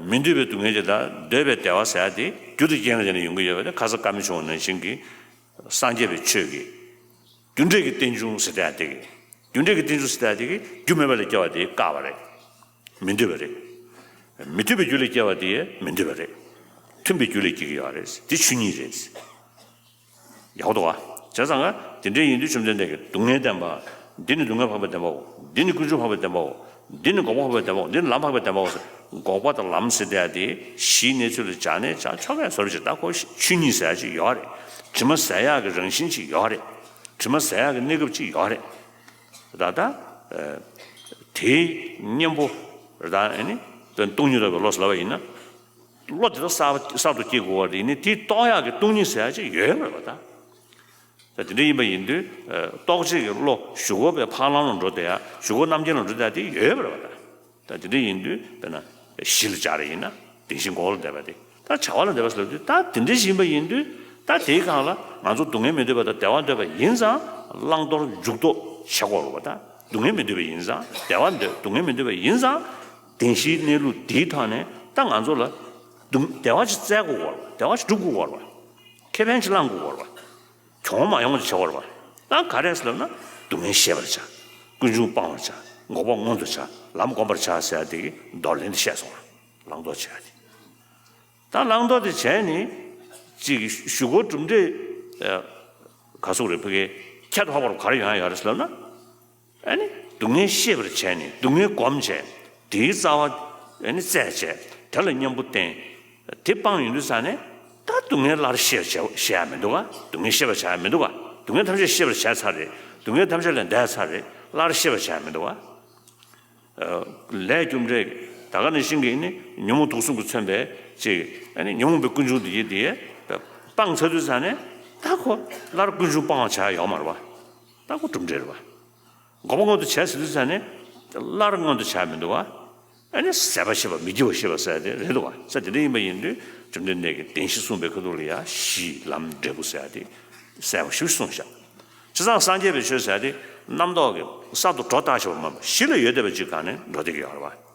མི་འདོད་པའི་སྡུག་བསྔལ་ཅིག་དང་འདོད་པའི་བདེ་བ་ཟེར་ཡ་དེ་རྒྱུ་དང་རྐྱེན་ལ་བརྟེན་ནས་ཡོང་གི་ཡོད་པ་དེ་ཁ་སང་བཀའ་མོལ་བྱུང་བ་ནང་བཞིན་གྱི་སངས་རྒྱས་པའི་ཆོས་ཀྱི་རྒྱུ་འབྲས་ཀྱི་རྟེན་འབྱུང་ཟེར་ཡ་དེ་གི་རྒྱུ་འབྲས་ཀྱི་རྟེན་འབྱུང་ཟེར་ཡ་དེ་གི་རྒྱུ་མེད་པ་ལ་སྐྱེ་བ་དེ་བཀག་པ་རེད། མི་འདོད་པ་རེད། མི་མཐུན་པའི་རྒྱུ་ལ་སྐྱེ་བ་དེ་མི་འདོད་པ་རེད། མཐུན་པའི་རྒྱུ་ལ་སྐྱེ་གི་ཡོད་རེད། དེ་ཆོས་ཉིད་རེད། ཡག་པོ་འདུག་བ། བྱས་ཙང་ང་དེ་འདྲ་ཡིན་དུས་བཅོམ་ལྡན་འདས་ཀྱིས་སྡུག་བསྔལ་བདེན་པ། འདི་ནི་སྡུག་བསྔལ་འཕགས་པའི་བདེན་པའོ། འདི་ནི་ཀུན་འབྱུང་འཕགས་པའི་བདེན་པའོ། འདི་ནི་འགོག་པ་འཕགས་པའི་བདེན་པའོ། འདི་ནི་ལམ་འཕགས་པའི་བདེན་པའོ་ཟེར། འགོག་པ་དང་ལམ་ཟེར་བསྡད་ཡ་དེ་གཞིའི་གནས་ཚུལ་ལ་སྦྱར་ནས་སྦྱར་ཆོག་གས་བཟོ་འདྲ་ཅིག་ད་ཁོ་ཆོས་ཉིད་ཟེར་ཡ་ཅིག་ཡོད་རེད། དྲི་མ་ཟད་ཡག་གི་རང་བཞིན་ཅིག་ཡོད་རེད། དྲི་མ་ཟད་ཡག་གི་གནས་སྐབས་ཅིག་ཡོད་རེད། ད་ལྟ། དེའི་གཉེན་པོ་རེད། ད་ཨ་ནི་སྟོང་ཉིད་རྟོགས་པའི་བློ་ཟེར་ལབ་པ་ཡིན་ན། བློ་དེ་དག་གསར་པ་གསར་དུ་སྐྱེ་དགོས་པ་རེད། ནི་དེ་རྟོགས་ཡག་གི་སྟོང་ཉིད་ཟེར་ཡག་ཅིག་ཡོད་མ་རེད་པ་ད། ད་དེ་འདྲ་ཡིན་པ་ཡིན་དུས་རྟོགས་བྱེད་ཀྱི་བློ་གཞུག་གུ་བའི་འཕགས་ལམ་ལ་འགྲོ་བསྡད་ཡ། གཞུག་གུ་རྣམ་མཁྱེན་ལ་འགྲོ་བསྡད་ཡ་དེ་ཡོད་མ་རེད་པ་ད། ད་དེ་འདྲ་ཡིན་དུས་དཔེར་ན་གཞི་ལ་སྦྱར་ཡིན་ན་བདེན་བཞི་ངོ་བོ་ལ་འདས་པ་དེ། ད་བྱ་བ་ལ་འདས་པ་ཟེར་ལབ་དུས་ད་དེ་འདྲ་ཞིག་ཡིན་པ་ཡིན་དུས་ད་དེའི་སྒང་ལ་ང་ཚོ་སྡུག་བསྔལ་མི་འདོད་པ་དང་བདེ་བ་འདོད་པ་ཡིན་ཙང་བླང་དོར་འཇུག་ལྡོག་བྱེད་དགོས་རེད་པ་ད། སྡུག་བསྔལ་མི་འདོད་པ་ཡིན་ཙང་བདེ་བ་འདོད། སྡུག་བསྔལ་མི་འདོད་པ་ཡིན་ཙང་བདེན་བཞིའི་གནས་ལུགས་འདིའི་ཐོག་ནས་ད་ང་ཚོ་ལ་སྡུག་བདེ་བ་ཅིག་བཙལ་དགོས་རེད་པ། བདེ་བ་ཅིག་སྒྲུབ་དགོས་རེད་པ། ཁེ་ཕན་ཅིག་བླང་དགོས་རེད་པ། གྱོང་མ་ཡོང་བ་ཅིག་བྱེད་དགོས་རེད་པ། ད་ག་རེ་ཟེར་ལབ་ན་སྡུག་བསྔལ་ཤེས་པར་བྱ། ཀུན་འབྱུང་སྤང་བར་བྱ། འགོག་པ་མངོན་དུ་བྱ། ལམ་བསྒོམ་པར་བྱ་ཟེར་ཡ་དེ་གི་མདོ་ལས་འདི་བཤད་སོང་། བླང་དོར་བྱེད་ཡ་དེ། ད་བླང་དོར་དེ་བྱས་ནས་ཅིག་གཞུག་གུ་གྲུབ་འབྲས་ག་ཟུག་རེད། ཕ་གི་ཁྱད་དུ་འཕགས་པ་ག་རེ་ཡོང་ཡ་ཡོད་རེད་ཟེར་ལབ་ན། ཨ་ནི་སྡུག་བསྔལ་ཤེས་པར་བྱས་ནས་སྡུག་བསྔལ་སྒོམ་བྱས། དེའི་རྩ་བ་ཨ་ནི་བཙལ་བྱས། དེ་ལ་གཉེན་པོ་བསྟེན། དེ་སྤངས་ཡོང་དུས་ཙ་ནས་ད་སྡུག་བསྔལ་སླར་ཤེས་པར་བྱ་བྱེད་ཡ་མི་འདུག་ག་སྡུག་བསྔལ་ཤེས་པར་བྱ་ཡ་མི་འདུག་ག་སྡུག་བསྔལ་ཐམས་ཅད་ཤེས་པར་བྱས་ཚར་རེད། སྡུག་བསྔལ་ཐམས་ཅད་ལས་འདས་ཚར་རེད། སླར་ཤེས་པར་བྱ་ཡ་མི་འདུག་ག་ལས་རྒྱུ་འབྲས་ད་ག་ནང་བཞིན་གྱི་ནི་ཉོན་མོངས་དུག་གསུམ་གྱིས་མཚོན་པའི་ཅིག་ཨ་ནི་ཉོན་མོངས་པའི་ཀུན་འབྱུང་འདི་ཡིན་དེ་སྤངས་ཚར་དུས་ཙ་ནས་ད་ཁོ་སླར་ཀུན་འབྱུང་སྤང་བ་བྱ་ཡ་ཡོད་མ་རེད་པ། ད་ཁོ་གྲུབ་འབྲས་རེད་པ། འགོག་པ་མངོན་དུ་བྱས་ཟེར་དུས་ཙ་ནས་སླར་མངོན་དུ་བྱ་ཡ་མི་འདུག་པ། ཨ་ནི་ཟད་པ་ཤེས་པ་མི་སྐྱེ་བ་ཤེས་པ་ཟེར་ཡ་དེ་རེད་འདུག་པ། ས་དེ་འདྲ་ཡིན་པ་ཡིན་དུས་བཅོམ་ལྡན་འདས་ཀྱིས་བདེན་བཞི་གསུངས་པའི་ཁ་ཐུག་ལ་ཡ་གཞི་ལམ་འབྲས་བུ་ཟེར་ཡ་དེ་གསལ་པོ་ཞེ་པོ་གསུངས་བཞག་བྱས་ཙང་སངས་རྒྱས་པའི་ཆོས་ཟེར་ཡ་དེ་རྣམ་རྟོག་གི་གསར་དུ་སྒྲོ་བཏགས་བྱས་པ་མིན་པ། གཞི་ལ་ཡོད་བསྡད་པ་ཅིག་གང་ནས་འགྲོ་བསྡད་ཀྱི་ཡོད་རེད་པ།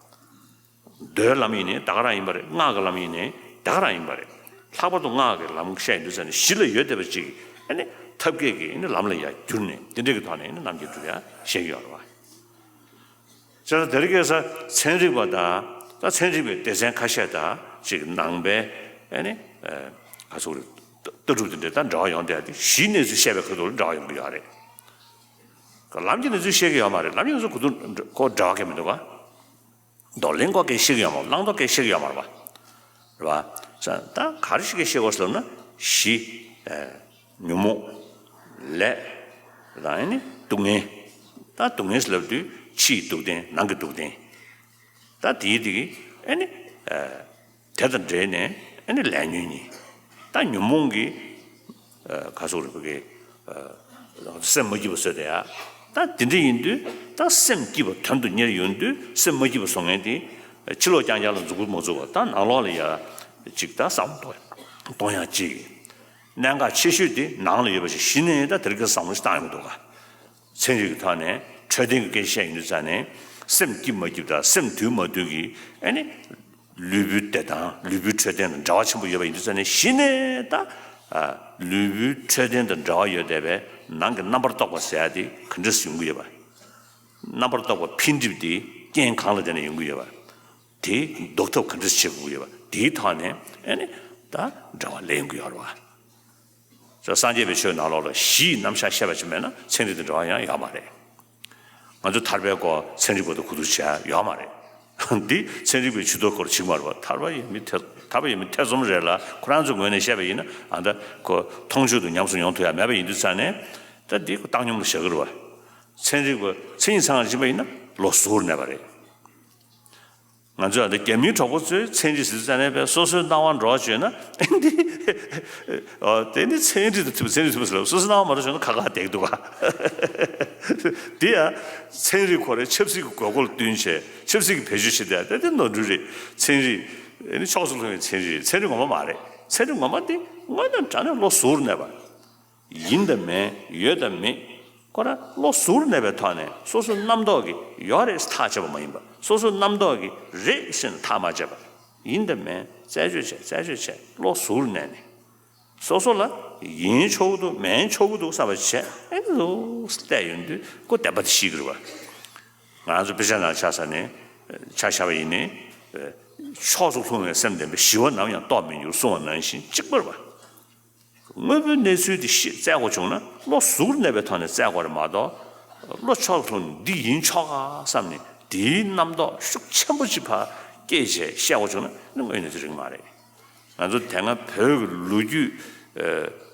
མདོའི་ལམ་ཡིན་ནའི་ད་ག་རང་ཡིན་པ་རེད། སྔགས་ཀྱི་ལམ་ཡིན་ནའི་ད་ག་རང་ཡིན་པ་རེད། ལྷག་པར་དུ་སྔགས་ཀྱི་ལམ་བཤད་ཡོང་དུས་ཙ་ནས་གཞི་ལ་ཡོད་བསྡད་པ་ཅིག་ཨ་ནི་ཐབས་མཁས་ཀྱིས་ཨ་ནི་ལམ་ལ་ཡར་བསྒྱུར་ནས་དེ་འདྲ་གི་ཐོག་ནས་ཨ་ནི་རྣམ་མཁྱེན་སྒྲུབ་ཡ་བཤད་ཀྱི་ཡོད་རེད་པ། བྱས་ཙང་དེ་རིང་ཁ་སང་ཚན་རིག་པ་དང་ད་ཚན་རིག་པའི་སྡེ་ཚན་ཁ་ཤས་དང་ཅིག་ནང་པའི་ཨ་ནི་ཨ་ག་ཚོད་རེད། ལྟ་གྲུབ་དེ་འདྲ་ད་འབྲེལ་བ་ཡོང་བསྡད་དེ་གཞིའི་གནས་ཚུལ་བཤད་པའི་ཁ་ཐུག་ལ་འབྲེལ་བ་ཡོང་གི་ཡོད་རེད། ལམ་གྱི་གནས་ཚུལ་བཤད་ཀྱི་ཡོད་མ་རེད། ལམ་གྱི་གནས་ཚུལ་ཁོ་ཚོ་ཁོ་འབྲེལ་བ་གང་ཡང་མི་འདུག་ག་འདོར་ལེན་སྐོར་སྐད་བཤད་ཀྱི་ཡོད་མ་རེད། བླང་དོར་སྐད་བཤད་ཀྱི་ཡོད་མ་རེད་པ། རེད་པ། ད་ག་རེ་ཞིག་སྐད་བཤད་དགོས་ཟེར་ལབ་ན་གཞི། ཨ་ཉོན་མོངས། ལས། དང་ཨ་ནི་སྡུག་བསྔལ། ད་སྡུག་བསྔལ་ཟེར་ལབ་དུས་ཕྱིའི་སྡུག་བདེན་ནང་གི་སྡུག་བདེན། ད་དེའི་དེ་གི་ཨ་ནི་ཨ་དེ་དང་འབྲེལ་ནས་ཨ་ནི་ལས་ཉོན་གཉིས། ད་ཉོན་མོངས་ཀྱི་ཨ་ག་ཟེར་རེད་པ་གི་ཨ་སེམས་མ་སྐྱིད་པ་བཟོས་ཏེ་ཡ། ད་དེ་འདྲ་ཡིན་དུས་ད་སེམས་སྐྱིད་པ་དོན་དུ་གཉེར་ཡོང་དུས་སེམས་མ་སྐྱིད་པ་བཟོ་མཁན་དེ་ཕྱི་ལོགས་རྐྱང་རྐྱང་ལ་མཛུབ་གུ་མ་བཙུགས་པ་ད་ནང་ལོགས་ལ་ཡ་ཅིག་ད་བསམ་བློ་གཏོང་ཡ་གཅིག་གནད་འགག་ཆེ་ཤོས་དེ་ནང་ལ་ཡོད་པ་ཞིག་གཞི་ནས་ད་དེ་རིང་ཁ་སང་བསམ་བློ་ཞིག་བཏང་ཡོང་གི་འདུག་ག་ཚན་རིག་གི་ཐོག་ནས་འཕྲོད་བསྟེན་གྱི་སྐད་ཆ་བཤད་ཡོང་དུས་ཙ་ནས་སེམས་སྐྱིད་མ་སྐྱིད་དང་སེམས་དུལ་མ་དུལ་གྱི་ཨ་ནི་ལུས་པོའི་བདེ་ཐང་ལུས་པོའི་འཕྲོད་བསྟེན་དང་འབྲེལ་བ་ཆེན་པོ་ཡོད་པ་ཡིན་དུས་ཙ་ནས་གཞི་ནས་ད་ཨ་ལུས་པོའི་འཕྲོད་བསྟེན་དང་འབྲེལ་བ་ཡོད་བསྡད་པའི་ནང་གི་རྣམ་པར་རྟོག་པ་ཟེར་ཡ་དེ་ག་འདྲས་ཡོང་གི་ཡོད་པ། རྣམ་པར་རྟོག་པ་འཕེལ་འགྲིབ་དེ་རྐྱེན་གང་ལ་བརྟེན་ནས་ཡོང་གི་ཡོད་པ། དེ་ཟློག་ཐབས་ག་འདྲས་བྱེད་དགོས་ཀྱི་ཡོད་པ་དེའི་ཐོག་ནས་ཨ་ནི་ད་འབྲེལ་བ་སླེབས་ཡོང་གི་ཡོད་རེད་བ། སངས་རྒྱས་པའི་ཆོས་ནང་ལོགས་ལ་གཞི་ཡི་རྣམ་གཞག་བཤད་པ་ཅིག་མེད་ན་ཚན་རིག་དང་འབྲེལ་བ་ཡང་ཡོད་མ་རེད། ང་ཚོ་ཐར་པའི་སྐོར་ཚན་རིག་པ་དང་གོ་བསྡུར་བྱས་ཡོད་མ་རེད། འདི་ཚན་རིག་པའི་ཇུས་གཏོགས་སྐོར་ཅིག་མ་རེད་བ། ཐར་པ་ཡོད་མེད་ཐེ་ཐར་པ་ཡོད་མེད་ཐེ་ཚོམ་རེད་ལ་ཁོ་རང་ཚོའི་ངོས་ནས་བཤད་པ་ཡིན་ན་ཨ་ད་ཁོ་མཐོང་ཆོས་དང་ཉམས་སུ་མྱོང་ཐུབ་ཡ་མེད་པ་ཡིན་དུས་ཙང་ནས་ད་འདི་ཁོ་བཏང་སྙོམས་ལ་བཞག་གི་རེད་བ། ཚན་རིག་པ་མཚན་ཉིད་ཚང་བ་ཕྱིན་པ་ཡིན་ན་ལོ་ཟུར་གནས་པ་རེད། ང་ཚོས་ཨ་ནི་རྒྱ་མིའི་གྲོགས་པོ་ཚོས་ཚན་རིག་ཟེར་ཙམ་ནས་པས་སོ་སོའི་སྣང་བ་འགྲོ་བཅོས་ན་འདི་ཨོ་དེ་ནི་ཚན་རིག་དང་མཐུན་པ་ཚན་རིག་མཐུན་པ་ཟེར་ལ་སོ་སོའི་སྣང་བ་མ་འགྲོ་བཅོས་ན་ཁ་ཁ་བསྡད་འདུག་ག་དེ་ཡང་ཚན་རིག་ཁོ་རང་ཆབ་སྲིད་ཀྱི་དགོས་མཁོ་ལ་བསྟུན་བྱས་ཆབ་སྲིད་ཀྱི་བེད་སྤྱོད་བྱེད་བསྡད་དེ་དེ་ནོར་འཁྲུལ་རེད། ཚན་རིག་ཨ་ནི་ཕྱོགས་སུ་ལྷུང་བའི་ཚན་རིག་ཚན་རིག་ངོ་མ་མ་རེད། ཚན་རིག་ངོ་མ་དེ་དངོས་གནས་དྲང་གནས་བློ་གཟུར་གནས་པ། ཡིན་དང་མིན་ཡོད་དང་མེད་ཁོ་རང་བློ་གཟུར་གནས་པའི་ཐོག་ནས་སོ་སོའི་རྣམ་རྟོག་གིས་ཡོད་རེད་ཐག་བཅད་པ་མ་ཡིན་པ། སོ་སོའི་རྣམ་རྟོག་གིས་རེད་ཟེར་ནས་ཐག་མ་བཅད་པ། ཡིན་དང་མིན་རྩད་གཅོད་བྱས་རྩད་གཅོད་བྱས་བློ་གཟུར་གནས་ནས་སོ་སོ་ལ་ཡིན་ཆོག་གི་འདུག་མིན་ཆོག་གི་འདུག་བསམ་པ་བྱས་ཨེ་འདུག་བལྟས་ཡོང་དུས་ཁོ་བདེན་པ་དེ་ཤེས་ཀྱི་རེད་བ། ང་ཚོ་དཔེ་ཆ་ནང་ཆ་བཞག་ནས་ཆ་བཞག་པ་ཡིན་ནའི་ཕྱོགས་སུ་ལྷུང་བའི་སེམས་ལྡན་པས་ཞི་བ་ནམ་ཡང་རྟོགས་མི་འགྱུར་གསུངས་པ་ནང་བཞིན་གཅིག་པ་རེད་བ། དངོས་པོའི་གནས་ཚུལ་དེ་ཤེས་བཙལ་དགོས་བྱུང་ན་བློ་གཟུར་གནས་པའི་ཐོག་ནས་བཙལ་དགོས་རེད་མ་གཏོགས། བློ་ཕྱོགས་ལྷུང་འདི་ཡིན་ཆོག་ག་བསམ་ནས་དེའི་རྣམ་རྟོག་ཤུགས་ཆེན་པོ་ཅིག་ཕར་སྐྱེས་བྱས་བཤད་དགོས་བྱུང་ན་ནི་དངོས་གནས་དེ་རིགས་མ་རེད། ང་ཚོ་དེ་སྔ་བོད་ཀྱི་ལོ་རྒྱུས་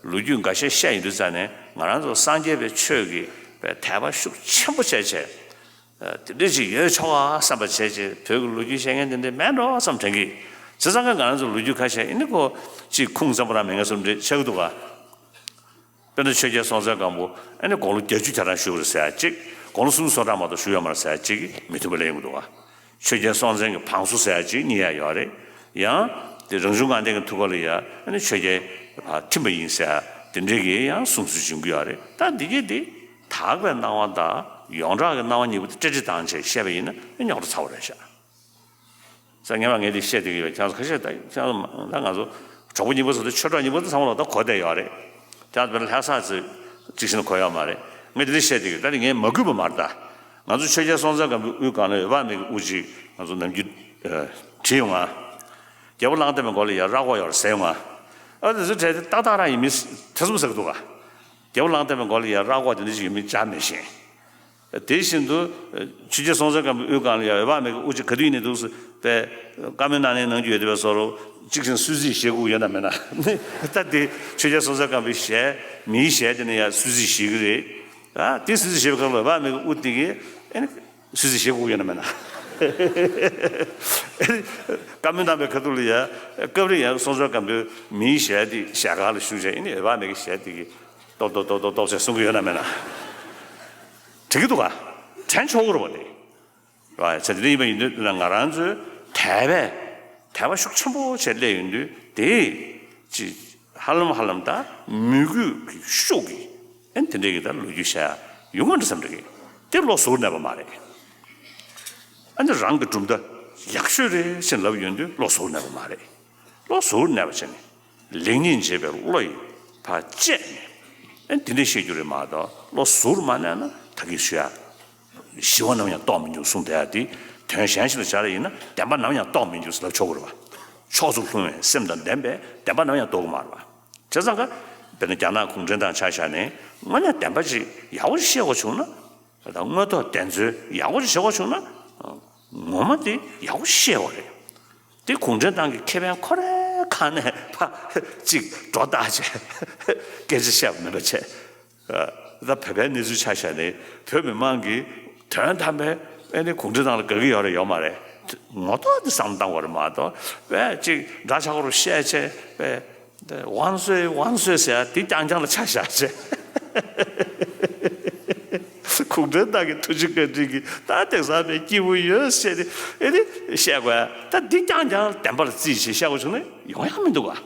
ལོ་རྒྱུས་འགའ་ཤས་བཤད་ཡོང་དུས་ཙང་ནས་ང་རང་ཚོ་སངས་རྒྱས་པའི་ཆོས་ཀྱི་དད་པ་ཤུགས་ཆེན་པོ་བྱས་བྱས། དེ་འདྲ་ཅིག་ཡོད་ཆོག་ཨ་བསམ་པ་བྱས་ཅིག་བོད་ཀྱི་ལོ་རྒྱུས་བཤད་མཁན་དེ་འདྲ་མེད་འགྲོ་བསམ་དྲན་གི། བྱས་ཙང་ཀ་ང་རང་ཚོ་ལོ་རྒྱུས་ཁ་ཤས་ཨེ་ནི་ཁོ་ཅིག་ཁུངས་བཙན་པོ་རང་མེད་མཁན་བཟོ་འདྲ་ཆགས་ཀྱི་འདུག་ག་དཔེར་ན་ཆོས་རྒྱལ་སྲོང་བཙན་སྒམ་པོ་ཨེ་ནི་དགུང་ལོ་བརྒྱད་ཅུ་གྱ་གྲངས་བཞུགས་རེད་ཟེར་ཡ་གཅིག་དགུང་ལོ་སུམ་ཅུ་སོ་གྲངས་མ་གཏོགས་བཞུགས་ཡོད་མ་རེད་ཟེར་ཡ་གཅིག་མི་མཐུན་པ་ལ་ཡོང་གི་འདུག་ག་ཆོས་རྒྱལ་སྲོང་བཙན་གྱི་བང་སོ་ཟེར་ཡ་གཅིག་རྙེད་ཡ་ཡོད་རེད། ཡང་དེ་རང་བྱུང་ངང་ལྡན་གྱི་ཐུགས་ཀ་ལ་ཡ་ཨ་ནི་ཆོས་རྒྱལ་ཕར་ཐིམ་པ་ཡིན་ཟེར་ཡ་དེ་འདྲའི་གི་ཡང་གསུང་སྲོལ་བྱུང་གི་ཡོད་རེད། ད་འདི་གི་དེ་དག་པའི་སྣང་བ་དང་ཡོངས་གྲགས་ཀྱི་སྣང་བ་གཉིས་པོ་དེ་སྤྲེལ་སྤྲེལ་བཏང་བྱས་བཤད་པ་ཡིན་ན་རྙོག་དྲ་ཚ་བོ་རེད་ཤག་ས་ངས་མ་ངས་འདི་བཤད་བསྡད་ཀྱི་ཡོད། ཁྱེད་ཚོ་ཁ་ཤས་ད་ཁྱེད་ཚོ་ད་ང་ཚོ་གྲོགས་པོ་གཉིས་པོ་ཚོ་ད་ཆོས་གྲོགས་གཉིས་པོ་ཚོ་ཚང་མ་ལོག་ད་གོ་བསྡད་ཡོད་རེད། ཁྱེད་ཚོ་བོད་ལ་ལྷ་ས་ཚོ་གཅིག་བཞིན་གོ་ཡོད་མ་རེད། ངས་འདི་འདྲ་བཤད་བསྡད་ཀྱི་ཡོད། ད་ནི་ངས་མ་གུས་པ་མ་རེད་ད། ང་ཚོ་ཆོས་རྒྱལ་སྲོང་བཙན་སྒམ་པོའི་དབུའི་སྒང་ལ་འོད་དཔག་མེད་ཀྱི་དབུ་གཅིག་ང་ཚོ་ནམ་རྒྱུན་བྲིས་ཡོང་ང་། རྒྱལ་པོ་གླང་ལྡན་པའི་མགོ་ལ་ཡ་ར་སྒོག་ཡོད་རེད་ཟེར་ཡོང་ང་། ཨ་དེ་ཚོ་གྲས་དེ་ཏག་ཏག་རང་ཡིན་མིན་ཐེ་ཚོམ་ཟ་གི་འདུག་ག་རྒྱལ་པོ་གླང་ལྡན་པའི་མགོ་ལ་ཡ་ར་སྒོག་དེ་འདྲ་ཞིག་ཡོད་མིན་ཅང་མི་ཤེས། དེ་བཞིན་དུ་ཆོས་རྒྱལ་སྲོང་བཙན་སྒམ་པོའི་དབུའི་སྒང་ལ་ཡང་འོད་དཔག་མེད་ཀྱི་དབུ་ཅིག་ག་དུས་ཡིན་ནའི་འདུག་ཟེར་པས། བཀའ་མོལ་གནང་ནས་གནང་རྒྱུ་ཡོད་དེ་བས་སོ་རོ། གཅིག་བཞིན་སུད་སི་ཞེ་དགུ་ཡོད་ན་མེད་ན། ད་དེ་ཆོས་རྒྱལ་སྲོང་བཙན་སྒམ་པོའི་ཞལ། མིའི་ཞལ་དེ་ནི་ཡང་སུད་སི་ཞེ་གི་རེད། ཨ་དེ་སུད་སི་ཞེ་བའི་ཁ་ལ་འོད་དཔག་མེད་ཀྱི་དབུ་དེ་གི་ཨེ་ནི་སུད་སི་ཞེ་དགུ་ཡོད་ན་མེད་ན། བཀའ་མོལ་གནང་བའི་ཁ་ཐུག་ལ་ཡ། སྐབས་རེ་ཡང་སྲོང་བཙན་སྒམ་པོའི་མིའི་ཞལ་དེ་ཞལ་ཁ་ལ་བཞུགས་བྱས་ཨེ་ནི་འོད་དཔག་མེད་ཀྱི་ཞལ་དེ་གི་ཏོག་ཏོག་ཏོག་ཏོག་ཏོག་ཅེས་གསུང་གི་ཡོད་ན་མེད་ན། འགྲིག་གི་འདུག་ག་དྲན་ཆོག་གི་རེད་པ་དེ། རེད་བ། ཚེ་འདི་ཡིན་པ་ཡིན་དུས་ང་རང་ཚོའི་དད་པས་དད་པ་ཤུགས་ཆེན་པོ་བྱས་སླེབས་ཡོང་དུས་དེ་ཅི་ཧ་ལམ་ཧ་ལམ་ད་མོས་གུས་ཀྱི་ཤུགས་ཀྱིས་ཨེ་དེ་འདྲའི་གི་ད་ལོ་རྒྱུས་བཤད་ཡོང་གི་འདྲ་བསམ་འདྲ་གི། དེ་བློ་གཟུར་གནས་པ་མ་རེད། ཨ་ནི་རང་གི་གྲུབ་མཐའ་ཡག་ཤོས་རེད་ཟེར་ལབ་ཡོང་དུས་བློ་གཟུར་གནས་པ་མ་རེད། བློ་གཟུར་གནས་པ་བྱས་ནས་ལེགས་ཉེས་འབྱེད་པའི་བློ་ཡིས་ཕར་དཔྱད་ནས་ཨེ་དེ་འདྲ་བཤད་རྒྱུ་རེད་མ་གཏོགས། བློ་གཟུར་མ་གནས་ན་ད་གིན་ཞུ་ཡ། ཞི་བ་ནམ་ཡང་རྟོགས་མི་འགྱུར་གསུངས་བསྡད་ཡ་དེ། དོན་གཞན་ཞིག་ལ་སྦྱར་ཡ་ཡིན་ན་བདེན་པ་ནམ་ཡང་རྟོགས་མི་འགྱུར་ཟེར་ལབ་ཆོག་གི་རེད་བ། མཆོག་ཏུ་ལྷུང་བའི་སེམས་དང་ལྡན་པས་བདེན་པ་ནམ་ཡང་རྟོགས་ཀྱི་མ་རེད་བ། བྱས་ཙང་ཀ་དཔེར་ན་རྒྱ་ནག་གུང་ཁྲན་ཏང་ཆ་བཞག་ནས་དངོས་གནས་བདེན་པ་ཅིག་ཡག་པོ་ཅིག་བཤད་དགོས་བྱུང་ན། ད་དངོས་ཐོག་བདེན་འཚོལ་ཡག་པོ་ཅིག་བྱེད་དགོས་བྱུང་ན། ངོ་མ་དེ་ཡག་པོ་བཤད་དགོས་རེད། དེ་གུང་ཁྲན་ཏང་གི་ཁེ་ཕན་ཁོ་རའི་ཁ་ནས་ཕ་ཅིག་སྒྲོ་བཏགས་བྱས་སྐད་ཆ་བཤད་པ་མིན་པ་བྱས། ད་བོད་པའི་གནས་ཚུལ་ཆ་བཞག་ནས་བོད་མི་མང་གིས་དོན་དམ་པའི་ཨེ་ནི་གུང་ཁྲན་ཏང་ལ་དགའ་གི་ཡོད་རེད་ཡོད་མ་རེད། ངོ་ཐོག་དེ་བསམ་བློ་བཏང་དགོས་རེད་མ་གཏོགས། བས་ཅིག་འདྲ་ཆགས་རུ་བཤད་བྱས་བས། དབང་གསོས་དབང་གསོས་ཟེར་ཡ་དེ་རྐྱང་རྐྱང་ལ་ཆ་བཞག་བྱས། གུང་ཁྲན་ཏང་གི་ཐུགས་རྗེ་བཀའ་དྲིན་གྱིས་ད་དེང་སང་བའི་སྐྱིད་པོ་ཡོད་ཟེར་ཏེ་ཨེ་ནི་བཤད་དགོས་ཡ། ད་འདི་རྐྱང་རྐྱང་བདེན་པ་ལ་བརྩིས་བྱས་བཤད་དགོས་བྱུང་ན་ཡོང་ཡ་མི་འདུག་ག་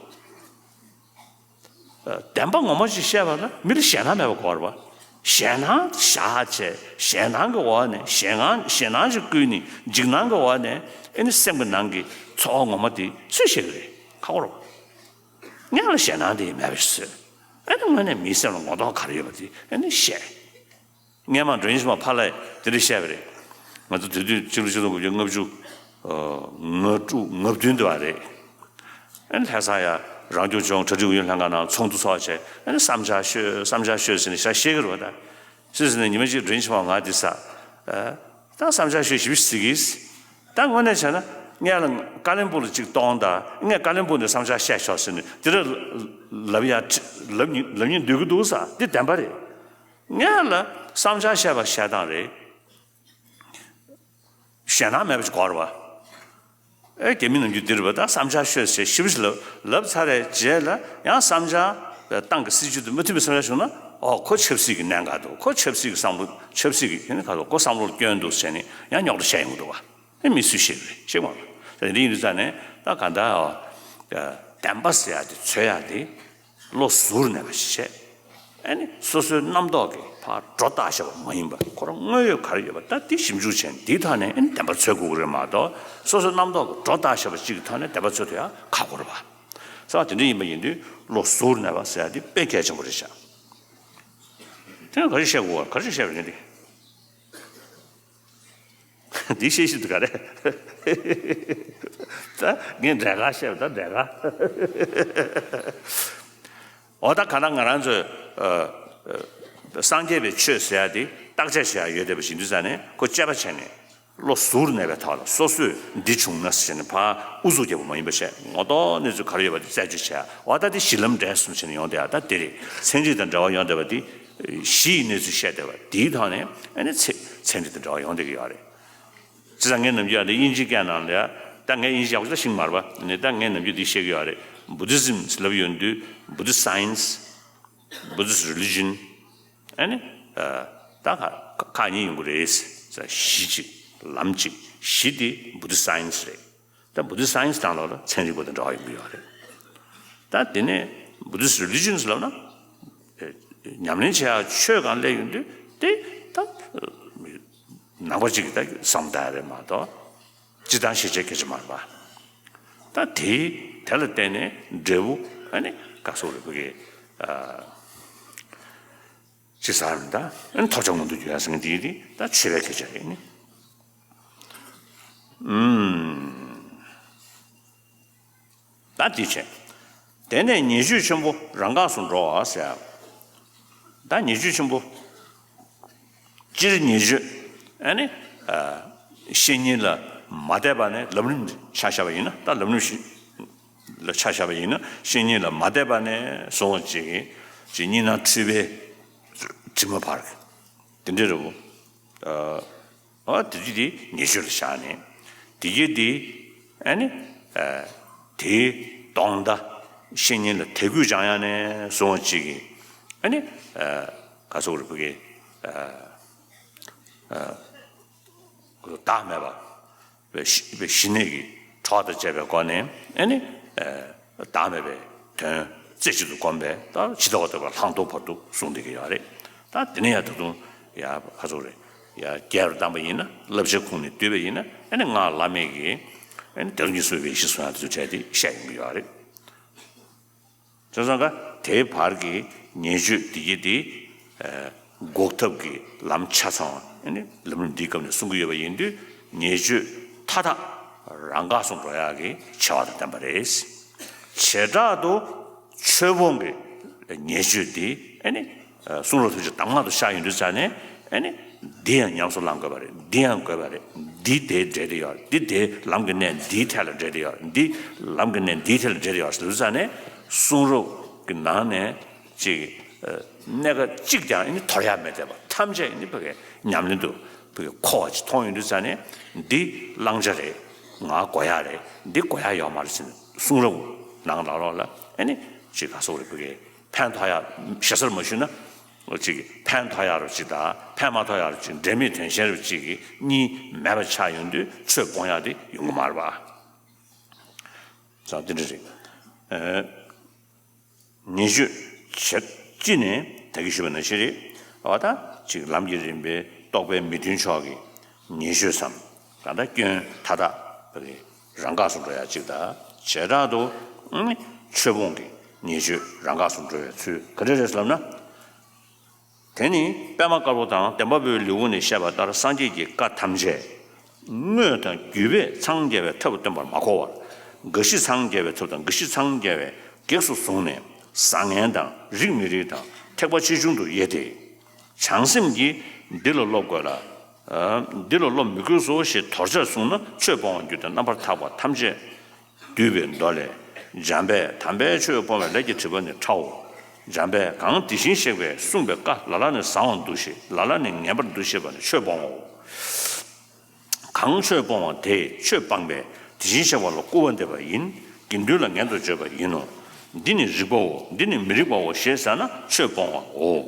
བདེན་པ་ངོ་མ་ཞིག་བཤད་པ་ན་མི་ལ་ཞེད་སྣང་མེད་པ་དགོས་རེད་བ། ཞེད་སྣང་བཞག་བྱས་ཞེད་སྣང་གི་འོག་ནས་ཞེད་སྣང་ཞེད་སྣང་ཞིག་བསྐུལ་ནས་འཇིགས་སྣང་གི་འོག་ནས་ཨེ་ནི་སེམས་ཀྱི་ནང་གི་ཚོར་བ་ངོ་མ་དེ་སུས་ཤེས་ཀྱི་རེད། ཁག་པོ་རེད་བ། ངས་ལ་ཞེད་སྣང་དེ་མེད་པ་ཞིག་བཟོས། ཨེ་ནི་དངོས་གནས་མིའི་སེམས་ལ་ངོ་གདོང་ག་རེ་ཡོད་པ་དེ་ཨེ་ནི་བཤད། སྔས་མ་མགྲོན་ཆེན་མ་ཕ་ལ་ཡིས་དེ་འདྲ་བཤད་པ་རེད། ང་ཚོ་དེ་དུས་ཕྱི་ལོ་ཆིག་སྟོང་དགུ་བརྒྱ་ལྔ་བཅུ་ང་དྲུག་ང་བདུན་དུ་བ་རེད། ཨ་ནི་ལྷ་ས་ཡ་རང་སྐྱོང་ལྗོངས་གྲ་སྒྲིག་ཨུ་ཡོན་ལྷན་ཁང་ནང་ཚོགས་འདུ་ཚོགས་བྱས། ཨ་ནི་བསམ་འཆར་ཤོད་བསམ་འཆར་ཤོད་ཟེར་ནས་ཞག་བཤད་ཀྱི་རེད་བ། ད་སུད་སི་ནས་ཉི་མ་གཅིག་མགྲོན་ཆེན་མ་ང་འདི་ས་ད་བསམ་འཆར་ཤོད་ཞིབ་ཞིབ་གཟིགས་ཀྱིས། ད་དངོས་གནས་བྱས་ན་ངས་ལ་ཀ་ལིམ་པོང་ལ་གཅིག་གཏོང་དང་། ངས་ཀ་ལིམ་པོང་ནས་བསམ་འཆར་བཤད་ཆོག་ཟེར་ནས་དེ་འདྲ་ལབ་ཡ་ཁྲི་ལབ་མྱི་ལབ་མྱི་འདོད་ཀྱི་འདུག་ས། འདི་བདེན་པ་རེད། ངས་ལ་བསམ་འཆར་བཤད་པ་བཤད་སྟངས་རེད། ཞེད་སྣང་མེད་པ་ཞིག་དགོས་རེད་བ། ཨེ་རྒྱ་མི་ནམ་རྒྱུན་འདི་རེད་བ། ད་བསམ་འཆར་ཤོད་ཟེར་ཞིབ་ཞིབ་ལབ་ལབ་ཚར་རེད་རྗེས་ལ་ཡང་བསམ་འཆར་ཏང་གི་སྲིད་ཇུས་དང་མ་མཐུན་པའི་བསམ་འཆར་བྱུང་ན། ཨོ་ཁོ་ཆབ་སྲིད་ཀྱི་གནད་འགག་འདུག་ཁོ་ཆབ་སྲིད་ཀྱི་བསམ་བློ་ཆབ་སྲིད་ཀྱི་ཡིན་ཁ་ཐོག་ཁོ་བསམ་བློར་སྐྱོན་འདུག་ཟེར་ནས་ཡང་རྙོག་དྲ་བཤད་ཡོང་གི་འདུག་བ། ཨེ་མི་སུས་ཤེས་ཀྱི་རེད། ཤེས་མ་རེད། ད་འདི་ཡིན་དུས་ཙང་ནས་ད་ག་འདྲ་བདེན་པ་ཟེར་ཡ་དེ་འཚོལ་ཡ་དེ། བློ་གཟུར་གནས་པ་ཞིག་བྱས། ཨ་ནི་སོ་སོའི་རྣམ་རྟོག་གིས་ཕར་སྒྲོ་བཏགས་བཞག་པ་མ་ཡིན་པར་ཁོ་རང་དངོས་ཡོད་ག་རེ་ཡོད་པ་ད་དེ་ཞིབ་འཇུག་བྱས་ནས་དེའི་ཐོག་ནས་ཨ་ནི་བདེན་པ་འཚོལ་དགོས་ཀྱི་རེད་མ་གཏོགས། སོ་སོའི་རྣམ་རྟོག་གིས་སྒྲོ་བཏགས་བཞག་པ་གཅིག་གི་ཐོག་ནས་བདེན་པ་འཚོལ་ཐུབ་ཡ་ཁག་པོ་རེད་བ། ས་བ་དེ་འདྲ་ཡིན་པ་ཡིན་དུས་བློ་གཟུར་གནས་པ་ཟེར་ཡ་དེ་དཔེ་གལ་ཆེན་པོ་རེད་ཤག་དེ་ཡང་ག་རེ་བཤད་དགོས་བ། ག་རེ་བཤད་པ་རེད་དེ། འདི་བཤད་ཤེས་འདུག་ག་རེ། ད་ངས་འདྲེ་ག་བཤད་པ་ད་འདྲེ་ག་འོ་ད་ག་ན་ང་རང་ཚོས་ཨ་ཨ་སངས་རྒྱས་པའི་ཆོས་ཟེར་ཡ་དེ་བརྟག་དཔྱད་བྱེད་ཡ་ཡོད་བསྡད་པ་ཞིག་འདུག་ཙང་ནས་ཁོ་དཔྱད་པ་བྱས་ནས་བློ་གཟུར་གནས་པའི་ཐོག་ལ་སོ་སོས་འདི་བྱུང་ན་ཟེར་ནས་ཕར་ཨུ་ཚུགས་རྒྱག་པ་མ་ཡིན་པ་བྱས། ངོ་ཐོག་གནས་ཚུལ་ག་རེ་ཡོད་པ་དེ་རྩད་གཅོད་བྱས། འོ་ད་དེ་གཞི་ལམ་འབྲས་གསུམ་བྱས་ནས་ཡོང་བསྡད་ཡ་ད་དེ་རེད། ཚན་རིག་དང་འབྲེལ་བ་ཡོང་བསྡད་པ་དེ། གཞི་ཡི་གནས་ཚུལ་བཤད་བསྡད་པ་དེའི་ཐོག་ནས་ཨ་ནི་ཚན་ཚན་རིག་དང་འབྲེལ་བ་ཡོང་བསྡད་ཀྱི་ཡོད་རེད། བྱས་ཙང་ངས་ནམ་རྒྱུན་ཨ་ནི་དབྱིན་ཇིའི་སྐད་ནང་ལ་ཡ། ད་ངས་དབྱིན་ཇི་ཡག་པོ་ཞེ་དྲག་ཤེས་ཀྱི་མ་རེད་པ། ཨ་ནི་ད་ངས་ནམ་རྒྱུན་འདི་བཤད་ཀྱི་ཡོད་རེད། Buddhism ལབ་ཡོང་དུས་Buddhist science, Buddhist religion ཨ་ནི་ཨ་ད་ཁག་ཁག་གཉིས་ཡོང་གི་རེད། གཞི་གཅིག་ལམ་གཅིག་གཞི་དེ་Buddhist science རེད། ད་Buddhist science དང་ལོག་ལ་ཚན་རིག་པ་དང་འབྲེལ་བ་ཡོང་གི་ཡོད་རེད། ད་དེ་ནས་Buddhist religions ལབ་ན་ཨེ་ཉམས་ལེན་བྱེད་ཡག་ཆོས་སྒང་སླེབས་ཡོང་དུས་དེ་ད་ནང་པ་གཅིག་གི་ད་བསམ་བཏང་ཡ་རེད་མ་གཏོགས་སྤྱིར་བཏང་ཤེས་བྱའི་སྐད་ཆ་མ་རེད་པ། ད་དེ་དེ་ལ་བརྟེན་ནས་འབྲས་བུ་ཨ་ནི་བཀའ་ཟུར་རེད་བུ་གི་ཨ། ཅི་ཟེར་ན་ད་ཨ་ནི་ཐོབ་བྱ་མངོན་དུ་གྱུར་ཡ་ཟེར་མཁན་དེ་དེ་ད་ཆོས་པའི་སྐད་ཆ་རེད་ནི། ཨུམ། ད་འདི་བྱས། དེ་ནས་ཉེས་སྤྱོད་ཆེན་པོ་རང་འགགས་སུ་འགྲོ་བ་ཟེར། ད་ཉེས་སྤྱོད་ཆེན་པོ། སྤྱིར་ཉེས་སྤྱོད་ཨ་ནི་བཤེས་གཉེན་ལ་མ་དད་པ་ནི་ལམ་རིམ་ཆ་བཞག་པ་ཡིན་ན། ད་ལམ་རིམ་ཞིག་ལ་ཆ་བཞག་པ་ཡིན་ན། བཤེས་གཉེན་ལ་མ་དད་པ་ནི་སོང་བ་ཅིག་གིས་ཅིག་གཉིས་སྣང་འཁྲུལ་པའི་དྲི་མ་བར་གྱི་དེ་འདྲ་རེད་བོ། ཨ་དེ་དུས་དེ་ཉེས་སྤྱོད་ལ་བཞག་ནས། དེ་གྱིས་དེ་ཨ་ནི་དེའི་དོན་དག་བཤེས་གཉེན་ལ་དད་གུས་བྱང་ཡང་ནས་སོང་བ་ཅིག་གིས་ཨ་ནི་ག་སོག་རེ་ཕ་གི་བདག་མེད་པ་བའི་ཞི་བའི་ཞི་གནས་ཀྱི་གྲོགས་དང་བཅས་པའི་སྒོ་ནས་ཨ་ནི་བདག་མེད་པའི་དོན་རྩེ་གཅིག་ཏུ་བསྒོམས་པས་ད་ཇི་ལྟ་བ་ལྟ་བུར་བླང་དོར་བར་དུ་གསུངས་བསྡད་ཀྱི་ཡོད་རེད། ད་དེ་ནས་ཡང་ད་དུང་ཡང་ཕ་ཚོ་རེད། ཡང་རྒྱས་པར་བཏང་པ་ཡིན་ན། བསླབ་བྱའི་ཁུངས་ནས་བསྡུས་པ་ཡིན་ན་ཨ་ནི་སྔགས་བླ་མེད་ཀྱི་ཨ་ནི་དེ་རུ་ཉིད་སུ་བའི་ཞི་སོང་ཡང་དེ་ཚོ་བྲལ་ཏེ་བཤད་ཡོང་གི་ཡོད་རེད། བྱས་ཙང་ཀ་དེའི་བར་གྱི་ཉེས་སྤྱོད་འདི་གྱིས་དེ་འགོག་ཐབས་ཀྱི་ལམ་ཆ་ཚང་བ་ཨ་ནི་ལམ་རིམ་འདིའི་སྐབས་ནས་གསུང་གི་ཡོད་པ་ཡིན་དུས། ཉེས་སྤྱོད་མཐའ་དག་རང་འགགས་སུ་འགྲོ་ཡག་གི་བྱ་བ་དང་ལྡན་པ་རེད། བྱེ་བྲག་ཏུ་ཆོས་སྤོང་གི་ཉེས་སྤྱོད་འདི་ཨ་ནི་གསུང་རབ་ཐམས་ཅད་གདམས་ངག་ཏུ་ཤར་ཡོང་དུས་ཙ་ནས་ཨ་ནི་འདི་ཡང་ཉམས་སུ་བླང་དགོས་པ་རེད། འདི་ཡང་དགོས་པ་རེད། འདི་དེའི་འབྲེལ་དེ་ཡོད་རེད། འདི་དེའི་ལམ་གྱི་གནད་འདིའི་ཐད་ལ་འབྲེལ་དེ་ཡོད་རེད། འདི་ལམ་གྱི་གནད་འདིའི་ཐད་ལ་འབྲེལ་དེ་ཡོད་རེད་ཟེར་དུས་ཙ་ནས་གསུང་རབ་ཀྱི་ནང་ནས་ཅིག་གནད་འགག་གཅིག་ཀྱང་ཨ་ནི་དོར་ཡག་མེད་བསྡད་པ་ཐམས་ཅད་ཨ་ནི་ཕ་གི་ཉམས་ལེན་དུ་ཕ་གི་འཁོར་བ་ཅིག་མཐོང་ཡོང་དུས་ཙ་ནས་འདི་བླང་བྱ་རེད། ང་དགོས་ཡག་རེད། འདི་དགོས་ཡག་ཡོད་མ་རེད་ཟེར་ནས་གསུང་རབ་ནང་ལ་ལོག་ལ་ཨ་ནི་ཅིག་ག་སོག་རེད། ཕ་གི་ཕན་ཐོགས་ཡག་ཞེ་སར་མ་ཞུས་ན། ཅིག་ཕན་ཐོགས་ཡག་རུ་ཅིག་དང་ཕན་མ་ཐོགས་ཡག་རུ་ཅིག་འབྲེལ་མེད་དོན་གཞན་རུ་ཅིག་གི་གཉིས་མེད་པ་ཆགས་ཡོང་དུས་ཆོས་སྤོང་ཡག་དེ་ཡོང་གི་མ་རེད་པ། ཙང་དེ་འདྲ་རེད། ཨེ། ཉེས་སྤྱོད་བྱེད་ཅི་ནས་ད་གིན་ཞུས་པ་ནང་བཞིན་རེད། འོ་ད་ཅིག་ལམ་གྱི་རིམ་པའི་རྟོགས་པའི་མི་མཐུན་ཕྱོགས་ཀྱི་ཉེས་སྤྱོད་སམ། ད་ལྟ་སྐྱོན་མཐའ་དག་ཕ་གི་རང་འགགས་སུ་འགྲོ་ཡག་ཅིག་དང་། བྱེ་བྲག་ཏུ་ཨ་ནི་ཆོས་སྤོང་གི་ཉེས་སྤྱོད་རང་འགགས་སུ་འགྲོ་བའི་ཚུལ་ག་འདྲ་རེད་ཟེར་ལབ་ན། དེ་ནི་པདྨ་དཀར་པོ་དང་བདེན་པ་པོའི་ལེའུ་ནས་བཤད་པ་ལྟར་སངས་རྒྱས་ཀྱི་བཀའ་ཐམས་ཅད་དངོས་དང་བརྒྱུད་པས་འཚང་རྒྱ་བའི་ཐབས་སྟོན་པར་མ་གོ་བར། འགའ་ཞིག་འཚང་རྒྱ་བའི་ཐབས་དང་འགའ་ཞིག་འཚང་རྒྱ་བའི་གེགས་སུ་བཟུང་ནས་བཟང་ངན་དང་རིགས་མི་རིགས་དང་ཐེག་པ་ཆེ་ཆུང་དུ་དབྱེ་སྟེ། བྱང་སེམས་ཀྱིས་འདི་ལ་སློབ་དགོས་ལ། ཨ། འདི་ལ་སློབ་མི་དགོས་སོ་ཞེས་དོར་བྱར་བཟུང་ན་ཆོས་སྤོང་བར་འགྱུར་ཏེ་རྣམ་པར་ཐར་པ་ཐམས་ཅད་བསྡུས་པའི་མདོ་ལས། འཇམ་དཔལ་དམ་པའི་ཆོས་སྤོང་བའི་ལས་ཀྱི་སྒྲིབ་པ་ནི་ཕྲའོ། འཇམ་དཔལ་གང་དེ་བཞིན་གཤེགས་པས་གསུངས་པའི་བཀའ་ལ་ལ་ནི་བཟང་བར་འདུ་ཤེས། ལ་ལ་ནི་ངན་པར་འདུ་ཤེས་པ་ནི་ཆོས་སྤོང་བའོ། གང་ཆོས་སྤོང་བ་དེས་ཆོས་སྤངས་པས་དེ་བཞིན་གཤེགས་པ་ལ་སྐུར་བ་འདེབས་པ་ཡིན། དགེ་འདུན་ལ་ངན་དུ་བརྗོད་པ་ཡིན་ནོ། འདི་ནི་རིགས་པའོ། འདི་ནི་མི་རིགས་པའོ་ཞེས་ཟེར་ན་ཆོས་སྤོང་བའོ།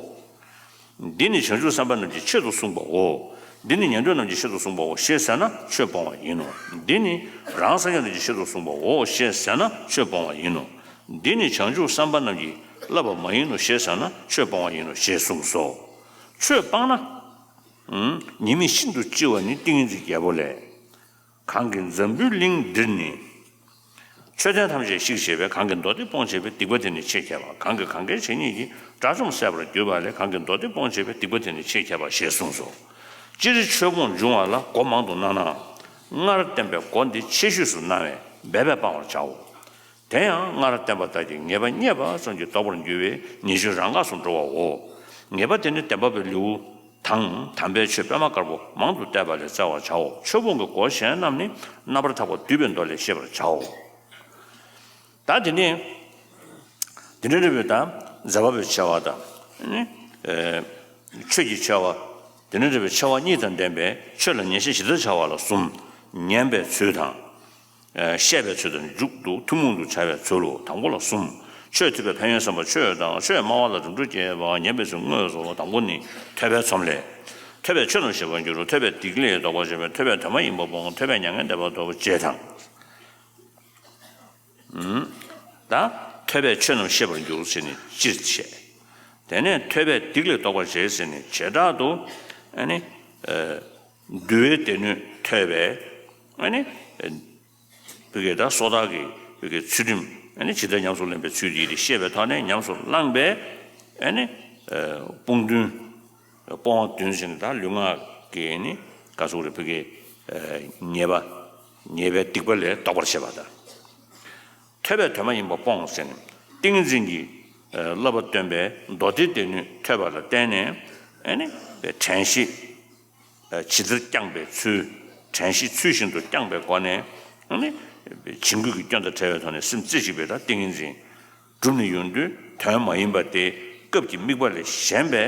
འདི་ནི་བྱང་ཆུབ་སེམས་དཔའ་རྣམས་ཀྱི་ཆེད་དུ་གསུངས་པའོ། འདི་ནི་ཉན་ཐོས་རྣམས་ཀྱི་ཆེད་དུ་གསུངས་པའོ་ཞེས་ཟེར་ན་ཆོས་སྤོང་བ་ཡིན་ནོ། འདི་ནི་རང་སངས་རྒྱས་རྣམས་ཀྱི་ཆེད་དུ་གསུངས་པའོ་ཞེས་ཟེར་ན་ཆོས་སྤོང་བ་ཡིན་ནོ། འདི་ནི་བྱང་ཆུབ་སེམས་དཔའ་རྣམས་ཀྱིས་བསླབ་པ་མ་ཡིན་ནོ་ཞེས་ཟེར་ན་ཆོས་སྤོང་བ་ཡིན་ནོ་ཞེས་གསུངས་སོ། ཆོས་སྤངས་ན། ཉེས་དམིགས་ཤིན་ཏུ་ལྕི་བ་ནི་ཏིང་ངེ་འཛིན་རྒྱལ་པོ་ལས། གང་གིས་འཛམ་བུའི་གླིང་འདིར་ནི། མཆོད་རྟེན་ཐམས་ཅད་བཤིག་བྱས་པས། གང་གིས་མདོ་སྡེ་སྤོང་བྱས་པའི་སྡིག་པ་དེ་ནི་ཕྱིར་ཁྱབ་པ། གང་གིས་གང་གཱའི་བྱེ་སྙེད་ཀྱི་དགྲ་བཅོམ་བསད་པར་གྱུར་པ་ལས། གང་གིས་མདོ་སྡེ་སྤོང་བྱས་པའི་སྡིག་པ་དེ་ནི་ཕྱིར་ཁྱབ་པ་ཞེས་གསུངས་སོ། སྤྱིར་ཆོས་སྤོང་འབྱུང་བ་ལ་སྒོ་མང་དུ་སྣང་ནའང་སྔར་བསྟན་པའི་སྒོ་འདི་ཆེ་ཤོས་སུ་སྣང་བས་འབད་པས་སྤང་བར་བྱའོ། དེ་ཡང་སྔར་བསྟན་པ་ལྟར་གྱི་ཉེས་པ་རྙེད་པ་ཙམ་གྱིས་ལྡོག་པར་འགྱུར་བས་ཉེས་སྤྱོད་རང་འགགས་སུ་འགྲོ་བའོ། ཉེས་པ་དེ་ནི་བདེན་པ་པོའི་ལེའུ་དང་དམ་པའི་ཆོས་པདྨ་དཀར་པོ་མང་དུ་བལྟས་པ་ལས་བཙལ་བར་བྱའོ། ཆོས་སྤོང་གི་སྒོ་གཞན་རྣམས་ནི་རྣམ་པར་ཐར་པ་བསྡུས་པའི་མདོ་ལས་ཤེས་པར་བྱའོ། ད་དེ་ནས་དེ་ནས་རེ་བའི་དང་མཛད་པ་པོའི་ཆེ་བ་དང་ནི་ཆོས་ཀྱི་ཆེ་བ། དེ་ནས་རེ་བའི་ཆེ་བ་གཉིས་དང་ལྡན་པའི་ཆོས་ལ་ཉན་ཤེས་ཇི་ལྟར་བྱ་བ་ལ་གསུམ། ཉན་པའི་ཚུལ་དང་། བཤད་པའི་ཚུལ་དང་མཇུག་ཏུ་ཐུན་མོང་དུ་བྱ་བའི་ཚུལ་ལོ། དང་པོ་ལ་གསུམ། ཆོས་ཐོས་པའི་ཕན་ཡོན་བསམ་པ་ཆོས་དང་། ཆོས་སྨྲ་བ་ལ་རིམ་གྲོ་བསྐྱེད་པ། ཉན་པའི་ཚུལ་དངོས་སོ། དང་པོ་ནི་ཐོས་པའི་ཚོམས་ལས། ཐོས་པས་ཆོས་རྣམས་ཤེས་པར་འགྱུར་རོ། ཐོས་པས་སྡིག་ལས་ལྡོག་པར་བྱེད་པས། ཐོས་པས་དོན་མ་ཡིན་པ་སྤོང་། ཐོས་པས་མྱ་ངན་འདས་པ་ཐོབ་ཅེས་དང་། ད་ཐོས་པས་ཆོས་རྣམས་ཤེས་པར་འགྱུར་ཟེར་ནས་སྤྱིར་བཤད། དེ་ནས་ཐོས་པས་སྡིག་ལས་ལྡོག་པར་བྱེད་ཟེར་ནས་བྱེ་བྲག་ཏུ་ཨ་ནི། འདུལ་བའི་སྡེ་སྣོད་ཐོས་པས་ཨ་ནི། བི་གེ་ད་སོ་ཐར་གྱི་བི་གེ་ཚུལ་ཁྲིམས་ཨ་ནི་ཇི་ལྟར་ཉམས་སུ་ལེན་པའི་ཚུལ་འདི་ཡིས་ཤེས་པའི་ཐོག་ནས་ཉམས་སུ་བླངས་པས་ཨ་ནི། སྤོང་བདུན། སྤོང་བ་བདུན་ཟེར་ནས་ད་ལུས་ངག་གི་ནི་ག་ཟུག་རེ་བི་གེ། ཉེས་པ། ཉེས་པའི་སྡིག་པ་ལས་ལྡོག་པར་བྱེད་པ་དང་། ཐོས་པས་དོན་མ་ཡིན་པ་སྤོང་ཟེར་ནས་ཏིང་ངེ་འཛིན་གྱི་བསླབ་པ་སྟོན་པའི་མདོ་སྡེའི་སྡེ་སྣོད་ཐོས་པ་ལ་བརྟེན་ནས་ཨ་ནི་དྲན་ཤེས་ ཇི་ལྟར་བསྐྱངས་པའི་ཚུལ། དྲན་ཤེས་ཚུལ་བཞིན་དུ་བསྐྱངས་པའི་སྒོ་ནས་ཨ་ནི་བྱིང་རྒོད་ཀྱི་སྐྱོན་དང་བྲལ་བའི་ཐོག་ནས་སེམས་རྩེ་གཅིག་པའི་ད་ཏིང་ངེ་འཛིན་གྲུབ་ནས་ཡོང་དུས་དོན་མ་ཡིན་པ་དེ་སྐབས་ཀྱི་དམིགས་པ་ལས་གཞན་པའི་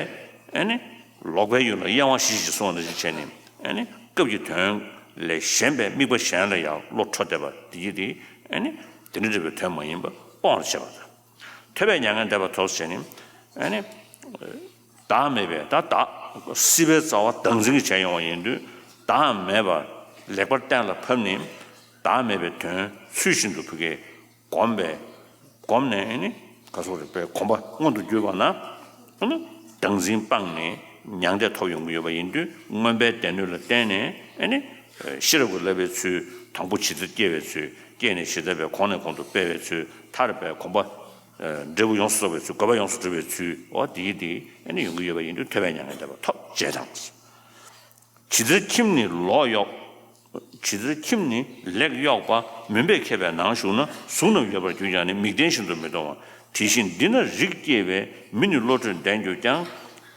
ཨ་ནི་ལོག་པའི་ཡུལ་ལ་གཡེང་བ་ཞི་ཞིང་སོང་བ་ནང་བཞིན་བྱས་ནས་ཨ་ནི་སྐབས་ཀྱི་དོན་ལས་གཞན་པའི་དམིགས་པ་གཞན་ལ་ཡང་བློ་འཕྲོ་བསྡད་པ་དེ་ཡིན་ཏེ་ཨ་ནི་དེ་འདྲ་འདྲ་བའི་དོན་མ་ཡིན་པ་སྤོང་བར་བྱེད་པ་དང་། ཐོས་པས་མྱ་ངན་འདས་པ་ཐོབ་ཟེར་ནས་ཨ་ནི། བདག་མེད་པའི་ད་བདག་སྲིད་པའི་རྩ་བ་བདག་འཛིན་གྱིས་བྱས་ཡོང་བ་ཡིན་དུས་བདག་མེད་པ་ལེགས་པར་གཏན་ལ་ཕབ་ནས་བདག་མེད་པའི་དོན་ཚུལ་བཞིན་དུ་ཕ་གིར་བསྒོམས་པས་བསྒོམས་ནས་ཨ་ནི་ག་སོགས་རིག་པའི་གོམས་པ་མངོན་དུ་གྱུར་པ་ན་ཨ་ནི་བདག་འཛིན་སྤངས་ནས་མྱང་འདས་ཐོབ་ཡོང་གི་ཡོད་པ་ཡིན་དུས་མངོན་པའི་སྡེ་སྣོད་ལ་བརྟེན་ནས་ཨ་ནི་ཤེས་རབ་ཀྱི་བསླབ་པའི་ཚུལ་དང་པོ་ཇི་ལྟར་སྐྱེ་བའི་ཚུལ་སྐྱེས་ནས་ཇི་ལྟར་བའི་གོང་ནས་གོང་དུ་སྤེལ་བའི་ཚུལ་མཐར་བའི་གོམས་པ། འབྲས་བུ་ཡོངས་སུ་རྫོགས་པའི་ཚུལ་དགོས་པ་ཡོངས་སུ་གྲུབ་པའི་ཚུལ་འོ་དེ་ཡིན་དེ་ཨ་ནི་ཡོང་གི་ཡོད་པ་ཡིན་དུས་ཐོས་པས་མྱ་ངན་འདས་པ་ཐོབ་ཅེས་དང་། ཇི་ལྟར་ཁྱིམ་ནི་ལོག་གཡོགས། ཇི་ལྟར་ཁྱིམ་ནི་ལེགས་གཡོགས་པ་མུན་པས་ཁེབས་པའི་ནང་ཞུགས་ན་གཟུགས་རྣམས་ཡོད་པར་གྱུར་ཀྱང་ནི་མིག་ལྡན་བཞིན་དུ་མི་མཐོང་བ། དེ་བཞིན་འདི་ན་རིགས་སྐྱེས་པའི་མི་ནི་བློ་གྲོས་ལྡན་གྱུར་ཀྱང་།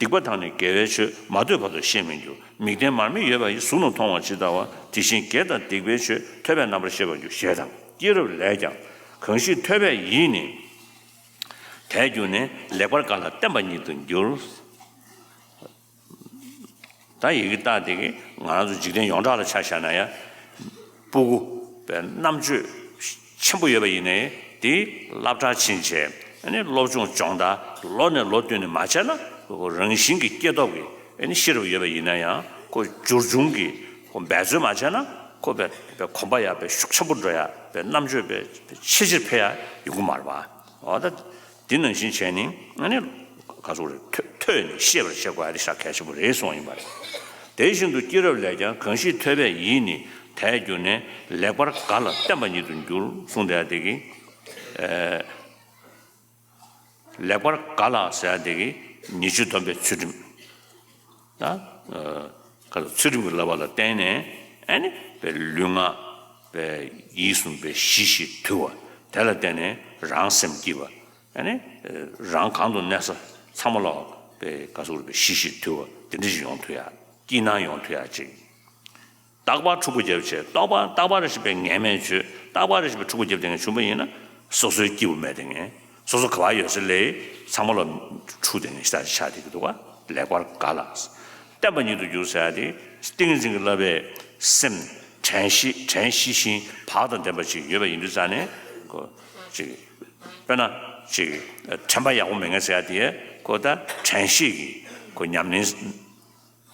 སྡིག་པ་དང་ནི་དགེ་བའི་ཆོས་མ་ཐོས་བར་དུ་ཤེས་མི་འགྱུར། མིག་ལྡན་མར་མེ་ཡོད་པ་ཡི་གཟུགས་རྣམས་མཐོང་བ་ཇི་ལྟ་བ། དེ་བཞིན་དགེ་དང་སྡིག་པའི་ཆོས་ཐོས་པས་རྣམ་པར་ཤེས་པར་འགྱུར་ཞེས་དང་། སྐྱེས་རབས་ལས་ཀྱང་། གང་ཞིག་ཐོས་པས་ཡིད་ནི། དལ་གྱུར་ནས་ལེགས་པར་དགའ་ལ་བརྟན་པ་ཉིད་དུ་འགྱུར། ད་ཡི་གེ་རྟགས་དེ་གིས་ང་རང་ཚོ་འཇིག་རྟེན་ཡོངས་གྲགས་ལ་ཆ་བཞག་ན་ཡང་། སྤུ་གུ་པའི་རྣམ་དཔྱོད་ཆེན་པོ་ཡོད་པ་ཡིན་ནའི་དེ་སློབ་གྲྭར་ཕྱིན་བྱས་ཨ་ནི་སློབ་སྦྱོང་སྦྱོང་དང་ལོ་ནས་ལོ་བསྟུད་ནས་མ་བྱས་ན་ཁོ་རང་བཞིན་གྱི་སྐྱེ་སྟོབས་ཀྱི་ཨ་ནི་ཤེས་རབ་ཡོད་པ་ཡིན་ན་ཡང་ཁོ་འབྱོར་འབྱུང་གི་ཁོ་འབད་རྩོལ་མ་བྱས་ན་ཁོ་པའི་པའི་གོམས་པ་ཡག་པའི་ཤུགས་ཆེན་པོ་འགྲོ་ཡག་པའི་རྣམ་དཔྱོད་པའི་ཆེས་ཆེར་འཕེལ་ཡག་ཡོང་གི་མ་རེད་པ། འོ་ད། འདི་ནང་བཞིན་བྱས་ནས་ཨ་ནི་ག་ཚོད་རེད་ཐོས་ཐོས་ནས་ཤེས་པར་བྱེད་དགོས་ཡ་དེ་ཞེ་དྲག་གལ་ཆེན་པོ་རེད་གསུངས་ཡིན་པ་རེད། དེ་བཞིན་དུ་སྐྱེས་རབས་ལས་ཀྱང་གང་ཞིག་ཐོས་པས་ཡིད་ནི་དལ་གྱུར་ནས་ལེགས་པར་དགའ་ལ་བརྟན་པ་ཉིད་དུ་འགྱུར་གསུངས་བསྡད་དེ་གི་ཨེ། ལེགས་པར་དགའ་ལ་ཟེར་ཡ་དེ་གི་ཉེས་སྤྱོད་སྡོམ་པའི་ཚུལ་ཁྲིམས། ད། ག་ཚོད་ཚུལ་ཁྲིམས་ཀྱི་བསླབ་པ་ལ་བརྟེན་ནས་ཨ་ནི་པའི་ལུས་ངག་པའི་ཡིད་གསུམ་པའི་ཞི་ཞིང་དུལ་བ་དེ་ལ་བརྟེན་ནས་རང་སེམས་སྐྱིད་པ་ཨ་ནི་རང་གང་དུ་གནས་ས་ཚང་མ་ལ་པའི་ག་ཚོད་པའི་ཞི་ཞིང་དུལ་བ་དེ་འདྲ་ཞིག་ཡོང་ཐུབ་ཡ་སྐྱིད་སྣང་ཡོང་ཐུབ་ཡ་ཅིག་རྟག་པར་འཁྲུག་པ་བརྒྱབ་བྱས་རྟག་པར་རྟག་པར་རེ་ཞིག་པའི་ངན་སྨྲས་བྱོས་རྟག་པར་རེ་ཞིག་པའི་འཁྲུག་པ་བརྒྱབ་དེ་ངན་བྱུང་པ་ཡིན་ན་སོ་སོའི་སྐྱིད་པོ་མེད་དེ་ངན་སོ་སོ་ག་བ་ཡོད་ས་ལས་ཚང་མ་ལ་འཁྲུག་དེ་ངན་ཤ་ཆ་དེ་གི་འདུག་ག་ལེགས་པར་དགའ་ལ། བརྟན་པ་ཉིད་དུ་འགྱུར་ཟེར་ཡ་དེ་ཏིང་ངེ་འཛིན་གྱི་བསླབ་པའི་སེམས་དྲན་ཤེས་དྲན་ཤེས་ཤིང་བག་དང་ལྡན་པ་ཅིག་ཡོད་པ་ཡིན་དུས་ཙང་ནས་ཁོ་ཅིག་དཔེར་ན་ཅིག་དྲན་པ་ཡག་པོ་མེད་མཁན་ཟེར་ཡ་དེ་ཁོ་ད་དྲན་ཤེས་ཀྱི་ཁོ་ཉམས་ལེན།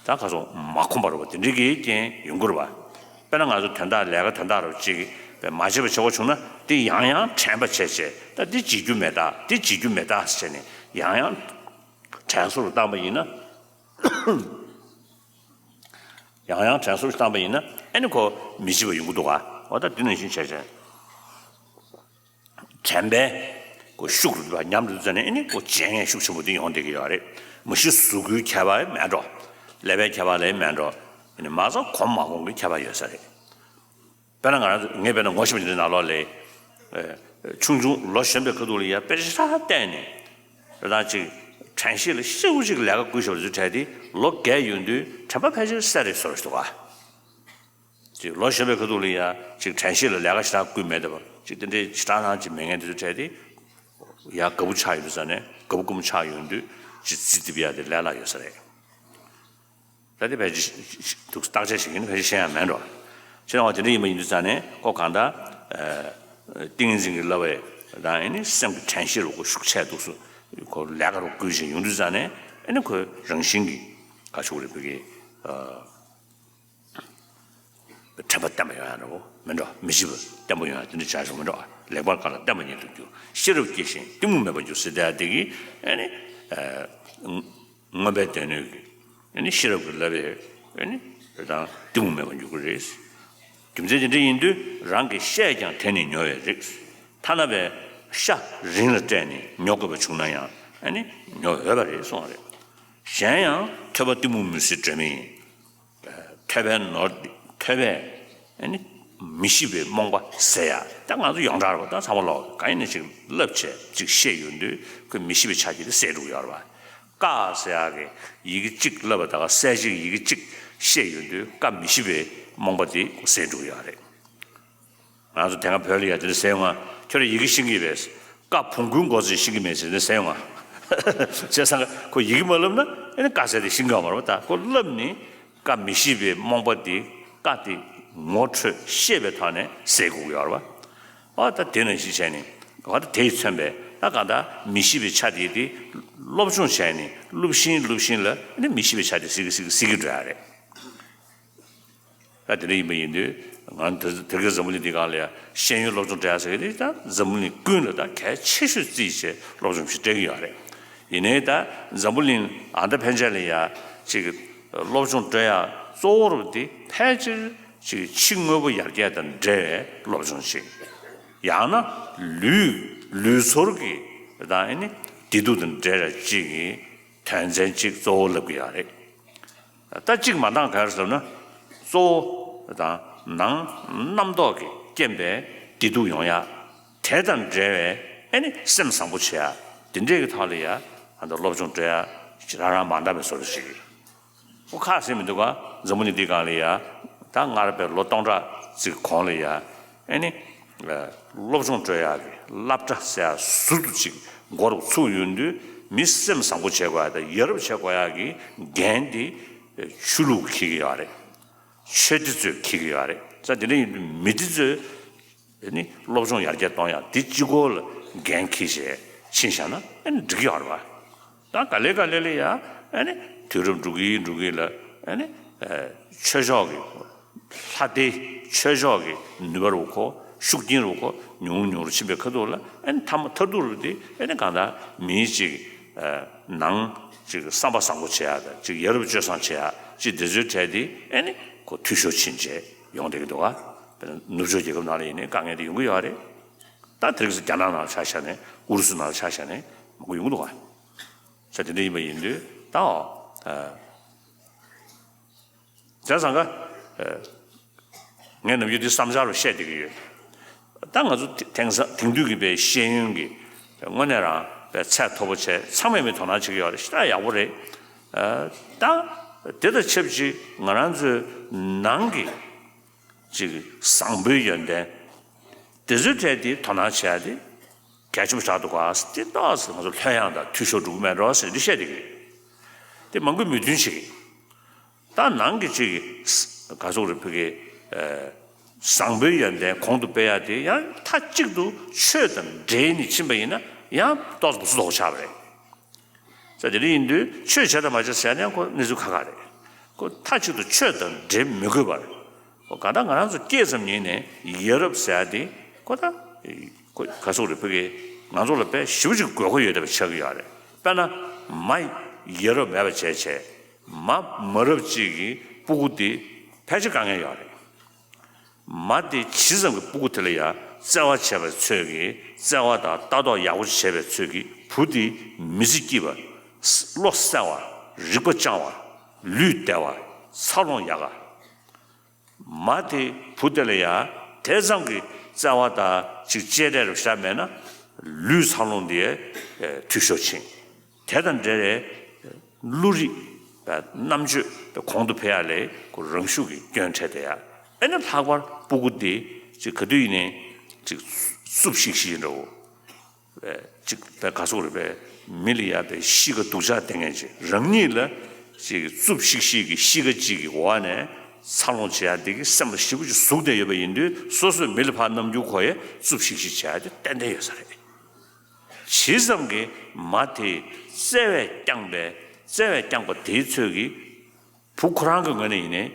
ད་ག་ཚོད་མ་ཁོམ་པ་རུ་བ་དེ་འདྲའི་གི་རྐྱེན་ཡོང་གི་རུ་བ། དཔེར་ན་ང་ཚོ་དོན་དག་ལས་ཀ་དོན་དག་རུ་གཅིག་པའི་མ་བྱེད་པ་བྱེད་དགོས་བྱུང་ན་དེ་ཡང་ཡང་དྲན་པ་བྱས་བྱས་ད་འདི་བྱེད་རྒྱུ་མེད་ད་འདི་བྱེད་རྒྱུ་མེད་ད་ཟེར་ནས་ཡང་ཡང་དྲན་གསོ་རུ་བཏང་པ་ཡིན་ན། ཡང་ཡང་དྲན་གསོ་རུ་བཏང་པ་ཡིན་ན་ཨ་ནི་ཁོ་མི་བྱེད་པ་ཡོང་གི་འདུག་ག་འོ་ད་འདི་ནང་བཞིན་བྱས་བྱས། དྲན་པའི་ཁོ་ཤུགས་རུ་བ་ཉམས་རུ་ཙ་ནས་ཨ་ནི་ཁོ་བྱེད་མཁན་ཤུགས་ཆེན་པོ་འདི་ཡོང་བསྡད་ཀྱི་ཡོད་རེད། མ་གཞི་གཟུགས་སྐུའི་ཁྱད་པར་མེད་འགྲོ། ཀླད་པའི་ཁྱད་པར་ལས་མེད་འགྲོ། ཨ་ནི་མ་རྩ་གོམས་མ་གོམས་ཀྱི་ཁྱད་པར་ཡོད་ས་རེད། དཔེར་ན་ང་རང་ངས་དཔེར་ན་ངོ་ཤེས་པ་འདི་ནང་ལོགས་ལས། ཆུང་ཆུང་ལོ་གཞོན་པའི་ཁ་ཐུག་ལ་ཡ་དཔེ་ཆ་བལྟས་ནས། རེ་དང་ཅིག་དྲན་ཤེས་ལ་ཤུགས་ཅིག་ལས་ཀ་བསྐུལ་བཞག་པ་ཚོའི་གྲས་དེ་ལོ་རྒས་ཡོང་དུས་དྲན་པ་ཕལ་ཆེར་གསལ་རེ་སོ་རེ་འདུག་ག་ཅིག་ལོ་གཞོན་པའི་ཁ་ཐུག་ལ་ཡ་ཅིག་དྲན་ཤེས་ལ་ལས་ཀ་ཞེ་དྲག་བསྐུལ་མེད་དེ་བ་ཅིག་དེ་འདྲའི་ཞེ་དྲག་ནང་ཅིག་མེད་མཁན་དེ་ཚོའི་གྲས་དེ། ཡ་དགའ་པོ་ཆགས་ཡོང་དུས་ཙ་ནས་དགའ་པོ་དགའ་མོ་ཆགས་ཡོང་དུས་ཅིག་རྩིས་རྩིས་པ་ཡ་དེ་ལས་སླ་ཡོད་ས་རེད། ད་དེ་བས་ཅིག་འདུག་བརྟག་དཔྱད་བྱེད་མཁན་ནི་ཕལ་ཆེར་ཤེས་ཡ་མེད་འགྲོ། ཕྱི་ནང་བ་དེ་འདྲ་ཡིན་པ་ཡིན་དུས་ཙ་ནས་ཁོ་གང་ལྟར། ཏིང་ངེ་འཛིན་གྱི་བསླབ་པའི་དང་ཨེ་ནི་སེམས་ཀྱི་དྲན་ཤེས་རུ་ཁོ་ཤུགས་ཆེ་འདུག་སུ། ཁོ་ལས་ཀ་རུ་བསྐུལ་བཞིན་ཡོང་དུས་ཙ་ནས་ཨེ་ནི་ཁོ་རང་བཞིན་གྱིས་ག་ཆུག་རེད་བོད་ཀྱི། དྲན་པ་བརྟན་པ་ཡོང་ཡ་འདྲ་བོ་མིན་འགྲོ་མི་ཤི་བ་བརྟན་པོ་ཡོང་ཡ་དེ་འདྲ་བྱ་ཆོག་མིན་འགྲོ། ལེགས་པར་དགའ་ལ་བརྟན་པ་ཉིད་དུ་འགྱུར། ཤེས་རབ་སྐྱེས་ཤིང་གཏི་མུག་མེད་པར་འགྱུར་ཟེར་དེ་དེ་གི་ཨེ་ནི། མངོན་པའི་སྡེ་སྣོད་ཀྱི་ཨེ་ནི་ཤེས་རབ་ཀྱི་བསླབ་པའི་ཨེ་ནི་དང་གཏི་མུག་མེད་པར་འགྱུར་གྱི་རེད། རྒྱུ་མཚན་དེ་འདྲ་ཡིན་དུས་རང་གི་ཤས་ཀྱང་དེ་ནི་ཉོ་བའི་རིགས། ཐ་ན་པའི་ཤ་རིན་ལ་སྤྲད་ནས་ཉོ་དགོས་པ་བྱུང་ན་ཡང་ཨེ་ནི་ཉོ་འོས་པ་རེད་གསུངས་པ་རེད། གཞན་ཡང་ཐོས་པ་གཏི་མུག་མུན་སེལ་སྒྲོན་མེ་ཡིན། ཐོས་པའི་ནོར་ཐོས་པས་ཨ་ནི་མི་ཤེས་པའི་རྨོངས་པ་སེལ་ཡ། ད་ང་ཚོ་ཡོངས་གྲགས་རེད་པ། ད་ཚང་མ་ལོག་གང་ཡིན་ན་ཅིག་བསླབ་བྱས་ཅིག་ཤེས་ཡོང་དུས་ཁོས་མི་ཤེས་པའི་ཆ་རྐྱེན་དེ་སེལ་འགྲོ་གི་ཡོད་རེད་པ། ཀ་ཟེར་ཡག་གི་ཡི་གེ་གཅིག་བསླབ་པ་ད་ག་གསལ་བྱེད་ཀྱི་ཡི་གེ་གཅིག་ བཤད་ཡོང་དུས་ཀ་མི་ཤེས་པའི་རྨོངས་པ་དེ་ཟད་འགྲོ་གི་ཡོད་རེད། ང་ཚོ་དེ་སྔ་བོད་ལ་ཡ་དེ་འདྲ་ཟེར་ཡོང་ང་། ཁྱོད་རང་ཡི་གེ་ཤེས་ཀྱི་ཡོད་པས། ཀ་བོང་ཀུའི་མགོ་ཚོས་ཤེས་ཀྱི་མེད་ཟེར་ནས་ཟེར་ཡོང་ང་། བྱས་ཙང་ཁོ་ཡི་གེ་མ་བསླབ་ན་ཨེ་ནི་ཀ་ཟེར་དེ་ཤེས་ཀྱི་ཡོད་མ་རེད་པ། ད་ཁོ་བསླབ་ནི་ཀ་མི་ཤེས་པའི་རྨོངས་པ་དེ་ཀ་དེ་ངོ་འཕྲོད་ཤེས་པའི་ཐོག་ནས་ཟད་དགོས་ཀྱི་ཡོད་རེད་པ། ཨ་ད་དེ་ནང་བཞིན་བྱས་ནས་གང་ལྟར་དེས་མཚོན་པའི་ད་གང་ལྟར་མི་ཤེས་པའི་ཆ་དེ་དེ་སློབ་སྦྱོང་བྱས་ནས་བསླབ་བཞིན་བསླབ་བཞིན་ལ་ཨེ་ནི་མི་ཤེས་པའི་ཆ་དེ་སིག་གི་སིག་གི་སིག་གི་འགྲོ་ཡ་རེད། ད་དེ་འདྲ་ཡིན་པ་ཡིན་དུས་ང་དེ་དེ་གའི་འཛམ་བུ་གླིང་འདི་སྒང་ལ་ཡ་ཤེས་ཡོན་སློབ་སྦྱོང་སྤྲད་ཡ་ཟེར་གྱི་རེད། ད་འཛམ་བུ་གླིང་ཀུན་ལ་ད་གལ་ཆེ་ཤོས་བརྩིས་བྱས་སློབ་སྦྱོང་ཞིག་སྤྲད་ཀྱི་ཡོད་རེད། ཡིན་ནའི་ད་འཛམ་བུ་གླིང་ཨ་མདའ་ཕན་ཆད་ལ་ཡ་ཅིག་སློབ་སྦྱོང་སྤྲད་ཡ་གཙོ་བོ་རུ་དེ་ཕལ་ཆེར་ཅིག་ཕྱི་དངོས་པོ་ཡར་རྒྱས་དང་འབྲེལ་བའི་སློབ་སྦྱོང་ཅིག་ཡང་ན་ལུས་ལུས་ཚོར་གྱི་ད་ཨ་ནི་བདེ་སྡུག་དང་འབྲེལ་བ་ཅིག་གི་དོན་ཚན་གཅིག་གཙོ་བོ་ལབ་ཀྱི་ཡོད་རེད། ད་གཅིག་མ་འདང་ག་རེ་ཟེར་ན། གཙོ་བོ་དང་ནང་རྣམ་རྟོག་གི་རྐྱེན་པས་བདེ་སྡུག་ཡོང་ཡ། དེ་དང་འབྲེལ་བའི་ཨེ་ནི་སེམས་བཟང་པོ་བྱེད་ཡ། དེ་འདྲས་ཀྱི་ཐོག་ལ་ཡ་ཨ་ད་སློབ་སྦྱོང་སྤྲད་ཡ་རང་རང་མ་འདང་བའི་བཟོ་འདྲ་ཞིག་གི། ཁོ་ཁ་ཟེར་མི་འདུག་ག་འཛམ་བུ་གླིང་འདི་སྒང་ལ་ཡ། ད་སྔར་བའི་ལོ་སྟོང་ཕྲག་ཅིག་གོང་ལ་ཡ། ཨེ་ནི། སློབ་སྦྱོང་སྤྲོད་ཡག་གི་སློབ་གྲྭ་ཟེར་ཡག་ཟུར་དུ་ཅིག་འགོ་རུ་ཚུགས་ཡོང་དུས་མི་སེམས་བཟང་པོ་བྱེད་དགོས་ཡག་དང་ཡ་རབས་བྱེད་དགོས་ཡག་གི་འགན་དེ་ཆོས་ལུགས་འཁྱེར་གྱི་ཡོད་རེད། ཆོས་སྡེ་ཚོས་འཁྱེར་གྱི་ཡོད་རེད། ཙང་དེ་འདྲ་ཡིན་དུས་མི་སྡེ་ཚོས་ནི་སློབ་སྦྱོང་ཡར་རྒྱས་གཏོང་ཡག་དེ་གཅིག་པོ་ལ་འགན་འཁྱེར་བྱས་ཕྱིན་བཞག་ན་ཨེ་ནི་འགྲིག་གི་ཡོད་རེད་བ། ད་ག་ལེ་ག་ལེ་ལ་ཡ་ཨ་ནི་དུས་རབས་འགྲོ་གི་འགྲོ་གི་ལ་ཨ་ནི་ཆོས་ཕྱོགས་ཀྱི་ལྷ་སྡེ་ཆོས་ཕྱོགས་ཀྱི་ནུས་པ་རུ་གོ་ཤུགས་རྐྱེན་རུ་གོ་ཉུང་ཉུང་རུ་ཕྱིན་པའི་ཁ་ཐུག་ལ་ཨ་ནི་མཐའ་མ་མཐར་ཐུག་རུ་དེ་ཨ་ནི་གང་ལྟར་མིའི་ཅིག་ནང་ཅིག་བསམ་པ་བཟང་པོ་བྱེད་ཡ་དང་ཅིག་ཡ་རབས་སྤྱོད་བཟང་བྱེད་ཡ་ཅིག་དེ་ཚོའི་གྲས་དེ་ཨ་ནི་གོ་འཐུས་ཤོར་ཕྱིན་བྱས་ཡོང་བསྡད་ཀྱི་འདུག་ག་དཔེར་ན་ནུབ་ཕྱོགས་རྒྱལ་ཁབ་ནང་ལ་ཡིན་ནའི་དཀའ་ངལ་དེ་ཡོང་གི་ཡོད་རེད། ད་དེ་རིང་སང་རྒྱ་ནག་ནང་ཆ་བཞག་ནས་ཨུ་རུ་སུ་ནང་ཆ་བཞག་ནས་མང་པོ་ཡོང་གི་འདུག་ག་ས་དེ་འདྲ་ཡིན་པ་ཡིན་དུས་ད་ཨོ། བྱས་ཙང་ཀ་ངས་ནམ་རྒྱུན་འདི་བསམ་འཆར་རུ་བཤད་བསྡད་ཀྱི་ཡོད། ད་ང་ཚོ་དེ་དེང་སང་དེང་དུས་ཀྱི་པའི་ཤེས་ཡོན་གྱི་དངོས་གནས་རང་པའི་ཚད་མཐོ་པོ་བྱས་ཚང་མས་མི་དོ་སྣང་བྱེད་ཀྱི་ཡོད་རེད། ཤ་སྟག་ཡག་པོ་རེད། ད་དེ་དང་ཆབས་ཅིག་ང་རང་ཚོའི་ནང་གི་ཅིག་བཟང་པོའི་ཡོན་ཏན་དེ་ཚོའི་གྲས་དེ་དོ་སྣང་བྱེད་ཡ་དེ་གལ་ཆེན་པོ་ཆགས་འདུག་ག་དེ་ཏོག་ཙམ་ང་ཚོ་ལྷོད་ཡངས་དང་འཐུས་ཤོར་འགྲོ་གི་མེད་འགྲོ་ཟེར་འདི་བཤད་བསྡད་ཀྱི་ཡོད། དེ་མང་པོས་མོས་མཐུན་བྱེད་ཀྱི། ད་ནང་གི་ཅིག་ག་ཚོད་རེད་ཕ་གི་བཟང་པོའི་ཡོན་ཏན་གོང་དུ་སྤེལ་ཡ་དེ་ཡང་མཐའ་གཅིག་ཏུ་ཆོས་དང་འབྲེལ་ནས་ཕྱིན་པ་ཡིན་ན་ཡང་ཏོག་ཙམ་སུ་དོག་ཆགས་པ་རེད། ས་དེ་འདྲ་ཡིན་དུས་ཆོས་བྱེད་དང་མ་བྱེད་ཟེར་ན་ཁོ་གནས་ཚུལ་ཁག་ཁག་རེད། ཁོ་མཐའ་གཅིག་ཏུ་ཆོས་དང་འབྲེལ་མི་དགོས་པར། ཁོ་གང་ལྟར་ང་རང་ཚོ་སྐྱེས་ཙམ་ཉིད་ནས་ཡ་རབས་ཟེར་ཡ་དེ་ཁོ་ད་ཁོ་ག་ཚོད་རེད་ཕ་གི་ང་ཚོ་ལ་དཔེ་ཞེ་པོ་ཅིག་དགོས་མཁོ་ཡོད་བསྡད་པ་ཆགས་ཀྱི་ཡོད་རེད། དཔེར་ན་མ་ཡ་རབས་མེད་པ་བྱས་བྱས་མ་མ་རབས་ཅིག་གི་སྤུ་གུ་དེ་ཕལ་ཆེར་དཀའ་ངལ་ཡོད་རེད། མ་དེ་ཇི་ཙམ་གྱི་སྤུ་གུ་དེ་ལ་ཡང་བརྩེ་བ་བྱས་པའི་ཚོད་ཀྱིས་བརྩེ་བ་དང་ལྟ་རྟོག་ཡག་པོ་བྱས་པའི་ཚོད་ཀྱིས་བུ་དེ་མི་ཚེ་སྐྱིད་པ། བློ་གསལ་བ། རིག་པ་སྐྱང་བ། ལུས་བདེ་བ། འཚར་ལོངས་ཡག་ག་མ་དེ་བུ་དེ་ལ་ཡང་དེ་ཙམ་གྱི་བརྩེ་བ་དང་ཅིག་གཅེས་སྤྲས་རུ་བཞག་མེད་ན་ལུས་འཚར་ལོངས་དེ་འཐུས་ཤོར་ཕྱིན། དེ་དང་འབྲེལ་བའི་བློ་རིག་པའི་རྣམ་དཔྱོད་དེ་གོང་དུ་འཕེལ་ཡ་ལས་ཁོ་རང་ཤུགས་ཀྱིས་སྐྱོན་འཕྲད་བསྡད་ཡ། ཨེ་ནི་ལྷག་པར་སྤུ་གུ་དེ་ཅིག་ག་དུས་ཡིན་ནའི་ཅིག་རྩུབ་ཤིག་ཤིག་འདྲ་བོ། ཅིག་དཔེ་ག་ཚོད་རེད་པས། མི་ལ་ཡ་དཔེ་གཤིས་ཀ་སྡུག་ཅག་བསྟན་མཁན་ཅིག་རང་ཉིད་ལ་ཅིག་རྩུབ་ཤིག་ཤིག་གི་གཤིས་ཀ་ཅིག་གི་འོག་ནས་འཚར་ལོངས་བྱེད་ཡ་དེ་གི་སེམས་ལ་ཞེ་པོ་ཅིག་ཟུག་བསྡད་ཡོད་པ་ཡིན་དུས་སོ་སོས་མི་ལ་ཕར་རྣམ་འགྱུར་གོ་ཡས་རྩུབ་ཤིག་ཤིག་བྱེད་ཡ་དེ་ཏན་ཏན་ཡོད་ས་རེད། ཇི་ཙམ་གྱིས་མ་དེས་བརྩེ་བས་བསྐྱངས་པའི་བརྩེ་བས་བསྐྱངས་པ་དེའི་ཚོད་ཀྱིས་བུ་ཁོ་རང་གི་ངོས་ནས་ཡིན་ནའི་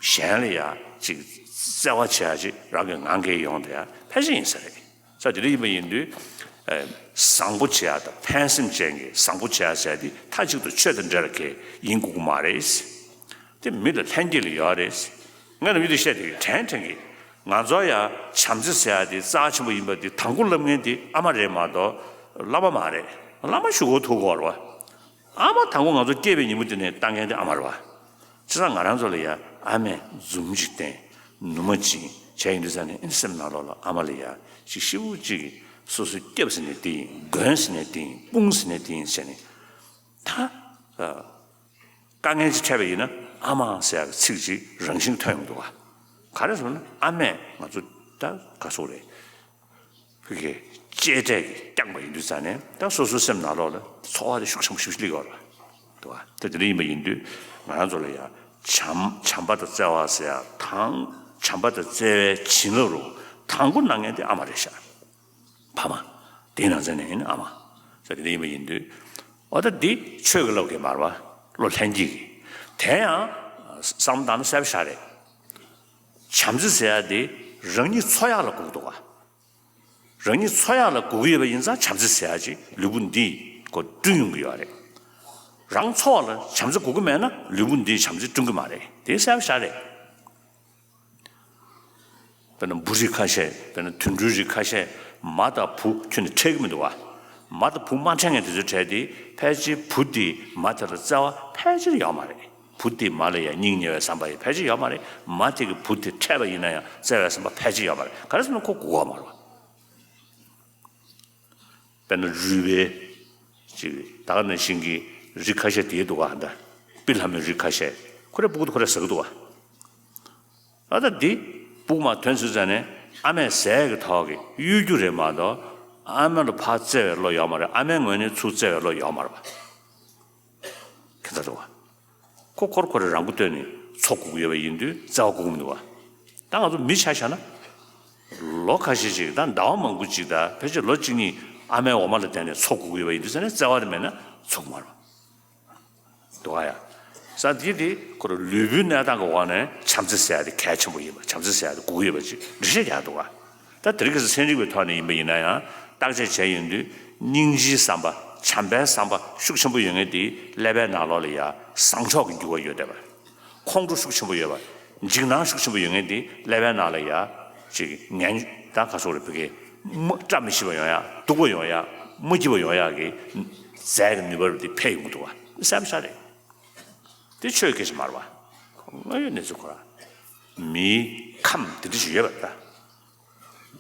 གཞན་ལ་ཡ་ཅིག་བརྩེ་བ་བྱེད་ཡ་ཅིག་རང་གི་ངང་གིས་ཡོང་བསྡད་ཡ་ཕལ་ཆེར་ཡིན་ས་རེད། ས་དེ་འདྲ་ཡིན་པ་ཡིན་དུས་བཟང་པོ་བྱེད་ཡ་དང་ཕན་སེམས་ཅན་གྱི་བཟང་པོ་བྱེད་ཡ་ཟེར་ཡ་དེ་མཐའ་གཅིག་ཏུ་ཆོས་དང་འབྲེལ་བ་གང་ཡིན་དགོས་ཀྱི་མ་རེད། དེ་མི་ལ་ལྷན་སྐྱེས་ལ་ཡོད་རེད། ངས་ནམ་རྒྱུན་དུ་བཤད་དེ་དྲན་དྲན་གི། ང་ཚོ་ཡ་བྱམས་བརྩེ་ཟེར་ཡ་དེ་རྩ་ཆེན་པོ་ཡིན་པ་དེ་དང་པོ་བསླབ་མཁན་དེ་ཨ་མ་རེད་མ་གཏོགས་བླ་མ་མ་རེད། བླ་མ་གཞུག་གུ་ཐུག་དགོས་རེད་བ། ཨ་མ་དང་པོ་ང་ཚོ་སྐྱེས་པའི་ཉིན་མོ་དེ་ནས་ལྟ་མཁན་དེ་ཨ་མ་རེད་བ། བྱས་ཙང་ང་རང་ཚོ་ལ་ཡ་ཨ་མས་འཛུམ་ཅིག་བསྟན། ནུ་མ་བྱིན་བྱས་ཡིན་དུས་ཙང་ནས་ཨེ་སེམས་ནང་ལོགས་ལ་ཨ་མ་ལ་ཡ་ཅིག་ཤི་བོ་ཅིག་གིས་སོ་སོ་སྐྱབས་ཟེར་ནས་དེ་ཡིན། མགོན་ཟེར་ནས་དེ་ཡིན། དཔུང་ཟེར་ནས་དེ་ཡིན་ཟེར་ནས་ད། དཀའ་ངལ་ཅིག་འཕྲད་པ་ཡིན་ན་ ཨ་མ་ཟེར་ཡག་གི་ཚིག་ཅིག་རང་བཞིན་ཐོན་ཡོང་འདུག་ག་ག་རེ་ཟེར་ན་ཨ་མས་ང་ཚོ་ད་ག་སོག་རེད། ཕ་གི་གཅེས་སྤྲས་ཀྱིས་བསྐྱངས་པ་ཡིན་དུས་ཙང་ནས་ད་སོ་སོའི་སེམས་ནང་ལོགས་ལ་ཚོར་བ་དེ་ཤུགས་ཆེན་པོ་ཞིག་སླེབས་ཡོད་རེད་པ། འདུག་ག་ད་དེ་འདྲ་ཡིན་པ་ཡིན་དུས་ང་རང་ཚོ་ལ་ཡང་བྱམས་བྱམས་པ་དང་བརྩེ་བ་ཟེར་ཡག་དང་། བྱམས་པ་དང་བརྩེ་བའི་བྱིན་རླབས་རུ་དང་པོ་གནང་མཁན་དེ་ཨ་མ་རེད་ཤག་ཕ་མ། དེའི་ནང་ཚན་ནས་ཡིན་ཨ་མ་ཟེར་གི་དེ་ཡིན་པ་ཡིན་དུས། འོ་ད་འདི་ཆོས་ཀྱི་བློ་གི་མར་བ་བློ་ལྷན་སྐྱེས་ཀྱི། དེ་ཡང་བསམ་བློ་བཏང་ན་གསལ་པོ་ཞིག་རེད། བྱམས་བརྩེ་ཟེར་ཡག་དེ་རང་ཉིད་འཚོ་ཡག་ལ་དགོས་ཀྱི་འདུག་ག་རང་ཉིད་འཚོ་ཡག་ལ་དགོས་ཀྱི་ཡོད་པ་ཡིན་ཙང་བྱམས་བརྩེ་ཟེར་ཡག་ཅིག་ལུས་པོ་འདིས་ཀོ་བསྐྲུན་ཡོང་གི་ཡོད་རེད། རང་འཚོ་བ་ལ་བྱམས་བརྩེ་དགོས་ཀྱི་མེད་ན་ལུས་པོ་འདིས་བྱམས་བརྩེ་བསྐྲུན་གྱི་མ་རེད། དེ་གསལ་པོ་ཞིག་རེད། དཔེར་ན་འབུ་རིགས་ཁ་ཤས། དཔེར་ན་དུད་འགྲོའི་རིགས་ཁ་ཤས་མ་དང་བུ་ཁྱོན་ནས་འཕྲད་ཀྱི་མི་འདུག་ག་མ་དང་བུ་མ་འཕྲད་མཁན་དེ་ཚོའི་གྲས་དེ་ཕལ་ཆེར་བུ་དེས་མ་དེ་ལ་བརྩེ་བ་ཕལ་ཆེར་ཡོད་མ་རེད། བུ་དེས་མ་ལ་ཡང་སྙིང་ཉེ་བའི་བསམ་པ་ཡང་ཕལ་ཆེར་ཡོད་མ་རེད། མ་དེ་གིས་བུ་དེ་འཕྲད་པ་ཡིན་ན་ཡང་བརྩེ་བའི་བསམ་པ་ཕལ་ཆེར་ཡོད་མ་རེད། ག་རེ་ཟེར་ན་ཁོ་སྒུག་ཡོད་མ་རེད་པ། དཔེར་ན་རུས་པའི་ཅིག་ད་ག་ནང་བཞིན་གྱི་རིགས་ཁ་ཤས་དེ་འདུག་ག་ད་པི་ལྷ་མོའི་རིགས་ཁ་ཤས་ཁོ་རའི་སྤུ་གུ་དེ་ཁོ་རས་ཟ་གི་འདུག་ག་ཨ་ད་འདི་སྤུ་གུ་མར་ཐོན་ཚུལ་ཙམ་ནས་ཨ་མས་ཟས་ཀྱི་ཐོག་གི་གཡོ་སྒྱུ་རེད་མ་གཏོགས་ཨ་མ་ལ་ཕར་བརྩེ་བའི་བློ་ཡོད་མ་རེད། ཨ་མའི་ངོས་ནས་ཚུར་བརྩེ་བའི་བློ་ཡོད་མ་རེད་པ། ཁྱད་མཚར་འདུག་ག་ཁོ་ཁོར་ཁོ་རང་རང་མགོ་བཏོན་ནས་འཚོ་དགོས་ཀྱི་ཡོད་པ་ཡིན་དུས་བརྩེ་བ་དགོས་ཀྱི་མི་འདུག་ག་ད་ང་ཚོ་མི་ཆ་བཞག་ན། ལོ་ཁ་ཤས་ཅིག་ད་ཟླ་བ་མང་པོ་ཅིག་ད་ཕལ་ཆེར་ལོ་གཅིག་གཉིས་ཨ་མའི་འོ་མ་ལ་བརྟེན་ནས་འཚོ་དགོས་ཀྱི་ཡོད་པ་ཡིན་དུས་ཟེར་ན་བརྩེ་བ་དེ་མེད་ན་འཚོ་གི་མ་རེད། འདུག་ག་ཡ། ས་འདི་དེ་ཁོ་རང་ལུས་པོའི་གནས་སྟངས་ཀྱི་འོག་ནས་བྱམས་བརྩེ་ཟེར་ཡ་དེ་གལ་ཆེན་པོ་ཡིན་པ། བྱམས་བརྩེ་ཟེར་ཡ་དེ་དགོས་ཀྱི་ཡོད་པ་ཅིག་འགྲེལ་བཤད་རྒྱག་འདུག་ག་ད་དེ་རིང་ཁ་སང་ཚན་རིག་པའི་ཐོག་ནས་ཡིན་པ་ཡིན་ན་ཡང་བརྟག་དཔྱད་བྱས་ཡོང་དུས་སྙིང་རྗེའི་བསམ་པ་བྱམས་པའི་བསམ་པ་ཤུགས་ཆེན་པོ་ཡོད་མཁན་དེ་ཀླད་པའི་ནང་ལོགས་ལ་ཡ་བཟང་ཕྱོགས་ཀྱི་འགྱུར་བ་ཡོད་བསྡད་པ། ཁོང་ཁྲོ་ཤུགས་ཆེན་པོ་ཡོད་པ། འཇིགས་སྣང་ཤུགས་ཆེན་པོ་ཡོད་མཁན་དེ་ཀླད་པའི་ནང་ལ་ཡ་ཅིག་ངན་ད་ག་སོགས་རེད་བུ་གའི་མ་བཀྲ་མི་ཤིས་པ་ཡོང་ཡ། སྡུག་པ་ཡོང་ཡ། མ་སྐྱིད་པ་ཡོང་ཡ་གི་རྫས་ཀྱི་ནུས་པ་རུ་དེ་འཕེལ་ཡོང་གི་འདུག་ག་བསམ་ཤ་རེད། དེ་ཆོས་སྐད་ཆ་མ་རེད་པ། དངོས་ཡོད་གནས་ཚུལ་ཁོ་ར། མིའི་ཁམས་དེ་འདྲ་ཞིག་ཡོད་པ་རེད་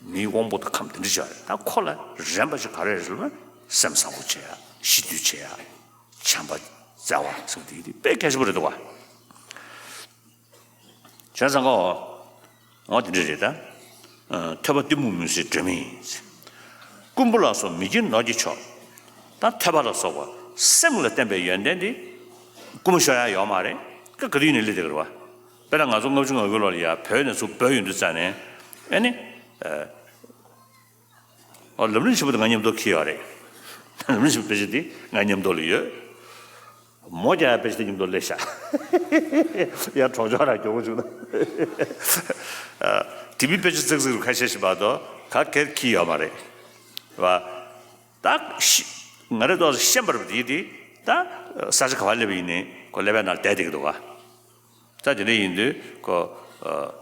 ད། མིའི་དབང་པོ་དང་ཁམས་དེ་འདྲ་ཞིག་ཡོད་རེད། ད་ཁོ་ལ་རན་པ་ཞིག་ག་རེ་རེད་ཟེར་ན་སེམས་བཟང་པོ་བྱེད་ཡ། ཞི་དུལ་བྱེད་ཡ། བྱམས་པ་བརྩེ་བ་ཟེར་བ་དེ་དེ་དཔེ་གལ་ཆེན་པོ་རེད་འདུག་ག་བྱས་ཙང་ཀོ། འོ་དེ་འདྲ་རེད་ད། ཨ། ཐོས་པ་གཏི་མུག་མུན་སེལ་སྒྲོན་མེ་ཡིན། རྐུན་པོ་ལ་སོགས་མི་སྐྱེ་ནོར་གྱི་མཆོག་ད་ཐོས་པ་ལ་སོགས་པ་སེམས་ལ་བརྟེན་པའི་ཡོན་ཏན་དེ་རྐུན་མ་ཤོར་ཡ་ཡོད་མ་རེད། ཀ་ག་དུས་ནས་སླེབས་བསྡད་ཀྱི་རེད་པ། དཔེར་ན་ང་ཚོ་ལྔ་བཅུ་ང་དགུའི་ལོ་ལ་ཡ་བོད་ནས་ཚུར་བྲོས་ཡོང་དུས་ཙང་ནས་ཨེ་ནི། ཨ། ཨོ། ལམ་རིམ་ཆེན་པོ་དེ་ང་མཉམ་དུ་འཁྱེར་ཡོད་རེད། ལམ་རིམ་ཆེན་པོ་དཔེ་ཆ་དེ་ང་མཉམ་དུ་ལ་ཡོད། མོ་རྒྱག་ཡ་དཔེ་ཆ་དེ་མཉམ་དུ་སླེབས་ཤག་ཡར་གྲོགས་མཆོག་ར་མགྱོགས་པོ་བྱུང་ན། ཨ། དེ་མིན་དཔེ་ཆ་ཙིག་ཙིག་རུ་ཁ་ཤས་ཤིག་མ་གཏོགས་ག་གེར་འཁྱེར་ཡོད་མ་རེད། བ། ད་ཤི། ང་རེ་ཏོག་ཙམ་ཤེས་པ་རེད་པ། དེ་དེ་ད་ས་ཆ་ག་པར་སླེབས་པ་ཡིན་ནའི་ཁོ་ཀླད་པའི་ནང་བསྡད་བསྡད་ཀྱི་འདུག་ག་ད་དེ་འདྲ་ཡིན་དུས་ཁོ། ཨ།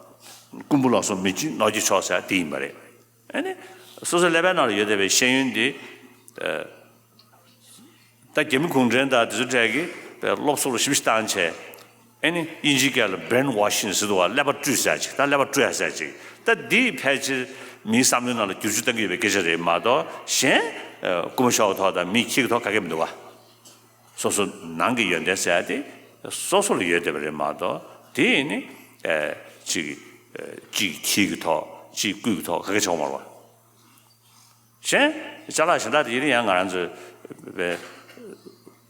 རྐུན་པོ་ལ་སོགས་མི་སྐྱེ་ནོར་གྱི་མཆོག་ཟེར་དེ་ཡིན་པ་རེད། ཨ་ནི། སོ་སོའི་ཀླད་པའི་ནང་ལ་ཡོད་བསྡད་པའི་ཤེས་ཡོན་འདི། ཨ། ད་རྒྱ་མི་གུང་ཁྲན་དང་དེ་ཚོའི་གྲས་ཀྱིས་དཔེ་སློབ་གསོ་ལ་ཞིབ་ཞིག་བཏང་བྱས། ཨ་ནི་དབྱིན་ཇིའི་སྐད་ལ་brainwashing ཟེར་འདུག་པ། ཀླད་པ་བཀྲུས་ཟེར་ཅིག་ད་ཀླད་པ་བཀྲུ་ཡ་ཟེར་ཅིག་ད་འདིས་ཕལ་ཆེར་མིའི་བསམ་བློའི་ནང་ལ་བསྒྱུར་བཅོས་གཏང་གི་ཡོད་པའི་སྐད་ཆ་རེད་མ་གཏོགས་གཞན། ཨ། རྐུན་མ་ཤོར་བའི་ཐོག་དང་མིས་འཁྱེར་གྱི་ཐོག་ག་གེ་མི་འདུག་པ། སོ་སོ་ནང་གི་ཡོན་ཏན་ཟེར་ཡ་དེ་སོ་སོ་ལ་ཡོད་བསྡད་པ་རེད་མ་གཏོགས་དེ་ནི། ཨ། གཅིག་ཨ། གཅིག་འཁྱེར་གྱི་ཐོག་གཅིག་བརྐུས་ཀྱི་ཐོག་ག་གེ་བྱུང་མ་རེད་པ། གཞན། ཅ་ལག་གཞན་དག་དེ་ཡིན་ན་ཡང་ང་རང་ཚོའི་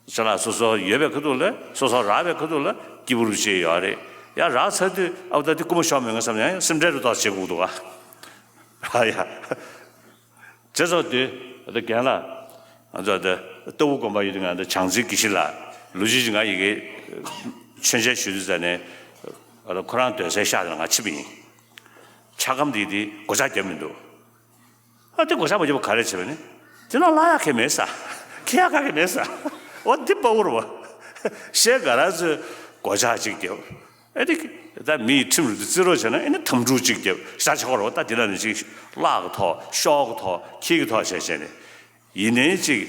ཅ་ལག་སོ་སོ་ཡོད་པའི་ཁ་ཐུག་ལ། སོ་སོ་རག་པའི་ཁ་ཐུག་ལ་སྐྱིད་པོ་རུ་བྱས་ཡོད་རེད། ཡང་རག་ཚར་དུས་ཨ་ད་དེ་རྐུན་མ་ཤོར་མེད་ང་བསམ་ཡང་སེམས་ཁྲལ་རུ་ཏོག་ཙམ་བྱེད་དགོས་འདུག་ག་ཨ་ཡ། བྱས་ཙང་དེ་ཨ་ད་རྒན་ལགས། ང་ཚོ་ཨ་ད་རྟའུ་དགོན་པ་ཡོད་དུས་ང་ད་བྱང་རྩེ་དགེ་བཤེས་ལགས་ལོ་རྒྱུས་ཅིག་ང་ཡི་གེ་མཆོད་མཇལ་ཞུ་དུས་ཙ་ནས་ཨ་ད་ཁོ་རང་སྡོད་སའི་ཤག་དེ་ལ་ང་ཕྱིན་པ་ཡིན། ཆ་སྒམ་དེ་དེ་སྒོ་ལྕགས་བརྒྱབ་མི་འདུག་ཨ་དེ་སྒོ་ལྕགས་མ་བརྒྱབ་པ་ག་རེ་བྱས་པ་ནི། དེ་ནང་བརླག་ཡག་གི་མེད་ས། འཁྱེར་ཡག་ག་གེ་མེད་ས། འོ་འདི་དཔའ་བོ་རེད་པ། གཞན་ག་ར་ཚོས་སྒོ་ལྕགས་གཅིག་བརྒྱབ། ཨ་དེ་ད་མི་ཡི་ཁྲིམས་རུ་དེ་བརྩི་རོགས་བྱས་ན་ཨ་ནི་དམ་ཕྲུག་གཅིག་བརྒྱབ་ཤ་ཆགས་པ་རེད་པ། ད་དེ་ལ་ནི་ཅིག་བརླག་གི་ཐོག་ཤོར་གི་ཐོག་འཁྱེར་གི་ཐོག་བྱས་བྱས་ནས། ཡིན་ནའི་ཅིག་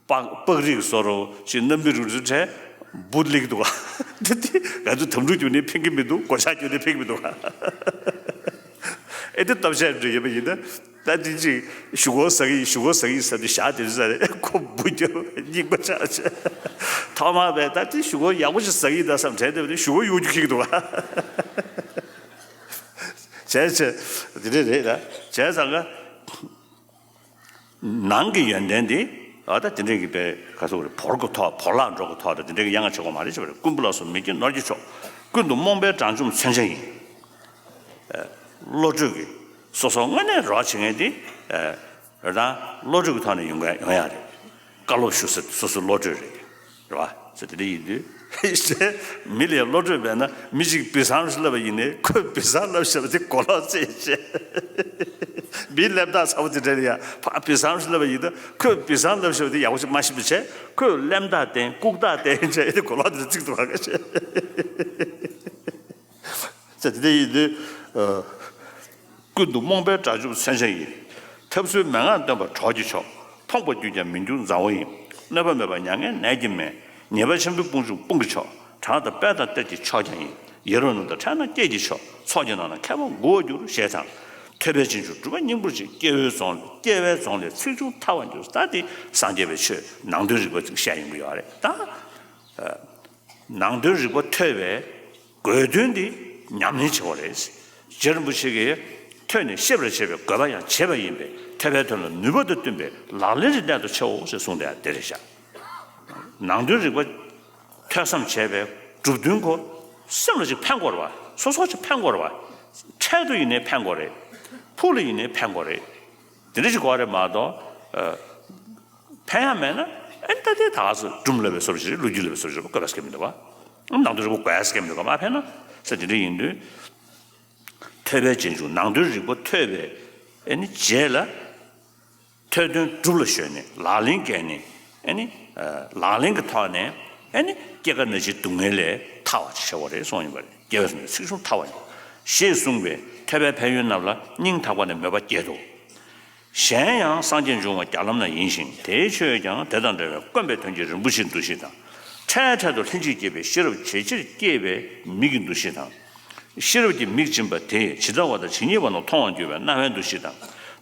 པགས་པགས་རིགས་བཟོ་རོགས་ཅིག་གནམ་གྲུ་རུ་ཚུར་འཕྲད་འབུ་ལེགས་འདུག་ག་དེ་དེ་ང་ཚོ་དམ་ཕྲུག་རྒྱུག་ནས་ཕན་གི་མི་འདུག་སྒོ་ལྕགས་རྒྱུག་ནས་ཕན་གི་མི་འདུག་ག་ཨེ་དེ་སྟོབས་ཆེན་འདྲ་ཡོད་པ་ཡིན་ན། ད་དེ་ཅིག་ཞུ་སྒོ་ཟ་གི་ཡིན། ཞུ་སྒོ་ཟ་གི་ཡིན་ཟེར་དུས་ཞག་དེ་ཚོ་ས་རེད། ཁོ་འབུ་རྒྱབ་སྙིང་པ་ཆག་བྱས། ཐོག་མར་བས་ད་དེ་ཞུ་སྒོ་ཡག་པོ་ཞིག་ཟ་གི་ཡིན་ད་བསམ་དྲན་བསྡད་པ་དེ་ཞུ་སྒོ་གཡོག་རྒྱུ་ཁེག་འདུག་ཨ། བྱས་བྱས་དེ་འདྲ་རེད་ད། བྱས་ཙང་ཀ་ནང་གི་ཡོན་ཏན་དེ་ཨ་ད་དེ་འདྲ་གི་པའི་ག་ཚོད་རེད། བོར་གི་ཐོག་བོར་བརླག་འགྲོ་གི་ཐོག་ད་དེ་འདྲ་གི་གཡང་ང་ཆེ་གོ་མ་རེད་ཅེས་པ་རེད། རྐུན་པོ་ལ་སོགས་མི་སྐྱེ་ནོར་གྱི་མཆོག་ཀུན་ཏུ་རྨོངས་པའི་དགྲ་འཇོམས་མཚོན་ཆ་ཡིན། བློ་གྲོས་ཀྱི་སོ་སོ་དངོས་གནས་རོགས་བྱེད་མཁན་དེ་རེད་ད། བློ་གྲོས་ཀྱི་ཐོག་ནས་ཡོང་ག་ཡོང་ཡ་རེད། བཀའ་སློབ་ཞུ་ས་སོ་སོའི་བློ་གྲོས་རེད། རེད་བ། ཟེར་དེ་འདྲ་ཡིན་དུས་མི་ལ་བློ་གྲོས་མེད་ན་མི་གཅིག་བི་སང་ཞིག་ལབ་པ་ཡིན་ནའི་ཁོས་བི་སང་ལབ་བཞག་པ་དེ་གོ་ལོག་རྩེད་བྱས། མིའི་ལབ་སྟངས་ཚ་པོ་དེ་འདྲ་ལ་ཡ་ཕ་བི་སང་ཞིག་ལབ་པ་ཡིན་ན་ཁོས་བི་སང་ལབ་བཞག་པ་དེ་ཡག་པོ་ཞིག་མ་ཤེས་པ་བྱས། ཁོས་ལབ་སྟངས་བསྟན་ལྐུགས་སྟངས་བསྟན་བྱས་དེ་གོ་ལོག་དེ་འདྲ་རྩེད་འདུག་བ། ཟེར་དེ་འདྲ་ཡིན་དུས། ཀུན་ཏུ་རྨོངས་པའི་དགྲ་འཇོམས་མཚོན་ཆ་ཡིན། འཐབ་རྩོད་མན་ངག་འདོན་པ་གྲོགས་ཀྱི་མཆོག་ཕོངས་པར་གྱུར་ཀྱང་མི་འགྱུར་མཛའ་བོ་ཡིན། གནོད་པ་མེད་པ་མྱ་ངན་ནད་ཀྱིས་མེད། ཉེས་པ་ཆེན་པོའི་དཔུང་འཇོམས་དཔུང་གི་མཆོག་གྲགས་དང་དཔལ་དང་གཏེར་གྱི་མཆོག་ཀྱང་ཡིན། ཡ་རབས་རྣམས་དང་འཕྲད་ན་སྐྱེས་ཀྱི་མཆོག་ཚོགས་ཀྱི་ནང་ན་མཁས་པ་མགོ་བོར་འགྱུར་ཞེས་དང་། ཐོས་པས་རྗེས་འཇུག་གྲུབ་པ་སྙིང་པོར་བྱེད། སྐྱེ་བོའི་རྫོང་ལས་སྐྱེ་བའི་རྫོང་ལས་ཚེགས་ཆུང་ཐར་བར་འགྱུར། ད་དེ་སངས་རྒྱས་པའི་ཆོས་ནང་དོན་རིག་པ་ཅིག་བཤད་ཡོང་གི་ཡོད་རེད་ད། ནང་དོན་རིག་པ་ཐོས་པའི་དགོས་དོན་འདི་ཉམས་ལེན་བྱེད་པ་རེད། རྗེ་རིན་པོ་ཆེ་གིས་ཐོས་ནས་ཤེས་པར་བྱེད་པའི་དགོས་པ་ཡང་བྱེད་པ་ཡིན་པས་ཐོས་པའི་དོན་ལ་ནུས་པ་དང་བསྟུན་པའི་ལག་ལེན་གྱི་གནད་དུ་ཆེའོ་ཞེས་གསུངས་ཏེ་དེ་རེད་བཞག་ནང་དོན་རིག་པ་ཐོས་བསམ་བྱས་པའི་གྲུབ་དོན་ཁོ་སེམས་ལ་ཅིག་ཕན་དགོས་རེད་བ། སོ་སོ་ཅིག་ཕན་དགོས་རེད་བ། འཕྲལ་དུ་ཡིན་ནའི་ཕན་དགོས་རེད། ཕུགས་ལ་ཡིན་ནའི་ཕན་དགོས་རེད། དེ་འདྲ་ཞིག་དགོས་རེད་མ་གཏོགས། ཕན་ཡག་མེད་ན་ཨེ་ད་ལྟའི་ད་ག་སོ་སྒྲུང་ལབ་པའི་བཟོ་འདྲ་ཞིག་རེད། ལོ་རྒྱུས་ལབ་པའི་བཟོ་འདྲ་ཞིག་རེད། བཀོད་པ་སྐྱེ་མི་འདུག་བ། ནང་དོན་རིག་པ་དགོས་ཡག་སྐྱེ་མི་འདུག་བ། མ་ཕན་ན་ས་དེ་འདྲ་ཡིན་དུས། ཐོས་པས་རྗེས་འཇུག་ནང་དོན་རིག་པ་ཐོས་པའི་ཨེ་ནི་རྗེས་ལ་ཐོས་དོན་སྒྲུབ་ལ་གཞོལ་ནས་ལག་ལེན་བཀལ་ནས་ཨེ་ནི་ལག་ལེན་གྱི་ཐོག་ནས་ཨེ་ནི་སྐྱེ་རྒ་ན་འཆིའི་སྡུག་བསྔལ་ལས་ཐར་བ་ཞིག་བྱ་བ་རེད་གསུངས་ཡིན་པ་རེད། སྐྱེ་བའི་ཚེ་ནས་ཚེགས་ཆུང་ཐར་བ་ཡིན། ཞེས་གསུངས་པས་ཐོས་པའི་ཕན་ཡོན་རྣམས་ལ་སྙིང་ཐག་པ་ནས་མོས་པ་སྐྱེད་དོ། གཞན་ཡང་སངས་རྒྱས་འབྱུང་བ་བརྒྱ་ལམ་ན་ཡིན་ཞིང་དེའི་ཆོས་ཀྱང་དེ་དང་འདྲ་བའི་དཀོན་པའི་དོན་གྱི་རིན་པོ་ཆེའི་འདུ་ཤེས་དང་། འཕྲལ་འཕྲལ་དུ་ལྷན་ཅིག་སྐྱེས་པའི་ཤེས་རབ་ཇེ་ཆེར་སྐྱེས་པའི་མིག་གི་འདུ་ཤེས་དང་། ཤེས་རབ་ཀྱི་མིག་སྦྱིན་པ་དེས་ཇི་ལྟ་བ་དང་ཇི་སྙེད་པ་རྣམས་མཐོང་བར་འགྱུར་བའི་རྣ་བའི་འདུ་ཤེས་དང་།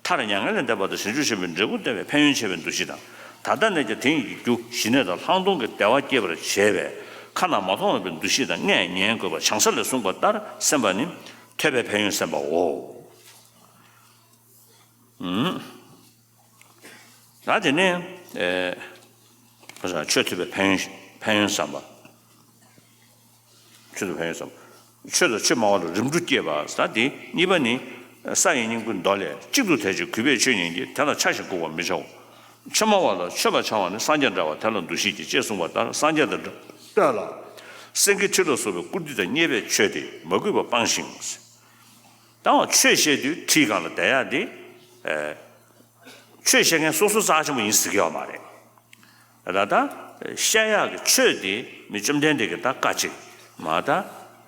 མཐར་མྱ་ངན་ལས་འདས་པ་དང་བྱང་ཆུབ་ཤེས་པའི་འབྲས་བུ་སྟོན་པའི་ཕན་ཡོན་ཆེ་བའི་འདུ་ཤེས་དང་། ད་ལྟ་ནས་ཀྱང་དེ་ཉིད་ཀྱི་རྒྱུ་ཞི་གནས་དང་ལྷག་མཐོང་གི་བདེ་བ་སྐྱེད་པར་བྱེད་པའི་ཁ་ན་མ་ཐོ་བའི་འདུ་ཤེས་དང་། ལྔས་ཉན་དགོས་པ་བྱང་ས་ལས་གསུངས་པ་ལྟར་སེམས་པ་ནི་ཐོས་པའི་ཕན་ཡོན་སེམས་པའོ། ད་དེ་ནས་ཆོས་ཐོས་པའི་ཕན་ཡོན་ཕན་ཡོན་བསམ་པ། ཆོས་ཐོས་ཕན་ཡོན་བསམ་པ། ཆོས་དང་ཆོས་སྨྲ་བ་ལ་རིམ་གྲོ་བསྐྱེད་པ། ད་དེ་གཉིས་པ་ནི། ས་ཡི་སྙིང་པོའི་མདོ་ལས། གཅིག་ཏུ་དད་ཅིང་གུས་པས་ཆོས་ཉན་གྱི། དེ་ལ་ཆ་ཞིང་བཀུར་བར་མི་བྱའོ། ཆོས་སྨྲ་བ་ལ་མཆོད་པར་བྱ་བ་ནི། སངས་རྒྱས་འདྲ་བ་དེ་ལ་འདུ་ཤེས་ཀྱིས། ཅེས་གསུངས་པ་ལྟར་སངས་རྒྱས་དང་འདྲ་ལ། སེང་གེའི་ཁྲི་ལ་སོགས་པའི་བཀུར་སྟི་དང་མཉེས་པའི་ཆོས་དེ་མ་གུས་པ་སྤང་ཞིང་། ད་འོ་ཆོས་བཤད་དུས་ཁྲིའི་སྒང་ལ་བསྡད་ཡག་དེ། ཆོས་བཤད་མཁན་སོ་སོ་རྩ་ཆེན་པོ་ཡིན་ཟེར་གྱི་ཡོད་མ་རེད། ད་ལྟ་བཤད་ཡག་གི་ཆོས་དེ་མི་བཅོམ་ལྡན་འདས་ཀྱི་ད་བཀའ་ཅིག་མ་ད་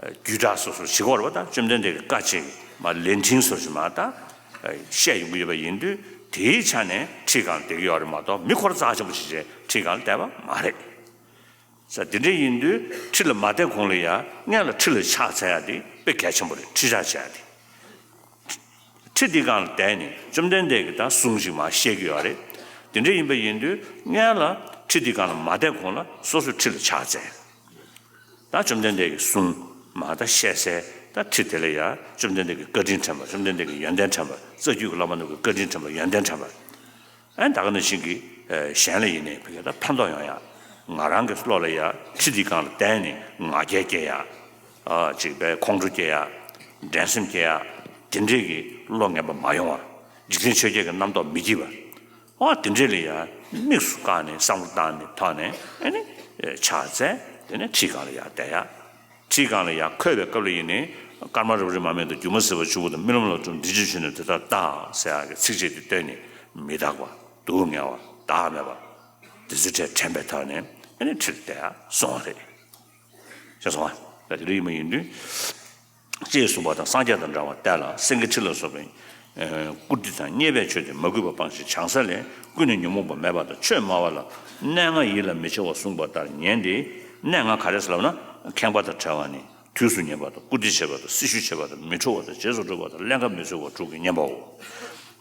རྒྱུད་གྲྭ་སོ་སོར་བྱེད་དགོས་རེད་པ། ད་བཅོམ་ལྡན་འདས་ཀྱི་བཀའ་ཅིག་མ་ལན་ཕྲིན་སོ་སོར་མ་ད་བཤད་ཡོང་གི་ཡོད་པ་ཡིན་དུས་དེའི་ཆ་ནས་ཁྲིའི་སྒང་ལ་བསྡད་ཀྱི་ཡོད་རེད་མ་གཏོགས་མི་ཁོ་ར་རྩ་ཆེན་པོ་ཞིག་བྱས་ཁྲིའི་སྒང་ལ་བསྡད་པ་མ་རེད། ས་དེ་འདྲ་ཡིན་དུས་ཁྲི་ལ་མ་བསྡད་གོང་ལ་ཡ་སྔོན་ལ་ཁྲི་ལ་ཕྱག་འཚལ་ཡ་དེ་དཔེ་གལ་ཆེན་པོ་རེད། ཁྲི་ཕྱག་འཚལ་ཡ་དེ། ཁྲི་འདི་སྒང་ལ་བསྡད་ནས་བཅོམ་ལྡན་འདས་ཀྱི་ད་གསུང་ཞིག་མར་བཤད་ཀྱི་ཡོད་རེད། དེ་འདྲ་ཡིན་པ་ཡིན་དུས་སྔོན་ལ་ཁྲི་འདི་སྒང་ལ་མ་བསྡད་གོང་ལ་སོ་སོས་ཁྲི་ལ་ཕྱག་འཚལ། ད་བཅོམ་ལྡན་འདས་ཀྱི་གསུང་མར་ད་བཤད་སའི་ད་ཁྲི་དེ་ལ་ཡ་བཅོམ་ལྡན་འདས་ཀྱི་བཀའ་དྲིན་དྲན་པ། བཅོམ་ལྡན་འདས་ཀྱི་ཡོན་ཏན་དྲན་པ། རྩ་རྒྱུད་ཀྱི་བླ་མ་རྣམས་ཀྱི་བཀའ་དྲིན་དྲན་པ། ཡོན་ཏན་དྲན་པ། ཨ་ད་ག་ནང་བཞིན་གྱི་གཞན་ལ་ཡིན་ནའི་ཕ་གི་ད་ཕན་ཐོགས་ཡོང་ཡ། ང་རང་གི་བློ་ལ་ཡ་ཁྲི་འདི་སྒང་ལ་བསྡད་ནས་ང་རྒྱལ་སྐྱེ་ཡ། ཅིག་པའི་ཁོང་ཁྲོ་སྐྱེ་ཡ། འགྲན་སེམས་སྐྱེ་ཡ། དེ་འདྲས་ཀྱི་བློ་ངན་པ་མ་ཡོང་བ། འཇིག་རྟེན་ཆོས་བརྒྱད་ཀྱི་རྣམ་རྟོག་མི་སྐྱེ་བ། ཨ་དེ་འདྲས་ལ་ཡ་དམིགས་སུ་བཀར་ནས་བསམ་བློ་བཏང་ནས་ཐོག་ནས་ཨ་ནི་ཕྱག་འཚལ། དེ་ནས་ཁྲིའི་སྒང་ལ་ཡ་བསྡད་ཡ། ཁྲིའི་སྒང་ལ་ཡར་འཁོད་པའི་སྐབས་ལ་ཡིན་ནའི་སྐར་མ་རབ་རིབ་མར་མེ་དང་སྒྱུ་མ་ཟིལ་པ་ཆུ་བུར་དང་རྨི་ལམ་ལ་སྒྲུབ་འདི་ཕྱི་མཆོད་རྣམས་དེ་ལྟར་བལྟ་ཟེར་ཡག་གི་ཚིགས་བཅད་དེ་བཏོན་ནས་མི་རྟག་པ། སྡུག་བསྔལ་བ། བདག་མེད་པ། དེ་ཚོའི་གྲས་དྲན་པའི་ཐོག་ནས་ཨ་ནི་ཁྲིར་བསྡད་ཡག་སོང་བ་རེད། ཤེས་སོང་ང་། ད་དེ་འདྲ་ཡིན་པ་ཡིན་དུས། ཅེས་གསུངས་པ་དང་། སངས་རྒྱས་དང་འདྲ་བ་དེ་ལ་སེང་གེའི་ཁྲི་ལ་སོགས་པའི་བཀུར་སྟི་དང་མཉེས་པའི་ཆོས་དེ་མ་གུས་པ་སྤང་ཞིང་བྱང་ས་ལས་ཀུན་ནས་ཉོན་མོངས་པ་མེད་པ་དང་། ཆོས་སྨྲ་བ་ལ་གནས་ལྔ་ཡིད་ལ་མི་བྱ་བར་གསུངས་པ་ལྟར་ཉན་ཏེ། གནས་ལྔ་ག་རེ་ཟེར་ལབ་ན་ཁེངས་པ་དང་བྲལ་བ་ནི་དུས་སུ་ཉན་པ་དང་། བཀུར་སྟི་བྱེད་པ་དང་། སྲི་ཞུ་བྱེད་པ་དང་། མི་ཁྲོ་བ་དང་། རྗེས་སུ་འགྲོ་བ་དང་། ཀླན་ཀ་མི་འཚོལ་བ་དྲུག་གིས་ཉན་པའོ།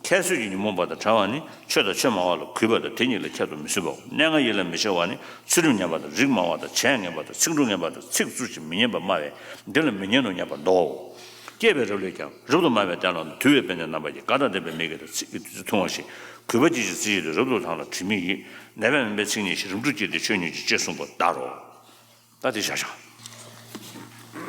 ཁྱད་གསོད་ཀྱི་ཉོན་མོངས་པ་དང་བྲལ་བ་ནི་ཆོས་དང་ཆོས་སྨྲ་བ་ལ་གུས་པ་དང་དེ་ཉིད་ལ་ཁྱད་དུ་མི་གསོད་པའོ། གནས་ལྔ་ཡིད་ལ་མི་བྱེད་པ་ནི་ཚུལ་ཁྲིམས་ཉམས་པ་དང་རིགས་དམའ་བ་དང་བྱས་ངན་པ་དང་ཚིག་འབྲུ་ངན་པ་དང་ཚིག་རྩུབ་ཀྱི་མི་སྙན་པ་སྨྲ་བས་འདི་ལ་མི་སྙན་དུ་སྙམ་པ་འདོའོ། སྐྱེས་པའི་རབས་ལས་ཀྱང་རབ་ཏུ་དམའ་བའི་སྟན་ལ་དུལ་བའི་དཔེ་ནི་རྣམ་པ་ཡིས། དགའ་དང་ལྡན་པའི་མིག་གིས་དང་ཚིག་གིས་བདུད་རྩི་འཐུང་བ་བཞིན། གུས་པ་ཅན་གྱི་རྩེ་གཅིག་ཏུ་རབ་ཏུ་དང་ལ་དྲི་མེད་ཡིད། ནད་པས་མུན་པའི་ཚིག་སྙན་ཞིང་རིམ་གྲོ་བགྱིས་ཏེ་ཆོས་ཉོན་ཅིག་ཅེས་གསུངས་པ་ལྟར་རོ། ད་དེ་བཞག་བཞག